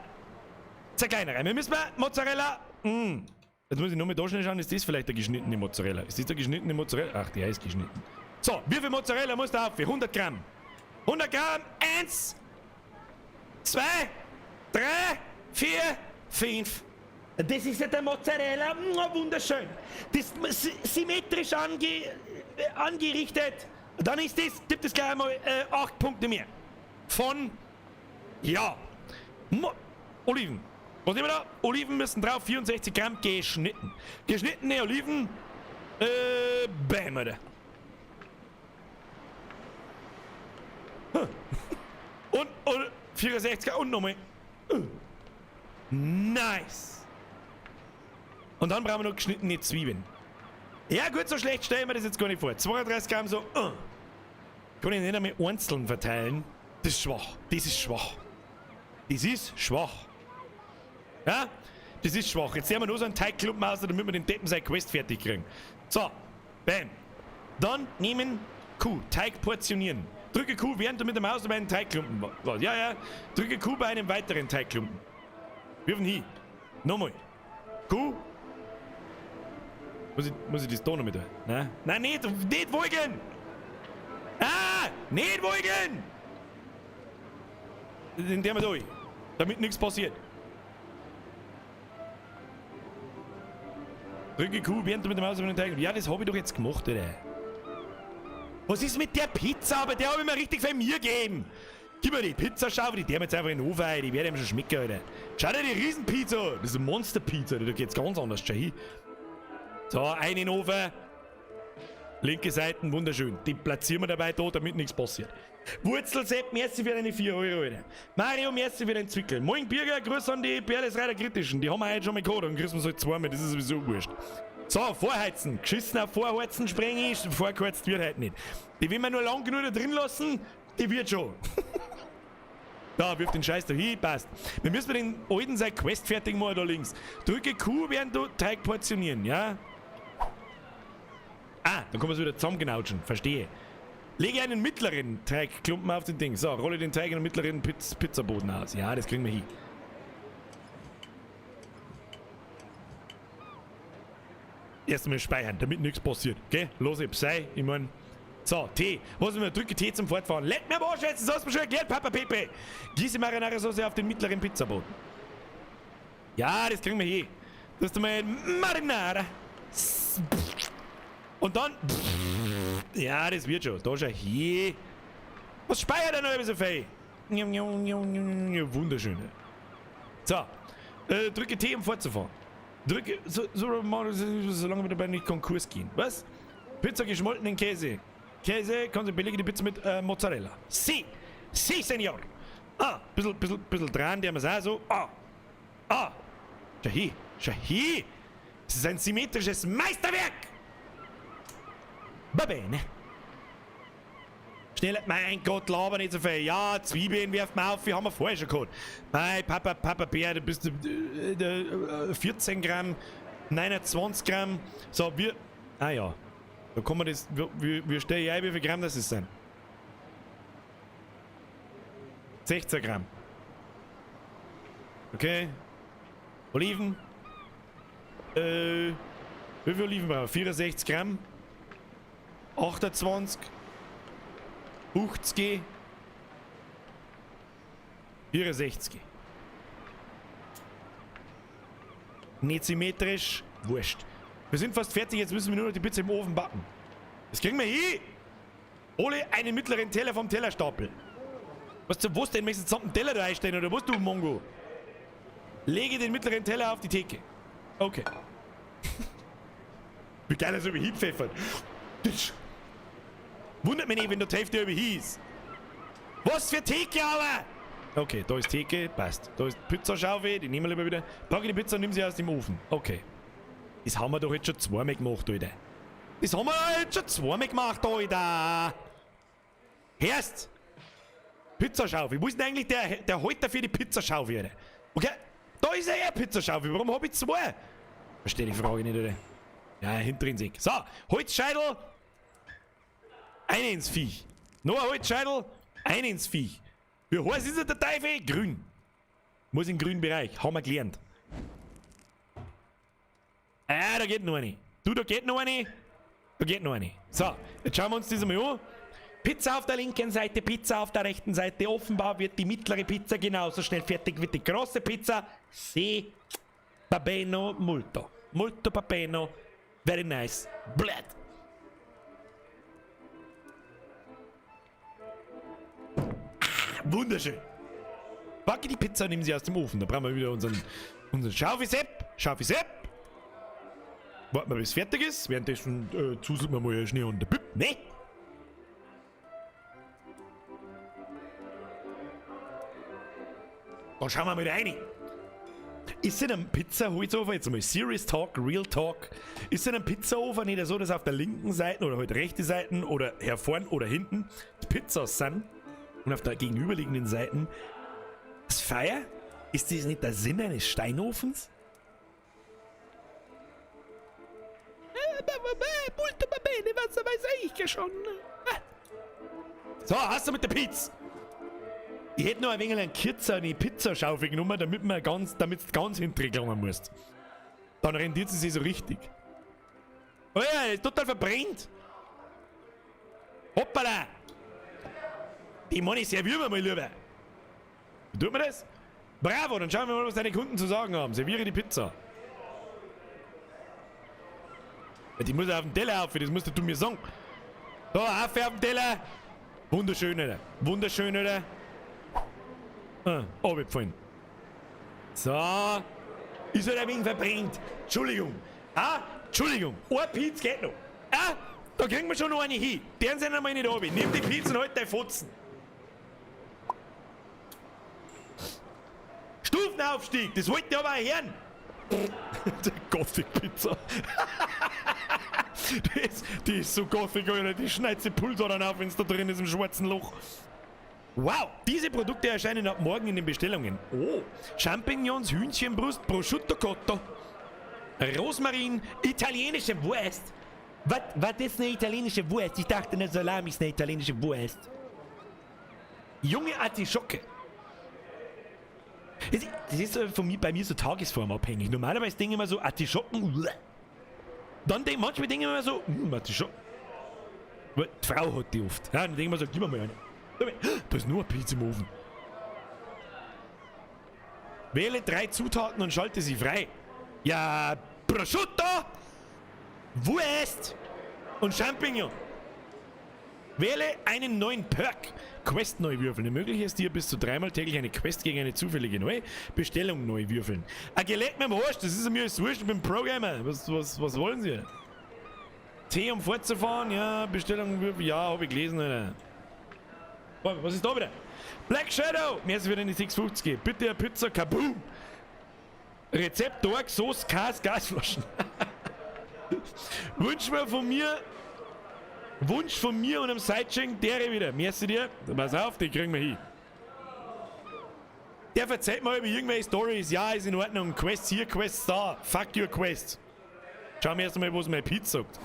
Zerkleinere. Wir müssen mal Mozzarella. Jetzt muss ich nur mal da schnell schauen, ist das vielleicht der geschnittene Mozzarella? Ist das der geschnittene Mozzarella? Ach, der ist geschnitten. So, wie viel Mozzarella muss da auf? 100 Gramm. 100 Gramm. 1, 2, 3, 4, 5. Das ist ja der Mozzarella. Wunderschön. Das ist symmetrisch angerichtet. Dann ist das, gibt es gleich einmal 8 Punkte mehr. Von, ja, Oliven. Was nehmen wir da? Oliven müssen drauf, 64 Gramm geschnitten. Geschnittene Oliven, bam, Alter. Und 64 und nochmal. Nice. Und dann brauchen wir noch geschnittene Zwiebeln. Ja gut, so schlecht stellen wir das jetzt gar nicht vor. 32 Gramm so. Kann ich nicht einmal einzeln verteilen. Das ist schwach. Das ist schwach. Das ist schwach. Ja? Das ist schwach. Jetzt sehen wir nur so einen Teigklumpen aus, damit wir den Deppen seine Quest fertig kriegen. So. Bam. Dann nehmen Q. Teig portionieren. Drücke Q, während du mit der Maus über einen Teigklumpen warst. Ja, ja. Drücke Q bei einem weiteren Teigklumpen. Wirf ihn hin. Nochmal. Q. Muss ich das da noch mit? Nein? Nein, nicht wolken! Ah! Nicht wolken! Den der wir da. Damit nichts passiert. Drücke Q, während du mit der Maus über den Teig. Ja, das hab ich doch jetzt gemacht, Alter. Was ist mit der Pizza? Aber der hab ich mir richtig viel Mühe gegeben. Gib mir die Pizzaschaufel, die der jetzt einfach in den Ofen rein, die werde ihm schon schmecken, Alter. Schau dir die Riesenpizza an. Das ist eine Monsterpizza, da geht's ganz anders. Schau hin. So, einen in den Ofen. Linke Seite, wunderschön. Die platzieren wir dabei da, damit nichts passiert. Wurzelsepp, merci für deine 4 Euro, Alter. Mario, merci für den Zwickel. Moin Birger, Grüß an die Perlesreiter Kritischen. Die haben wir heute schon mal gehabt, dann grüßen wir sie halt zweimal, das ist sowieso wurscht. So, vorheizen. Geschissen auf Vorheizen spreng ich, vorgeheizt wird halt nicht. Die will man nur lang genug da drin lassen, die wird schon. Da, wirf den Scheiß da hin, passt. Wir müssen den alten seine Quest fertig machen da links. Drücke Q, während du Teig portionieren, ja? Ah, dann können wir es wieder zusammengenautschen, verstehe. Lege einen mittleren Teigklumpen auf den Ding. So, rolle den Teig in den mittleren Pizzaboden aus. Ja, das kriegen wir hin. Erstmal speichern, damit nichts passiert. Okay, los, ich sei, ich mein. So, Tee. Was immer, drücke Tee zum Fortfahren. Leck mir am Arsch jetzt, das hast du mir schon erklärt, Papa Pepe. Gieße Marinara-Soße auf den mittleren Pizzaboden. Ja, das kriegen wir hin. Das ist mal Marinara. Und dann. Ja, das wird schon. Da schau hier. Was speichert er noch so viel? Wunderschön. So. Drücke T, um fortzufahren. Drücke. Solange wir dabei nicht Konkurs gehen. Was? Pizza geschmolzenen Käse. Käse, kannst du belege die Pizza mit Mozzarella. Si! Si, Senor! Ah, bisschen dran, der wir auch so. Ah! Ah! Schau hier! Schau hier! Das ist ein symmetrisches Meisterwerk! Va bene. Schneller, mein Gott, laber nicht so viel. Ja, Zwiebeln werfen wir auf, wir haben wir vorher schon gehabt. Mein Papa, Papa Bär, du bist 14 Gramm, 29 Gramm. So, wir. Ah ja. Da kann man das. Wir stellen ein, wie viel Gramm das ist sein. 16 Gramm. Okay. Oliven. Wie viel Oliven brauchen wir? 64 Gramm. 28. 50. 64. Nicht symmetrisch. Wurscht. Wir sind fast fertig, jetzt müssen wir nur noch die Pizza im Ofen backen. Das kriegen wir hin. Hole einen mittleren Teller vom Tellerstapel. Was zum was denn? Möchtest du zusammen einen Teller da einstellen oder was, du Mongo? Lege den mittleren Teller auf die Theke. Okay. Wie geil er so wie hinpfeffert. Wundert mich nicht, wenn der Hälfte über hieß. Was für Theke, aber! Okay, da ist Theke, passt. Da ist Pizzaschaufel, die nehmen wir lieber wieder. Packe die Pizza und nimm sie aus dem Ofen. Okay. Das haben wir doch jetzt schon zweimal gemacht, Alter. Das haben wir jetzt schon zweimal gemacht, Alter. Herst! Pizzaschaufel. Wo ist denn eigentlich der Halter für die Pizzaschaufel, Alter? Okay, da ist ja eh Pizzaschaufel. Warum hab ich zwei? Verstehe die Frage nicht, Alter. Ja, hinten So, Holzscheitel. Ein ins Viech. Noch ein Holzscheitel. Ein ins Viech. Wie heiß ist der Teufel? Grün. Muss in den grünen Bereich. Haben wir gelernt. Ah, da geht noch eine. Du, da geht noch eine. Da geht noch eine. So, jetzt schauen wir uns das einmal an. Pizza auf der linken Seite, Pizza auf der rechten Seite. Offenbar wird die mittlere Pizza genauso schnell fertig wie die große Pizza. Si, va bene, molto. Molto va bene. Very nice. Blöd. Ah, wunderschön. Backe die Pizza und nehmen sie aus dem Ofen. Da brauchen wir wieder unseren Schaufisepp. Schaufisepp. Warten wir, bis es fertig ist. Währenddessen zuseln wir mal Schnee und der Büpp, ne? Dann schauen wir mal rein. Ist in einem Pizzaholzofen, jetzt mal Serious Talk, Real Talk, ist in einem Pizzaofen nicht so, dass auf der linken Seite oder halt rechte Seite oder hervorn oder hinten die Pizzas sind Und auf der gegenüberliegenden Seite das Feuer? Ist das nicht der Sinn eines Steinofens? So, hast du mit der Pizza? Ich hätte noch ein wenig einen Kürzer eine Pizzaschaufel genommen, damit man ganz, damit du ganz hinten musst. Dann rendiert sie sich so richtig. Oh ja, ist total verbrennt. Hoppala! Die Money servieren wir mal lieber. Wie tut man das? Bravo, dann schauen wir mal, was deine Kunden zu sagen haben. Serviere die Pizza. Die muss auf den Teller auf, das musst du mir sagen. So, auf auf den Teller. Wunderschön, Alter. Wunderschön, Alter. Ah, runtergefallen. So. Ist halt ein wenig verbrennt. Entschuldigung. Ah, Entschuldigung. Eine Pizza geht noch. Ah, da kriegen wir schon noch eine hin. Den sind wir nicht runter. Nimm die Pizza und halt deine Fotzen. Stufenaufstieg, das wollte ich aber auch hören. Die Gothic Pizza. Die ist so gothic, Alter. Die schneidet die Pulsadern auf, wenn es da drin ist im schwarzen Loch. Wow, diese Produkte erscheinen ab morgen in den Bestellungen. Oh, Champignons, Hühnchenbrust, Prosciutto Cotto, Rosmarin, italienische Wurst. Was ist eine italienische Wurst? Ich dachte, eine Salami ist eine italienische Wurst. Junge Artischocke. Das ist so von mir, bei mir so tagesformabhängig. Normalerweise denke ich immer so, Artischocken. Bleh. Dann denk, manchmal denke ich immer so, Artischocken. Weil die Frau hat die oft. Ja, dann denke ich mir so, gib mir mal eine. Da ist nur ein Pilz im Ofen. Wähle 3 Zutaten und schalte sie frei. Ja, Prosciutto, Wurst und Champignon. Wähle einen neuen Perk. Quest neu würfeln. Ermöglicht es dir bis zu 3-mal täglich eine Quest gegen eine zufällige neue Bestellung neu würfeln. Ah, geleckt mir am Arsch, das ist mir alles wurscht, ich bin Programmer. Was wollen Sie? Tee, um fortzufahren? Ja, Bestellung würfeln. Ja, hab ich gelesen, Alter. Warte, was ist da wieder? Black Shadow! Mir ist wieder in die 6,50. Bitte eine Pizza, kaboom! Rezept, Dork, Soße, Käse, Gasflaschen. Wunsch mir von mir. Wunsch von mir und einem Sidechain, der wieder. Merci dir. Pass auf, die kriegen wir hin. Der verzeiht mir über irgendwelche Stories. Ja, ist in Ordnung. Quests hier, Quests da. Fuck your Quests. Schauen wir erst einmal, was mein Pete sagt.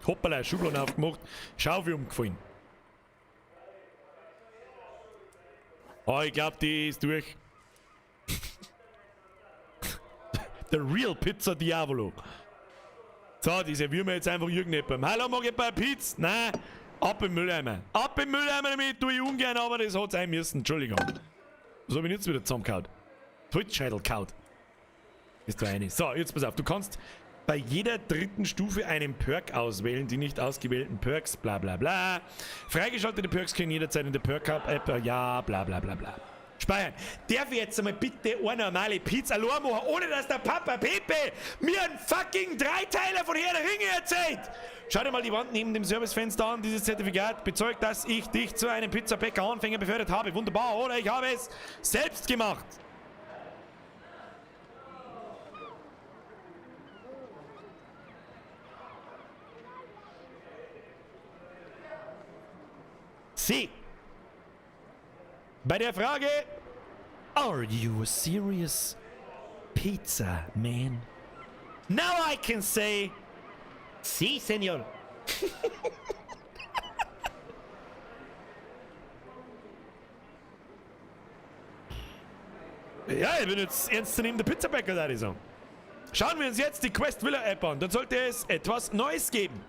Hoppala, Schubladen aufgemacht. Schaufel umgefallen. Oh, ich glaub, die ist durch. The real Pizza Diavolo. So, die servieren wir jetzt einfach irgendjemandem. Hallo, mag ich ein paar Pizza? Nein, ab im Mülleimer. Ab im Mülleimer damit, tue ich ungern, aber das hat sein müssen. Entschuldigung. Was hab ich jetzt wieder zusammengehauen? Holzscheitel gehauen. Ist da eine. So, jetzt pass auf. Du kannst bei jeder dritten Stufe einen Perk auswählen, die nicht ausgewählten Perks, bla bla bla. Freigeschaltete Perks können jederzeit in der Perk-App, ja, bla bla bla bla. Speichern. Darf ich jetzt einmal bitte eine normale Pizza allein machen, ohne dass der Papa Pepe mir einen fucking Dreiteiler von Herr der Ringe erzählt? Schau dir mal die Wand neben dem Servicefenster an. Dieses Zertifikat bezeugt, dass ich dich zu einem Pizzabäcker-Anfänger befördert habe. Wunderbar, oder? Ich habe es selbst gemacht. C. Bei der Frage, are you a serious pizza man? Now I can say, sí, señor. Ja, ich bin jetzt ernstzunehmender Pizzabäcker, da ich sagen. Schauen wir uns jetzt die Quest Villa App an, dann sollte es etwas Neues geben.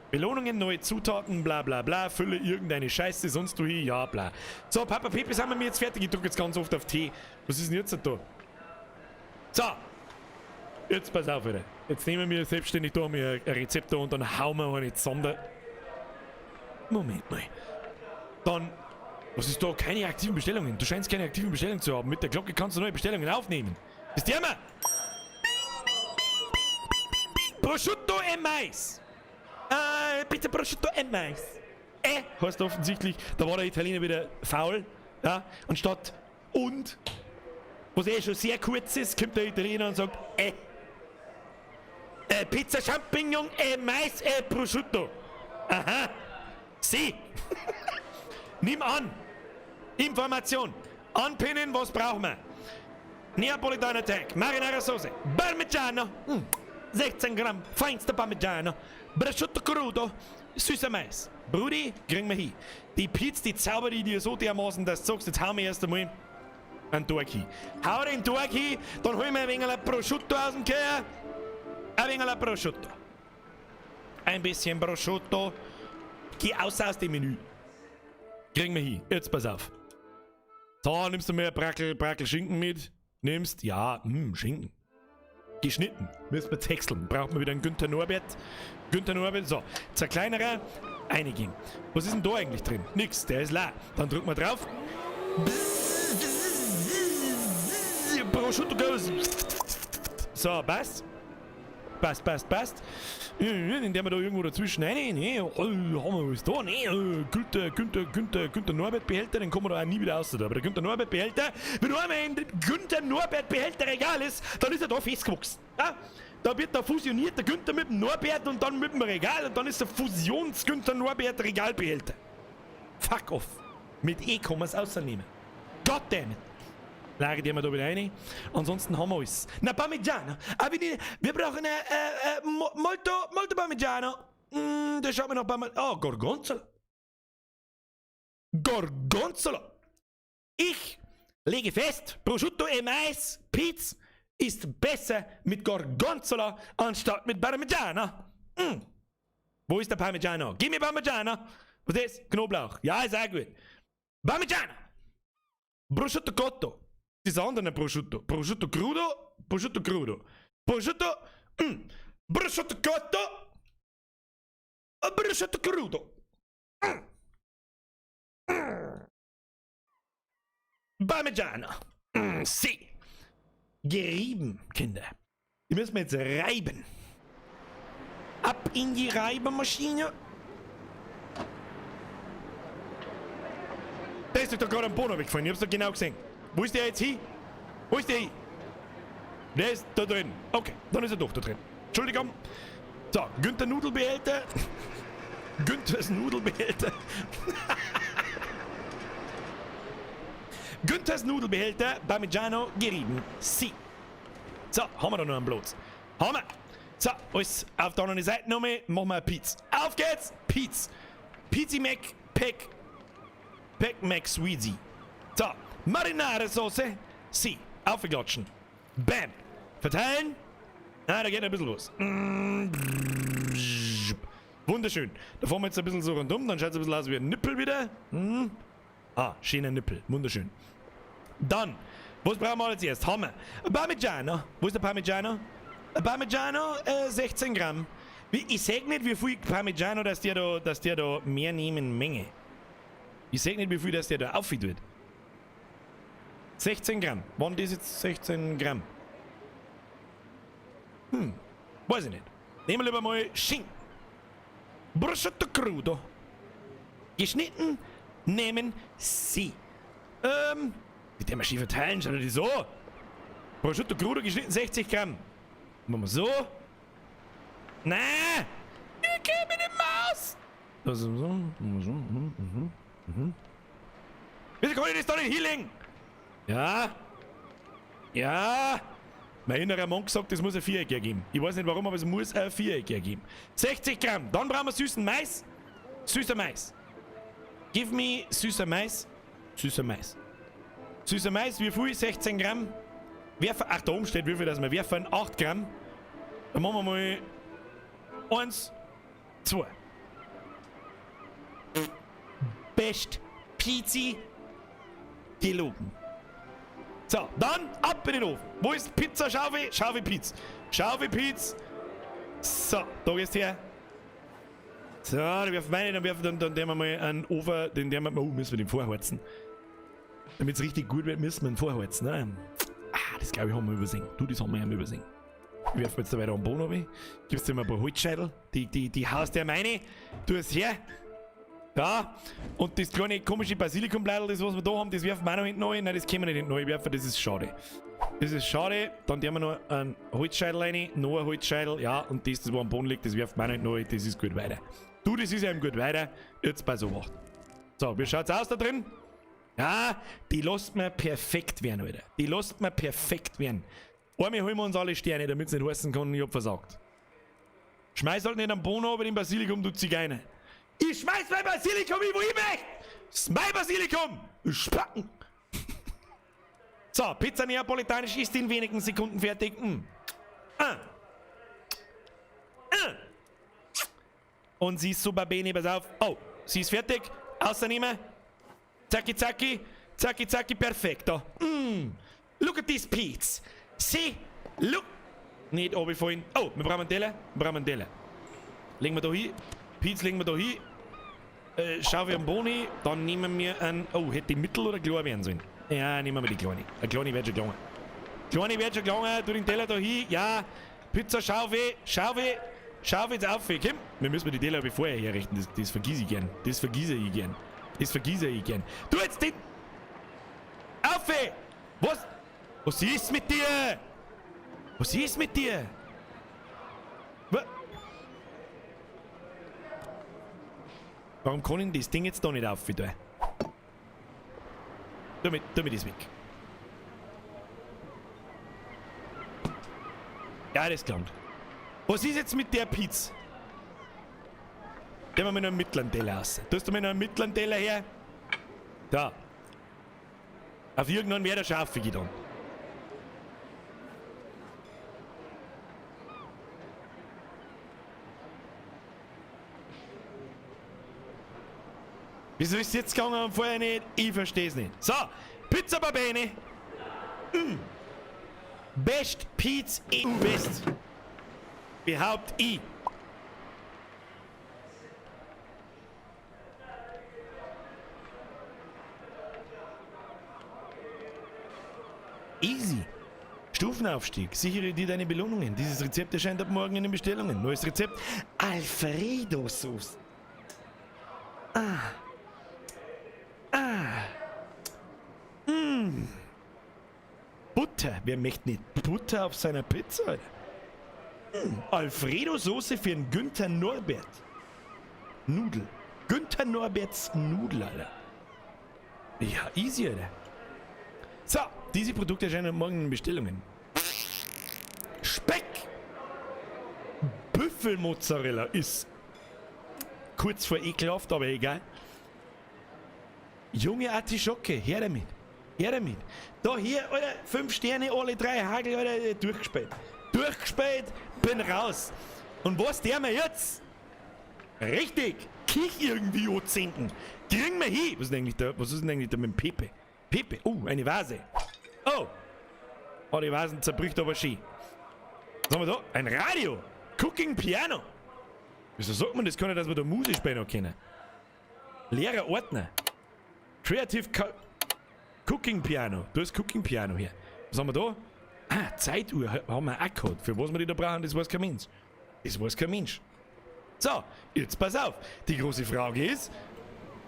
Belohnungen, neue Zutaten, bla bla bla, fülle irgendeine Scheiße, sonst du hier, ja bla. So, Papa Pepe, sind wir mir jetzt fertig? Ich drück jetzt ganz oft auf T. Was ist denn jetzt da? So! Jetzt pass auf, Alter. Jetzt nehmen wir selbstständig da ein Rezept da und dann hauen wir eine zusammen. Moment mal. Dann, was ist da? Keine aktiven Bestellungen. Du scheinst keine aktiven Bestellungen zu haben. Mit der Glocke kannst du neue Bestellungen aufnehmen. Ist der mal? Prosciutto e Mais. Bitte Prosciutto e Mais. Heißt offensichtlich, da war der Italiener wieder faul. Ja, anstatt und, was eh schon sehr kurz ist, kommt der Italiener und sagt, Pizza Champignon, Mais, Prosciutto. Aha. Sie. Nimm an. Information. Anpinnen, was brauchen wir? Neapolitaner Teig, Marinara Soße, Parmigiano, 16 Gramm, feinster Parmigiano, Prosciutto crudo, süßer Mais. Brudi, kriegen wir hin. Die Pizza, die zaubert ich dir so dermaßen, dass du sagst, jetzt hauen wir erst einmal einen Tag hin. Hau den Tag hin, dann holen wir ein wenig Prosciutto aus dem Keller. Ein wenig Prosciutto. Ein bisschen Prosciutto. Geh aus dem Menü. Kriegen wir hin. Jetzt pass auf. So, nimmst du mir Brackel Schinken mit? Nimmst, ja, Schinken. Geschnitten. Müssen wir häckseln. Braucht man wieder einen Günther Norbert. Günther Norbert, so. Zerkleinerer, einigen. Was ist denn da eigentlich drin? Nix, der ist leer. Dann drücken wir drauf. Prosciutto goes. So, passt. Passt, passt, passt. Den wir da irgendwo dazwischen rein. Nee, oh, haben wir was da? Nee, Günther, Günther, Günther, Günther Norbert Behälter, den kommen wir da auch nie wieder raus. Aber der Günther Norbert Behälter, wenn du einmal in Günther Norbert Behälter Regal ist, dann ist er da festgewachsen. Ja? Da wird da fusioniert der Günther mit dem Norbert und dann mit dem Regal und dann ist der Fusions-Günther Norbert Regalbehälter. Fuck off. Mit E kann man's außernehmen. Goddammit. Lage die wir da wieder rein. Ansonsten haben wir alles. Na, Parmigiano. Aber wir brauchen molto, molto Parmigiano. Da schaut mir noch Parmigiano. Oh, Gorgonzola. Gorgonzola. Ich lege fest, Prosciutto e Mais, Pizza ist besser mit Gorgonzola anstatt mit Parmigiano. Wo ist der Parmigiano? Gib mir Parmigiano. Was ist das? Knoblauch. Ja, ist auch gut. Parmigiano. Prosciutto cotto. Das andere Prosciutto. Prosciutto crudo, Prosciutto crudo. Prosciutto, Prosciutto cotto, Prosciutto crudo. Parmigiano. Sì. Gerieben, Kinder. Die müssen wir jetzt reiben. Ab in die Reibemaschine. Der ist doch da gerade am Boden weggefallen. Ich hab's doch genau gesehen. Wo ist der jetzt hin? Wo ist der hin? Der ist da drin. Okay, dann ist er doch da drin. Entschuldigung. So, Günther Nudelbehälter. Günthers Nudelbehälter. Günthers Nudelbehälter, Parmigiano gerieben. Si. So, haben wir da noch einen Platz. Haben wir. So, alles auf der anderen Seite nochmal. Machen wir eine Pizza. Auf geht's! Pizza. Pizzi Mac, Pack. Pack Mac Sweezy. So, Marinara-Soße. Si. Aufklatschen. Bam. Verteilen. Ah, da geht ein bisschen los. Wunderschön. Da fahren wir jetzt ein bisschen so rundum. Dann schaut es ein bisschen aus wie ein Nippel wieder. Ah, schöner Nippel. Wunderschön. Dann, was brauchen wir als erstes? Haben wir Parmigiano. Wo ist der Parmigiano? Parmigiano, 16 Gramm. Ich sag nicht, wie viel Parmigiano, dass der da mehr nehmen Menge. Ich sag nicht, wie viel, dass der da aufführt wird. 16 Gramm. Wann das jetzt 16 Gramm? Weiß ich nicht. Nehmen wir lieber mal Schinken. Prosciutto crudo. Geschnitten nehmen Sie. Mit der Maschine verteilen, schau dir die so. Prosciutto crudo geschnitten 60 Gramm. Machen wir so. Na! Ich geh mit dem Maus! Das ist so. So. Wieso kann ich das da nicht hinlegen? Ja. Ja. Mein innerer Monk sagt, es muss ein Viereck ergeben. Ich weiß nicht warum, aber es muss ein Viereck ergeben. 60 Gramm. Dann brauchen wir süßen Mais. Süßer Mais. Give me süßer Mais. Süßer Mais. Süßer Mais, wie viel? 16 Gramm. Werfen, ach, da oben steht, wie viel das wir werfen. 8 Gramm. Dann machen wir mal 1, 2. Best Pizzi gelogen. So, dann ab in den Ofen. Wo ist Pizza? Schaufel? Schaufel Pizza. Schaufel Pizza. So, da gehst du her. So, dann werfen wir rein, dann werfen dann, dann wir mal einen Ofen, den werden wir, oh, müssen wir den vorheizen. Damit's richtig gut wird, müssen wir ihn vorheizen, ne? Ah, das glaube ich haben wir übersehen. Du, das haben wir ja übersehen. Ich werfe jetzt da weiter am Boden runter. Gibst dir mal ein paar Holzscheitel. Die haust der meine. Tu es her. Ja, und das kleine komische Basilikumblättel, das was wir da haben, das werfen wir auch noch hinten rein. Nein, das können wir nicht hinten reinwerfen, das ist schade. Das ist schade. Dann tun wir noch einen Holzscheitel rein, noch ein Holzscheitel, ja, und das, das wo am Boden liegt, das werfen wir auch noch hinten rein, das ist gut weiter. Du, das ist ja eben gut weiter. Jetzt bei so macht. So, wie schaut's aus da drin? Ja, die lasst mir perfekt werden, Alter. Die lasst mir perfekt werden. Einmal holen wir uns alle Sterne, damit's nicht heißen kann, ich hab versagt. Schmeiß halt nicht am Boden, aber den Basilikum, du Zigeiner. Ich schmeiß mein Basilikum hin, wo ich möchte! Das ist mein Basilikum! Spacken! So, Pizza Neapolitanisch ist in wenigen Sekunden fertig. Ah. Ah. Und sie ist super bene, pass auf. Oh, sie ist fertig. Außernehmen. Zacki, zacki. Zacki, zacki, perfekto. Look at this pizza. See? Look. Nicht runterfallen. Oh, wir brauchen einen Teller. Wir brauchen einen Teller. Legen wir da hin. Pizza legen wir da hin. Schau wir am Boni. Dann nehmen wir einen. Oh, hätte die mittel oder klein werden sollen? Ja, nehmen wir die kleine. Eine kleine wird schon gelangen. Kleine wird schon gelangen. Tu den Teller da hin. Ja. Pizza, Schaufel. Schaufel. Schaufel jetzt auf. Komm. Wir müssen die Teller vorher herrichten. Das vergieße ich gern. Das vergieße ich gern. Das vergieße ich gern. Du jetzt den. Auf! Was? Was ist mit dir? Was ist mit dir? Warum kann ich das Ding jetzt da nicht auf tun? Tu mir das weg. Ja, das klingt. Was ist jetzt mit der Pizza? Gehen wir mal noch einen mittleren Teller aus. Tust du mir noch einen mittleren Teller her? Da. Auf irgendeinen wäre der Schafe getan. Wieso ist es jetzt gegangen und vorher nicht? Ich versteh's nicht. So, Pizza Barbene. Best Pizza in Best. Behaupt ich. Easy. Stufenaufstieg. Sichere dir deine Belohnungen. Dieses Rezept erscheint ab morgen in den Bestellungen. Neues Rezept. Alfredo-Sauce. Ah. Ah. Butter. Wer möchte nicht Butter auf seiner Pizza, Alter? Alfredo-Soße für den Günther Norbert. Nudel. Günther Norberts Nudel, Alter. Ja, easy, Alter. So, diese Produkte erscheinen morgen in Bestellungen. Speck! Büffelmozzarella ist kurz vor ekelhaft, aber egal. Junge Artischocke, her damit. Her damit. Da hier, Alter, 5 Sterne, alle 3 Hagel, Alter, durchgespielt. Durchgespielt, bin raus. Und was der mir jetzt? Richtig, Kich irgendwie anzünden. Kriegen wir hin. Was ist denn eigentlich da, was ist denn eigentlich da mit dem Pepe? Pepe, oh, eine Vase. Oh. Oh, die Vasen zerbricht aber schön. Was haben wir da? Ein Radio. Cooking Piano. Wieso sagt man das gar nicht, dass wir da Musik spielen können? Leerer Ordner. Creative Cooking Piano. Da ist Cooking Piano hier. Was haben wir da? Ah, Zeituhr haben wir auch gehabt. Für was wir die da brauchen, das weiß kein Mensch. Das weiß kein Mensch. So, jetzt pass auf. Die große Frage ist,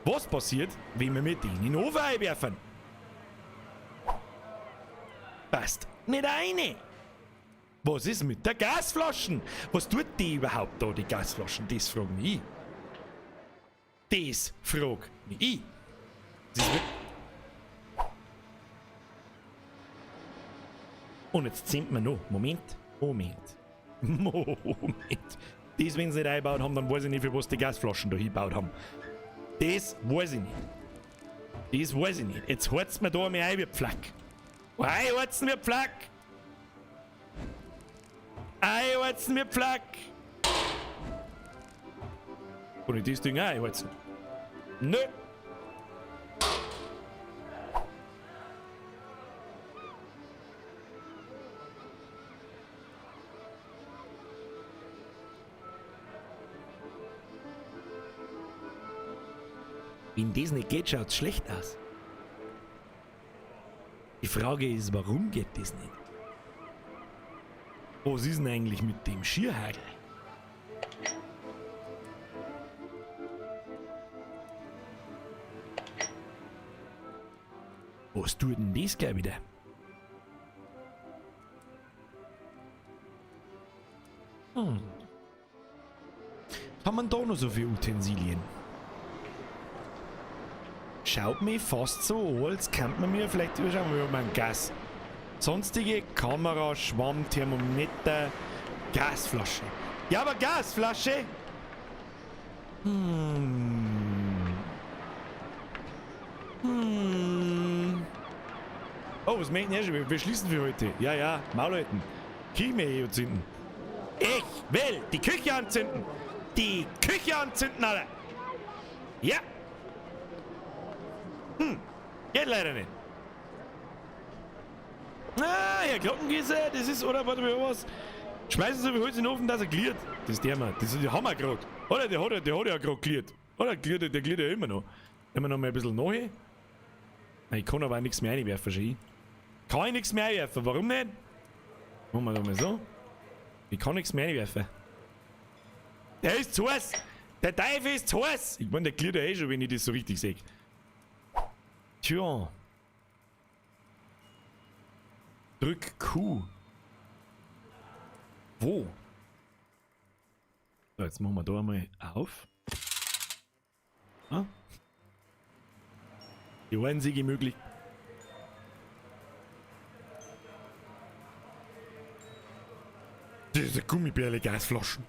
was passiert, wenn wir mit denen in den Ofen einwerfen? Passt nicht eine. Was ist mit der Gasflaschen? Was tut die überhaupt da, die Gasflaschen? Das frag mich ich. Das frag mich ich. Das ist Und jetzt zählt man noch. Moment. Moment. Moment. Das, wenn sie nicht eingebaut haben, dann weiß ich nicht, für was die Gasflaschen da hingebaut haben. Das weiß ich nicht. Das weiß ich nicht. Jetzt heizt mir da einmal ein wie Pflack. Einheizen wir Pflack! Einheizen wir Pflack! Kann ich das Ding auch einheizen? Nö! Wenn das nicht geht, schaut's schlecht aus. Die Frage ist, warum geht das nicht? Was ist denn eigentlich mit dem Schierhagel? Was tut denn das gleich wieder? Was haben wir denn da noch so für Utensilien? Schaut mir fast so an, als könnte man mir vielleicht überschauen, wir haben einen Gas. Sonstige Kamera, Schwamm, Thermometer, Gasflasche. Ja, aber Gasflasche! Oh, was möchten wir schon? Wir schließen für heute. Ja, ja, Maul halten. Küche anzünden. Ich will die Küche anzünden! Die Küche anzünden, Alter! Ja! Geht leider nicht. Ah, Herr Glockengießer, das ist, oder warte mal, was? Schmeißen Sie so viel Holz in den Ofen, dass er gliert. Das ist der Mann, das ist, die haben wir grad. Oder der hat ja grad gliert. Oder der gliert ja immer noch. Nehmen wir noch mal ein bisschen neu. Nein, ich kann aber auch nichts mehr reinwerfen, schon. Kann ich nichts mehr reinwerfen, warum nicht? Machen wir doch mal so. Ich kann nichts mehr reinwerfen. Der ist zu heiß! Der Teufel ist zu heiß! Ich meine, der gliert ja eh schon, wenn ich das so richtig sehe. Tja. Drück Q. Wo? So, jetzt machen wir da einmal auf. Ah. Die einzige Möglichkeit. Diese Gummibärle-Gasflaschen.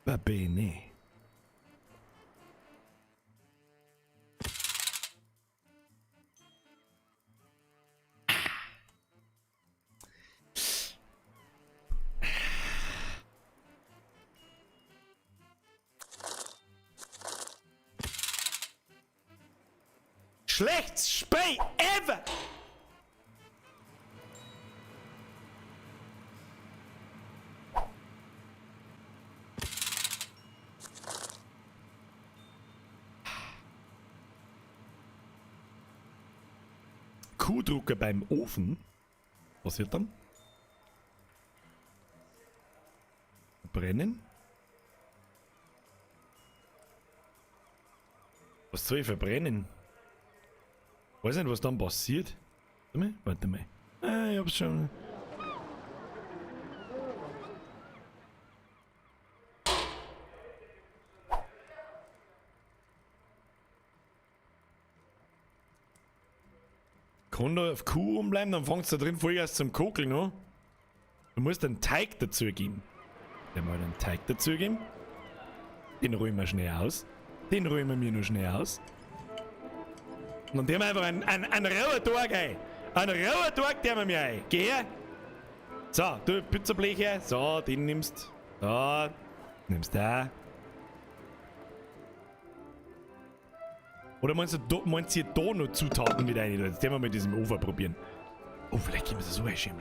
Va bene. Schlechtes Spiel ever! Q-Drucker beim Ofen. Was wird dann? Brennen? Was soll ich verbrennen? Weiß nicht, was dann passiert. Warte mal, warte mal. Ah, ich hab's schon. Kann da auf Q umbleiben, dann fängt's da drin Vollgas zum Kokeln an. Du musst einen Teig dazu geben. Der mal einen Teig dazu geben. Den rühren wir schnell aus. Den rühren wir mir nur schnell aus. Und dann tun wir einfach einen rauen Tag ein. Einen rauen Tag tun wir mir ein. Geh her. So, du Pizzablech her. So, den nimmst. So, nimmst da. Oder meinst du, meinst du da noch Zutaten mit rein? Jetzt werden wir mit diesem Ofen probieren. Oh, vielleicht können wir es so einschieben.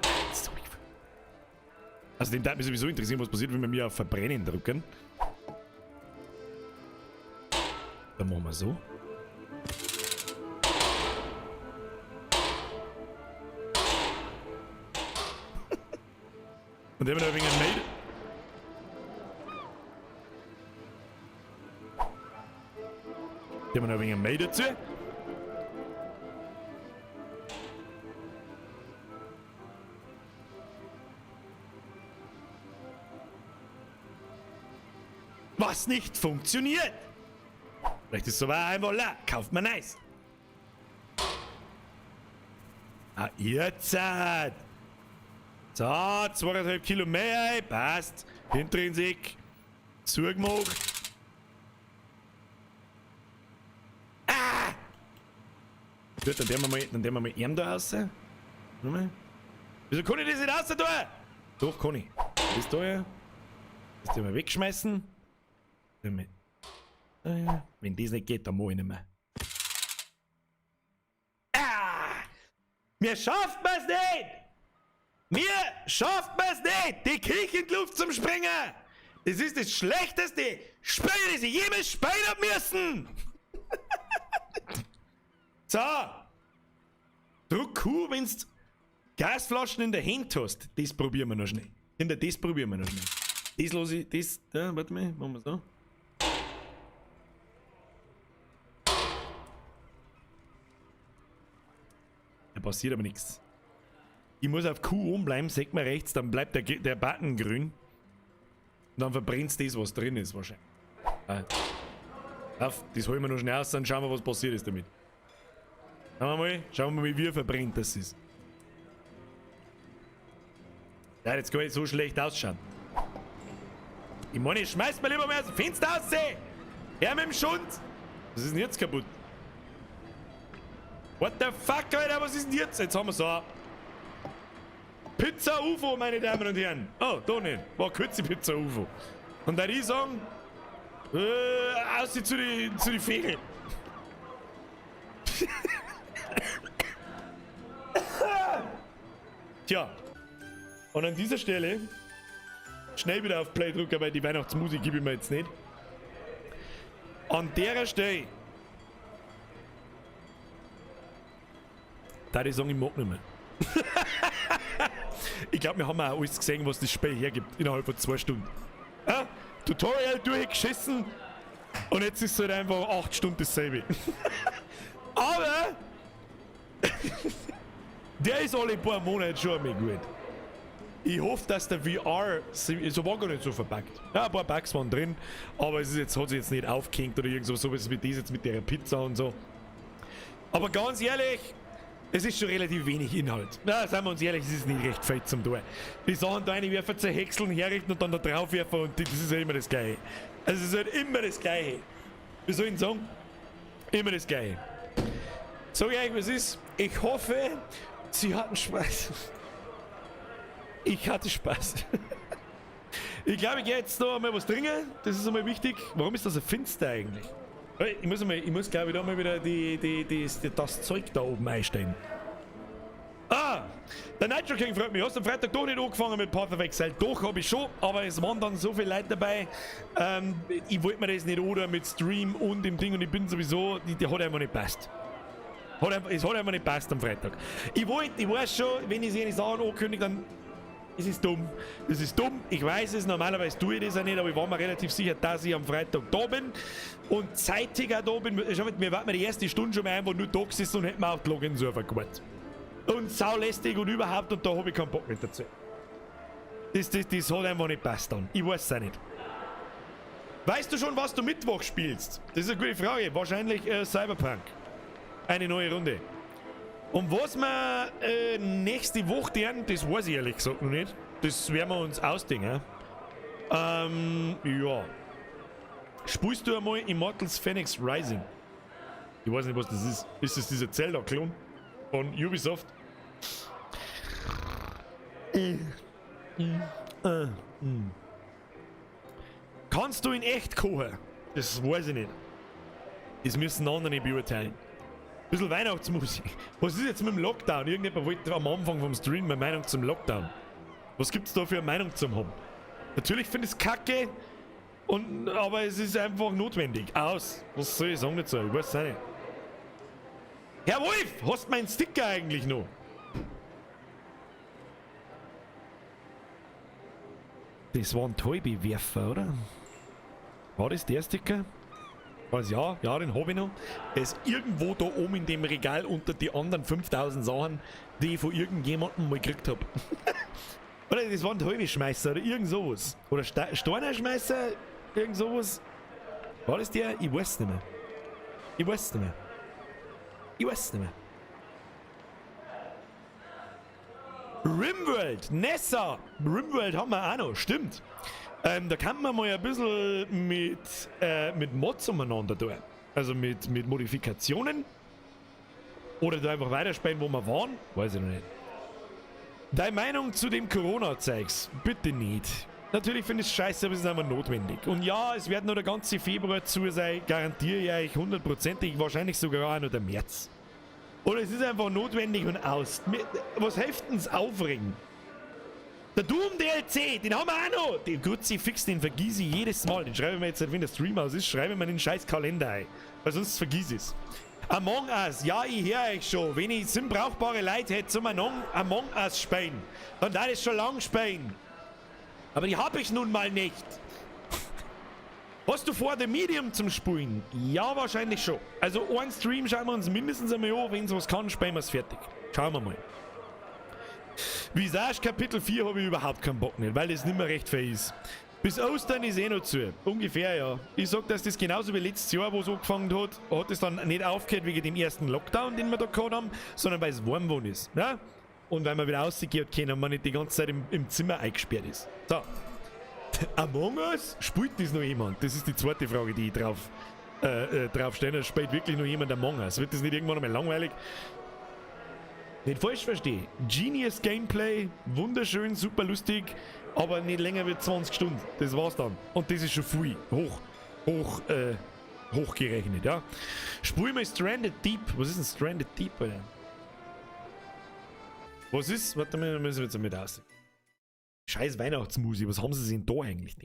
Das ist so viel. Also, dem darf mich sowieso interessieren, was passiert, wenn wir mir auf Verbrennen drücken. Dann machen wir so. Und der wird ein wenig Mail. Der noch ein wenig Mail dazu. Was nicht funktioniert. Vielleicht ist es aber einfach leer. Kauft man nice. Ah, jetzt. So, 2,5 Kilo mehr, passt. Intrinsik. Zugemacht. Ah! Gut, dann werden wir mal ihn da raus. Warte mal. Wieso kann ich das nicht raus tun? Doch, kann ich. Das da ja. Das den wir wegschmeißen. Wenn das nicht geht, dann mach ich nicht mehr. Ah! Mir schafft man's nicht! Mir schafft man's nicht! Die Kirche in die Luft zum Springen! Das ist das schlechteste Spiel, das ich jemals spielen hab müssen! So! Druck Q, wenn's Gasflaschen in der Hand hast. Das probieren wir noch schnell. Kinder, das probieren wir noch schnell. Das lass ich, das, da, warte mal, machen wir so. Da passiert aber nichts. Ich muss auf Q oben bleiben, sagt man rechts, dann bleibt der Button grün. Und dann verbrennt das, was drin ist, wahrscheinlich. Ah. Auf, das holen wir noch schnell aus, dann schauen wir, was passiert ist damit. Schauen wir mal, wie verbrennt das ist. Ja, jetzt kann ich so schlecht ausschauen. Ich meine, ich schmeiß mir lieber mal aus dem Fenster raus! Her mit dem Schund! Was ist denn jetzt kaputt? What the fuck, Alter, was ist denn jetzt? Jetzt haben wir so ein Pizza-UFO, meine Damen und Herren. Oh, da nicht. War kurze Pizza-UFO. Und da die sagen, aussieht zu die Vögel. Tja. Und an dieser Stelle schnell wieder auf Play drücken, weil die Weihnachtsmusik gebe ich mir jetzt nicht. An der Stelle. Da die sagen, ich mag nicht mehr. Ich glaube, wir haben auch alles gesehen, was das Spiel hergibt, innerhalb von 2 Stunden. Ja? Tutorial durchgeschissen und jetzt ist es halt einfach 8 Stunden dasselbe. Aber der ist alle paar Monate schon einmal gut. Ich hoffe, dass der VR so war gar nicht so verpackt. Ja, ein paar Bugs waren drin, aber es ist jetzt, hat sich jetzt nicht aufgehängt oder irgend so, so wie das jetzt mit der Pizza und so. Aber ganz ehrlich, es ist schon relativ wenig Inhalt. Na, seien wir uns ehrlich, es ist nicht recht fett zum Tor. Die Sachen da reinwerfen, zerhäckseln, herrichten und dann da drauf werfen und das ist ja immer das Gleiche. Also es ist halt immer das Gleiche. Wie soll ich denn sagen? Immer das Gleiche. Sag ich euch, was ist? Ich hoffe, Sie hatten Spaß. Ich hatte Spaß. Ich glaube, ich gehe jetzt noch einmal was trinken. Das ist einmal wichtig. Warum ist das so finster eigentlich? Ich muss glaube ich, da mal wieder das Zeug da oben einstellen. Ah! Der Nitro King freut mich. Hast du am Freitag doch nicht angefangen mit Path of Exile? Doch, hab ich schon, aber es waren dann so viele Leute dabei. Ich wollte mir das nicht oder mit Stream und dem Ding und ich bin sowieso, die hat einfach nicht gepasst. Es hat einfach nicht gepasst am Freitag. Ich weiß schon, wenn ich es Sachen ankündige, dann. Es ist dumm. Das ist dumm. Ich weiß es, normalerweise tue ich das ja nicht, aber ich war mir relativ sicher, dass ich am Freitag da bin und zeitiger da bin. Schau mal, mir war mir die erste Stunde schon mal einfach nur da gesessen und hätte mir auf die Login-Server gewartet. Und saulästig und überhaupt, und da habe ich keinen Bock mehr dazu. Das hat einfach nicht passt dann. Ich weiß es auch nicht. Weißt du schon, was du Mittwoch spielst? Das ist eine gute Frage. Wahrscheinlich Cyberpunk. Eine neue Runde. Und was wir nächste Woche tun, das weiß ich ehrlich gesagt noch nicht. Das werden wir uns ausdenken. Ja. Spielst du einmal Immortals Fenyx Rising? Ich weiß nicht, was das ist. Ist das dieser Zelda-Klon von Ubisoft? Kannst du in echt kochen? Das weiß ich nicht. Das müssen andere beurteilen. Bisschen Weihnachtsmusik. Was ist jetzt mit dem Lockdown? Irgendjemand wollte am Anfang vom Stream meine Meinung zum Lockdown. Was gibt's da für eine Meinung zum haben? Natürlich finde ich es kacke, aber es ist einfach notwendig. Aus. Was soll ich sagen dazu? Ich weiß es auch nicht. Herr Wolf, hast du meinen Sticker eigentlich noch? Das war ein Täubewerfer, oder? War das der Sticker? Was, ja, ja, den hab ich noch. Der ist irgendwo da oben in dem Regal unter die anderen 5000 Sachen, die ich von irgendjemandem mal gekriegt hab. Oder das waren Täubeschmeißer oder irgend sowas. Oder Steinerschmeißer, irgend sowas. War das der? Ich weiß nicht mehr. Ich weiß nicht mehr. Ich weiß nicht mehr. Rimworld, Nessa! Rimworld haben wir auch noch, stimmt. Da kann man mal ein bisschen mit Mods umeinander tun. Also mit Modifikationen. Oder da einfach weiterspielen, wo wir waren. Weiß ich noch nicht. Deine Meinung zu dem Corona-Zeugs? Bitte nicht. Natürlich finde ich es scheiße, aber es ist einfach notwendig. Und ja, es wird noch der ganze Februar zu sein, garantiere ich euch hundertprozentig, wahrscheinlich sogar auch noch der März. Oder es ist einfach notwendig und aus. Was hilft denn Aufregen? Der Doom DLC, den haben wir auch noch. Den Kruzifix, den vergiss ich jedes Mal. Den schreibe ich mir jetzt, wenn der Stream aus ist, schreibe ich mir den scheiß Kalender ein. Weil sonst vergiss ich es. Among Us, ja, ich höre euch schon. Wenn ich sinnbrauchbare Leute hätte zum Among Us spielen, dann da ist schon lang spielen. Aber die hab ich nun mal nicht. Hast du vor, The Medium zum Spielen? Ja, wahrscheinlich schon. Also einen Stream schauen wir uns mindestens einmal an, wenn es was kann, spielen wir es fertig. Schauen wir mal. Visage Kapitel 4 habe ich überhaupt keinen Bock nicht, weil das nicht mehr recht fair ist. Bis Ostern ist eh noch zu. Ungefähr, ja. Ich sag, dass das genauso wie letztes Jahr, wo es angefangen hat, hat es dann nicht aufgehört wegen dem ersten Lockdown, den wir da gehabt haben, sondern weil es warm geworden ist. Ja? Und weil man wieder rausgehen kann und man nicht die ganze Zeit im Zimmer eingesperrt ist. So. Among Us? Spielt das noch jemand? Das ist die zweite Frage, die ich drauf stelle. Spielt wirklich noch jemand Among Us? Wird das nicht irgendwann einmal langweilig? Nicht falsch verstehen. Genius Gameplay, wunderschön, super lustig, aber nicht länger wie 20 Stunden. Das war's dann. Und das ist schon viel. Hochgerechnet, ja. Spiel mal Stranded Deep. Was ist denn Stranded Deep, Alter? Was ist? Warte mal, da müssen wir jetzt mit aus. Scheiß Weihnachtsmusik, was haben sie denn da eigentlich?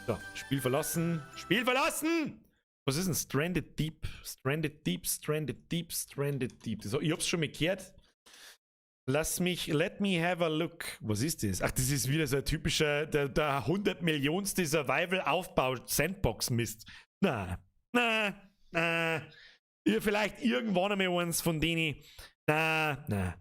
So, Spiel verlassen. Spiel verlassen! Was ist denn Stranded Deep? Stranded Deep, Stranded Deep, Stranded Deep. Das, ich hab's schon mal gehört. Let me have a look. Was ist das? Ach, das ist wieder so ein typischer, der 100 Millionste Survival-Aufbau-Sandbox-Mist. Na, na, na. Ihr vielleicht irgendwann einmal eins von denen. Na, na.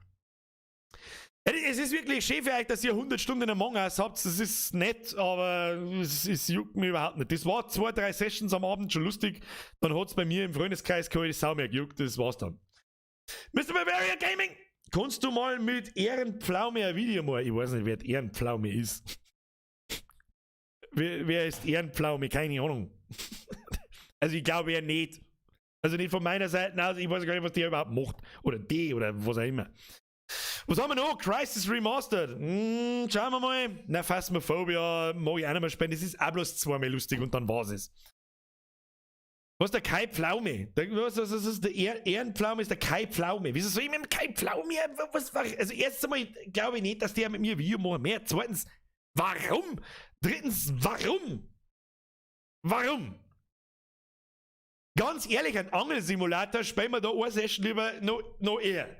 Es ist wirklich schön für euch, dass ihr 100 Stunden in Among Us habt. Das ist nett, aber es juckt mir überhaupt nicht. Das war zwei, drei Sessions am Abend schon lustig. Dann hat es bei mir im Freundeskreis keine Sau mehr gejuckt. Das war's dann. Mr. Bavaria Gaming! Kannst du mal mit Ehrenpflaume ein Video machen? Ich weiß nicht, wer Ehrenpflaume ist. Wer ist Ehrenpflaume? Keine Ahnung. Also ich glaube eher nicht. Also nicht von meiner Seite aus. Ich weiß gar nicht, was der überhaupt macht. Oder die oder was auch immer. Was haben wir noch? Crysis Remastered. Schauen wir mal. Na, Phasmophobia mag ich auch nicht mehr spielen. Das ist auch bloß zweimal lustig und dann war's es. Was ist der Kai Pflaume? Was ist der Ehrenpflaume? Ist der Kai Pflaume. Wieso soll ich mit dem Kai Pflaume? Was, also erstens einmal glaube ich nicht, dass der mit mir ein Video machen mehr. Zweitens, warum? Drittens, warum? Warum? Ganz ehrlich, ein Angelsimulator spielen wir da eine Session lieber noch eher.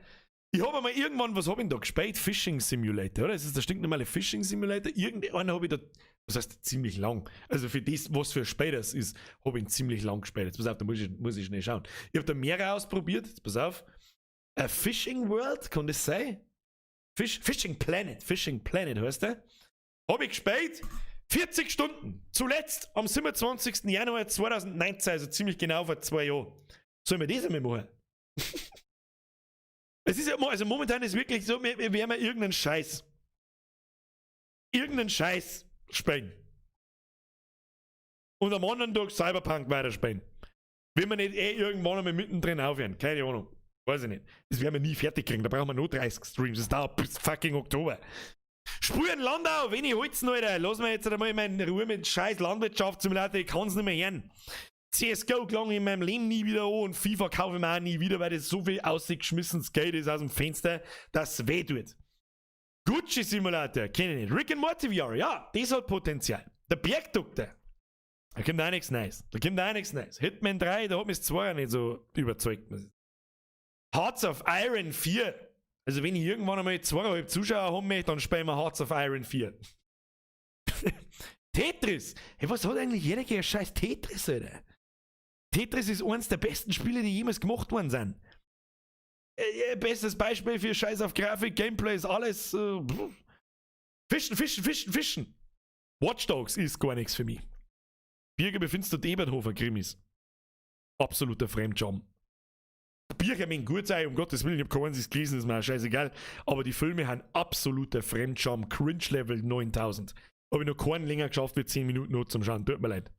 Ich habe einmal irgendwann, was habe ich denn da gespielt? Fishing Simulator, oder? Das ist der stinknormale Fishing Simulator. Irgendeinen habe ich da, was heißt ziemlich lang? Also für das, was für Spiel das ist, habe ich ihn ziemlich lang gespielt. Jetzt pass auf, da muss ich schnell schauen. Ich habe da mehrere ausprobiert. Jetzt pass auf. A Fishing World, kann das sein? Fishing Planet, Fishing Planet heißt der. Habe ich gespielt. 40 Stunden. Zuletzt am 27. Januar 2019, also ziemlich genau vor 2 Jahren. Sollen wir das einmal machen? Es ist ja, also momentan ist wirklich so, wir werden irgendeinen Scheiß spielen. Und am anderen Tag Cyberpunk weiterspielen. Wenn wir nicht eh irgendwann einmal mittendrin aufhören. Keine Ahnung. Weiß ich nicht. Das werden wir nie fertig kriegen. Da brauchen wir nur 30 Streams. Das dauert bis fucking Oktober. Spuren Landau, wenn ich Holzen, Alter. Lass mir jetzt einmal meine Ruhe mit scheiß Landwirtschaftssimulator. Ich kann's nicht mehr hören. CSGO klang in meinem Leben nie wieder an und FIFA kaufe ich mir auch nie wieder, weil das so viel ausgeschmissenes Geld ist aus dem Fenster, dass weh tut. Gucci Simulator, kenne ich nicht. Rick and Morty VR, ja, das hat Potenzial. Der Bergdoktor, da kommt auch nichts Neues. Da kommt auch nichts Neues. Hitman 3, da hat mich das 2 nicht so überzeugt. Hearts of Iron 4. Also wenn ich irgendwann einmal 2,5 Zuschauer haben möchte, dann spielen wir Hearts of Iron 4. Tetris! Hey, was hat eigentlich jeder gegen scheiß Tetris, Alter? Tetris ist eines der besten Spiele, die jemals gemacht worden sind. Bestes Beispiel für Scheiß auf Grafik, Gameplay ist alles. Fischen, Fischen, Fischen, Fischen. Watch Dogs ist gar nichts für mich. Birger, befindest du die Eberthofer Krimis? Absoluter Fremdscham. Bücher mögen gut sein, um Gottes Willen, ich habe keins gelesen, ist mir auch scheißegal. Aber die Filme haben absoluter Fremdscham, Cringe Level 9000. Habe ich noch keinen länger geschafft wie 10 Minuten nur zum Schauen, tut mir leid.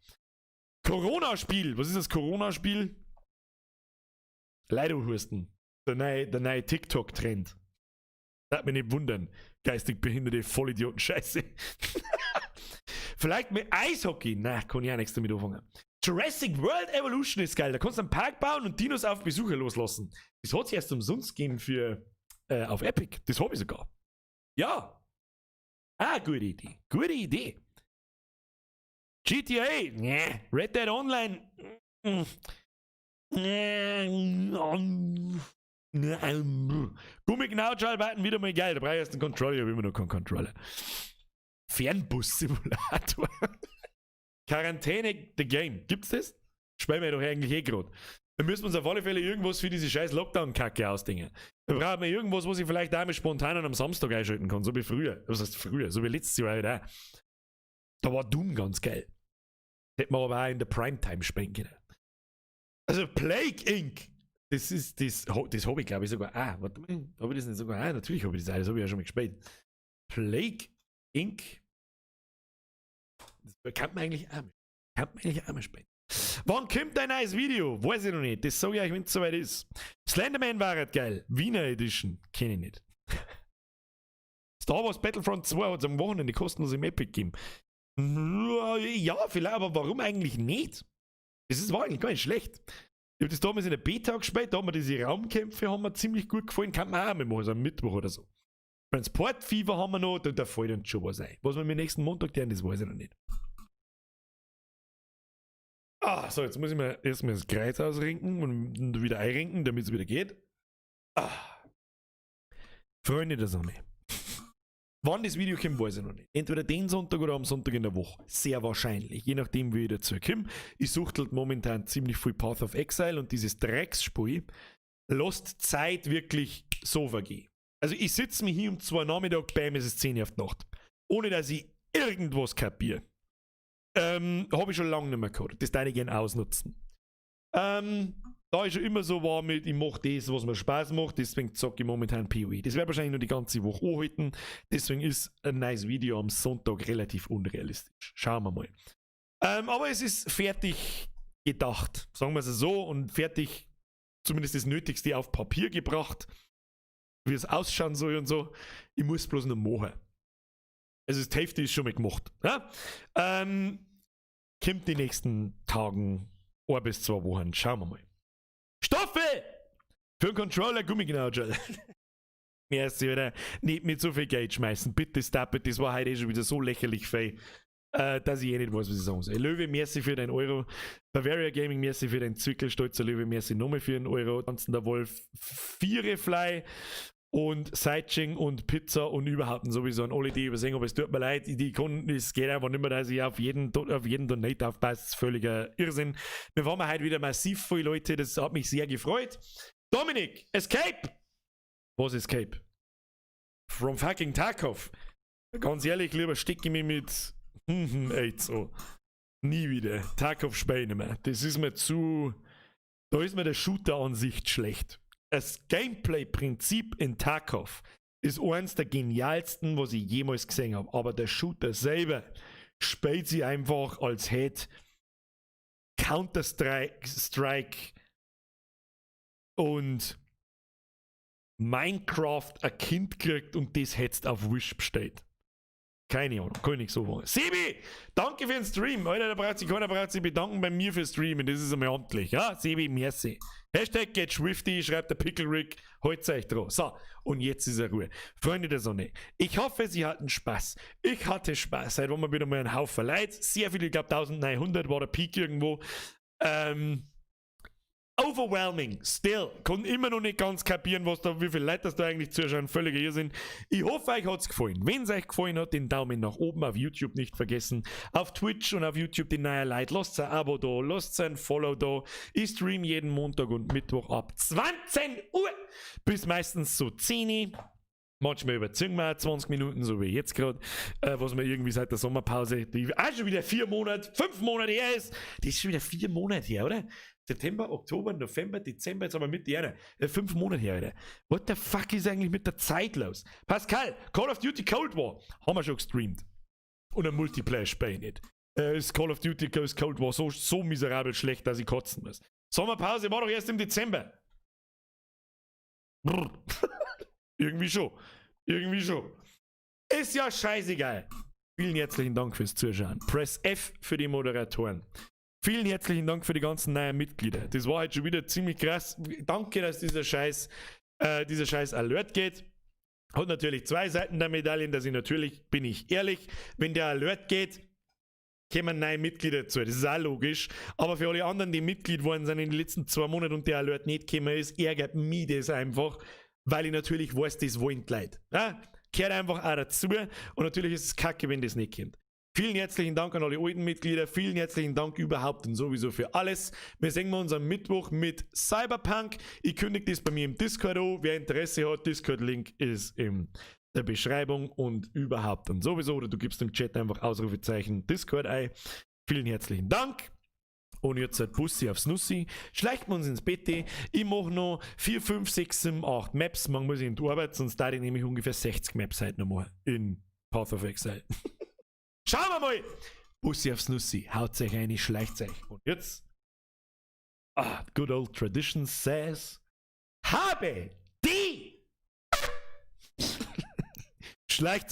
Corona-Spiel. Was ist das Corona-Spiel? Leiderhusten. Der neue TikTok-Trend. Darf mich nicht wundern. Geistig behinderte Vollidioten-Scheiße. Vielleicht mit Eishockey. Na, kann ich auch nichts damit anfangen. Jurassic World Evolution ist geil. Da kannst du einen Park bauen und Dinos auf Besucher loslassen. Das hat es erst umsonst gegeben auf Epic. Das habe ich sogar. Ja. Ah, gute Idee. Gute Idee. GTA. Nee. Red Dead Online. Nee. Gummiknautscharbeiten wieder mal geil. Da brauche ich erst einen Controller. Ich habe immer noch keinen Controller. Fernbus-Simulator. Quarantäne The Game. Gibt's das? Spielen wir doch eigentlich eh gerade. Dann müssen wir uns auf alle Fälle irgendwas für diese scheiß Lockdown-Kacke ausdenken. Da brauchen wir irgendwas, was ich vielleicht auch mal spontan an einem Samstag einschalten kann, so wie früher. Was heißt früher? So wie letztes Jahr halt auch. Da war Doom ganz geil. Hätten wir aber auch in der Primetime spielen können. Also Plague Inc. Das ist, das habe ich, glaube ich, sogar auch. Warte mal, habe ich das nicht sogar auch? Natürlich habe ich das auch, das habe ich ja schon mal gespielt. Plague Inc. Das kann man eigentlich auch, kann man eigentlich auch mal spielen. Wann kommt ein neues Video? Weiß ich noch nicht. Das sage ich euch, wenn es soweit ist. Slenderman war halt geil. Wiener Edition. Kenne ich nicht. Star Wars Battlefront 2 hat es am Wochenende kostenlos im Epic gegeben. Ja, vielleicht, aber warum eigentlich nicht? Das war eigentlich gar nicht schlecht. Ich habe das damals in der Beta gespielt, da haben wir diese Raumkämpfe haben mir ziemlich gut gefallen, kann man auch mal machen, so am Mittwoch oder so. Transport Fever haben wir noch, da fällt uns schon was ein. Was wir mit nächsten Montag tun, das weiß ich noch nicht. Ah, so, jetzt muss ich mir erstmal das Kreuz ausrenken und wieder einrenken, damit es wieder geht. Ah. Freunde der Sonne. Wann das Video kommt, weiß ich noch nicht. Entweder den Sonntag oder am Sonntag in der Woche. Sehr wahrscheinlich. Je nachdem, wie ich dazu komme. Ich suchtel momentan ziemlich viel Path of Exile und dieses Drecksspiel lässt Zeit wirklich so vergehen. Also ich sitze mir hier um 2 Nachmittag, bam, es ist 10 auf die Nacht. Ohne dass ich irgendwas kapiere. Habe ich schon lange nicht mehr gehabt. Das darf ich gerne ausnutzen. Da ich schon immer so war mit, ich mache das, was mir Spaß macht, deswegen zocke ich momentan PoE. Das werde wahrscheinlich nur die ganze Woche anhalten. Deswegen ist ein neues Video am Sonntag relativ unrealistisch. Schauen wir mal. Aber es ist fertig gedacht, sagen wir es so, und fertig, zumindest das Nötigste auf Papier gebracht, wie es ausschauen soll und so. Ich muss bloß noch machen. Also das Hälfte ist schon mal gemacht. Ja? Kommt die nächsten Tagen, 1 bis 2 Wochen. Schauen wir mal. Stoffel! Für einen Controller Gummiknautscherl. Merci, oder? Nicht mit so viel Geld schmeißen. Bitte stop it. Das war heute eh schon wieder so lächerlich viel, dass ich eh nicht weiß, was ich sagen soll. Löwe, merci für deinen Euro. Bavaria Gaming, merci für deinen Zwickel. Stolzer Löwe, merci nochmal für einen Euro. Ansonsten der Wolf, Vierefly und Sightseeing und Pizza und überhaupt sowieso an alle, die übersehen, aber es tut mir leid, die Kunden, es geht einfach nicht mehr, dass ich auf jeden Donate aufpasse, das ist völliger Irrsinn. Wir waren heute wieder massiv viele Leute, das hat mich sehr gefreut. Dominik, Escape! Was Escape? From fucking Tarkov. Ganz ehrlich, lieber stecke ich mich mit AIDS so. Nie wieder. Tarkov spiele ich nicht mehr. Das ist mir zu. Da ist mir der Shooter an sich schlecht. Das Gameplay-Prinzip in Tarkov ist eins der genialsten, was ich jemals gesehen habe. Aber der Shooter selber spielt sich einfach, als hätte Counter-Strike Strike und Minecraft ein Kind kriegt und das hättest auf Wish bestellt. Keine Ahnung, kann ich nicht so sagen. Sebi, danke für den Stream. Alter, da braucht sich keiner braucht sich bedanken bei mir fürs Streamen. Das ist einmal amtlich. Ja, Sebi, merci. #GetSchwifty, schreibt der Pickle Rick. Halt's euch dran. So, und jetzt ist er Ruhe. Freunde der Sonne, ich hoffe, Sie hatten Spaß. Ich hatte Spaß. Heute waren wir wieder mal ein Haufen Leute. Sehr viele, ich glaube 1900 war der Peak irgendwo. Overwhelming, still. Kann immer noch nicht ganz kapieren, was da, wie viele Leute das da eigentlich zuschauen. Völliger Irrsinn. Ich hoffe, euch hat's gefallen. Wenn es euch gefallen hat, den Daumen nach oben auf YouTube nicht vergessen. Auf Twitch und auf YouTube die neue Leute. Lasst ein Abo da, lasst ein Follow da. Ich stream jeden Montag und Mittwoch ab 20 Uhr bis meistens so 10 Uhr. Manchmal überziehen wir auch 20 Minuten, so wie jetzt gerade, was wir irgendwie seit der Sommerpause, die auch schon wieder 4 Monate, 5 Monate her ist. Die ist schon wieder 4 Monate her, oder? September, Oktober, November, Dezember, jetzt haben wir Mitte Jänner. 5 Monate her, Alter. What the fuck ist eigentlich mit der Zeit los? Pascal, Call of Duty Cold War haben wir schon gestreamt. Und ein Multiplayer spiel ich nicht. Ist Call of Duty Cold War so, so miserabel schlecht, dass ich kotzen muss. Sommerpause war doch erst im Dezember. Brr. Irgendwie schon. Irgendwie schon. Ist ja scheißegal. Vielen herzlichen Dank fürs Zuschauen. Press F für die Moderatoren. Vielen herzlichen Dank für die ganzen neuen Mitglieder. Das war heute schon wieder ziemlich krass. Danke, dass dieser scheiß Alert geht. Hat natürlich zwei Seiten der Medaillen, dass ich natürlich, bin ich ehrlich, wenn der Alert geht, kommen neue Mitglieder dazu. Das ist auch logisch. Aber für alle anderen, die Mitglied worden sind in den letzten 2 Monaten und der Alert nicht gekommen ist, ärgert mich das einfach, weil ich natürlich weiß, das wollen die Leute. Ja? Gehört einfach auch dazu. Und natürlich ist es kacke, wenn das nicht kommt. Vielen herzlichen Dank an alle alten Mitglieder. Vielen herzlichen Dank überhaupt und sowieso für alles. Wir sehen uns am Mittwoch mit Cyberpunk. Ich kündige das bei mir im Discord an. Wer Interesse hat, Discord-Link ist in der Beschreibung und überhaupt und sowieso. Oder du gibst im Chat einfach Ausrufezeichen Discord ein. Vielen herzlichen Dank. Und jetzt halt Bussi aufs Nussi. Schleicht wir uns ins Bett. Ich mache noch 4, 5, 6, 7, 8 Maps. Morgen muss ich in die Arbeit, sonst da ich nämlich ungefähr 60 Maps heute noch machen. In Path of Exile. Schauen wir mal! Bussi aufs Nussi. Haut euch rein, schleicht euch. Und jetzt. Ah, good old tradition says: Habe die! Schleicht euch.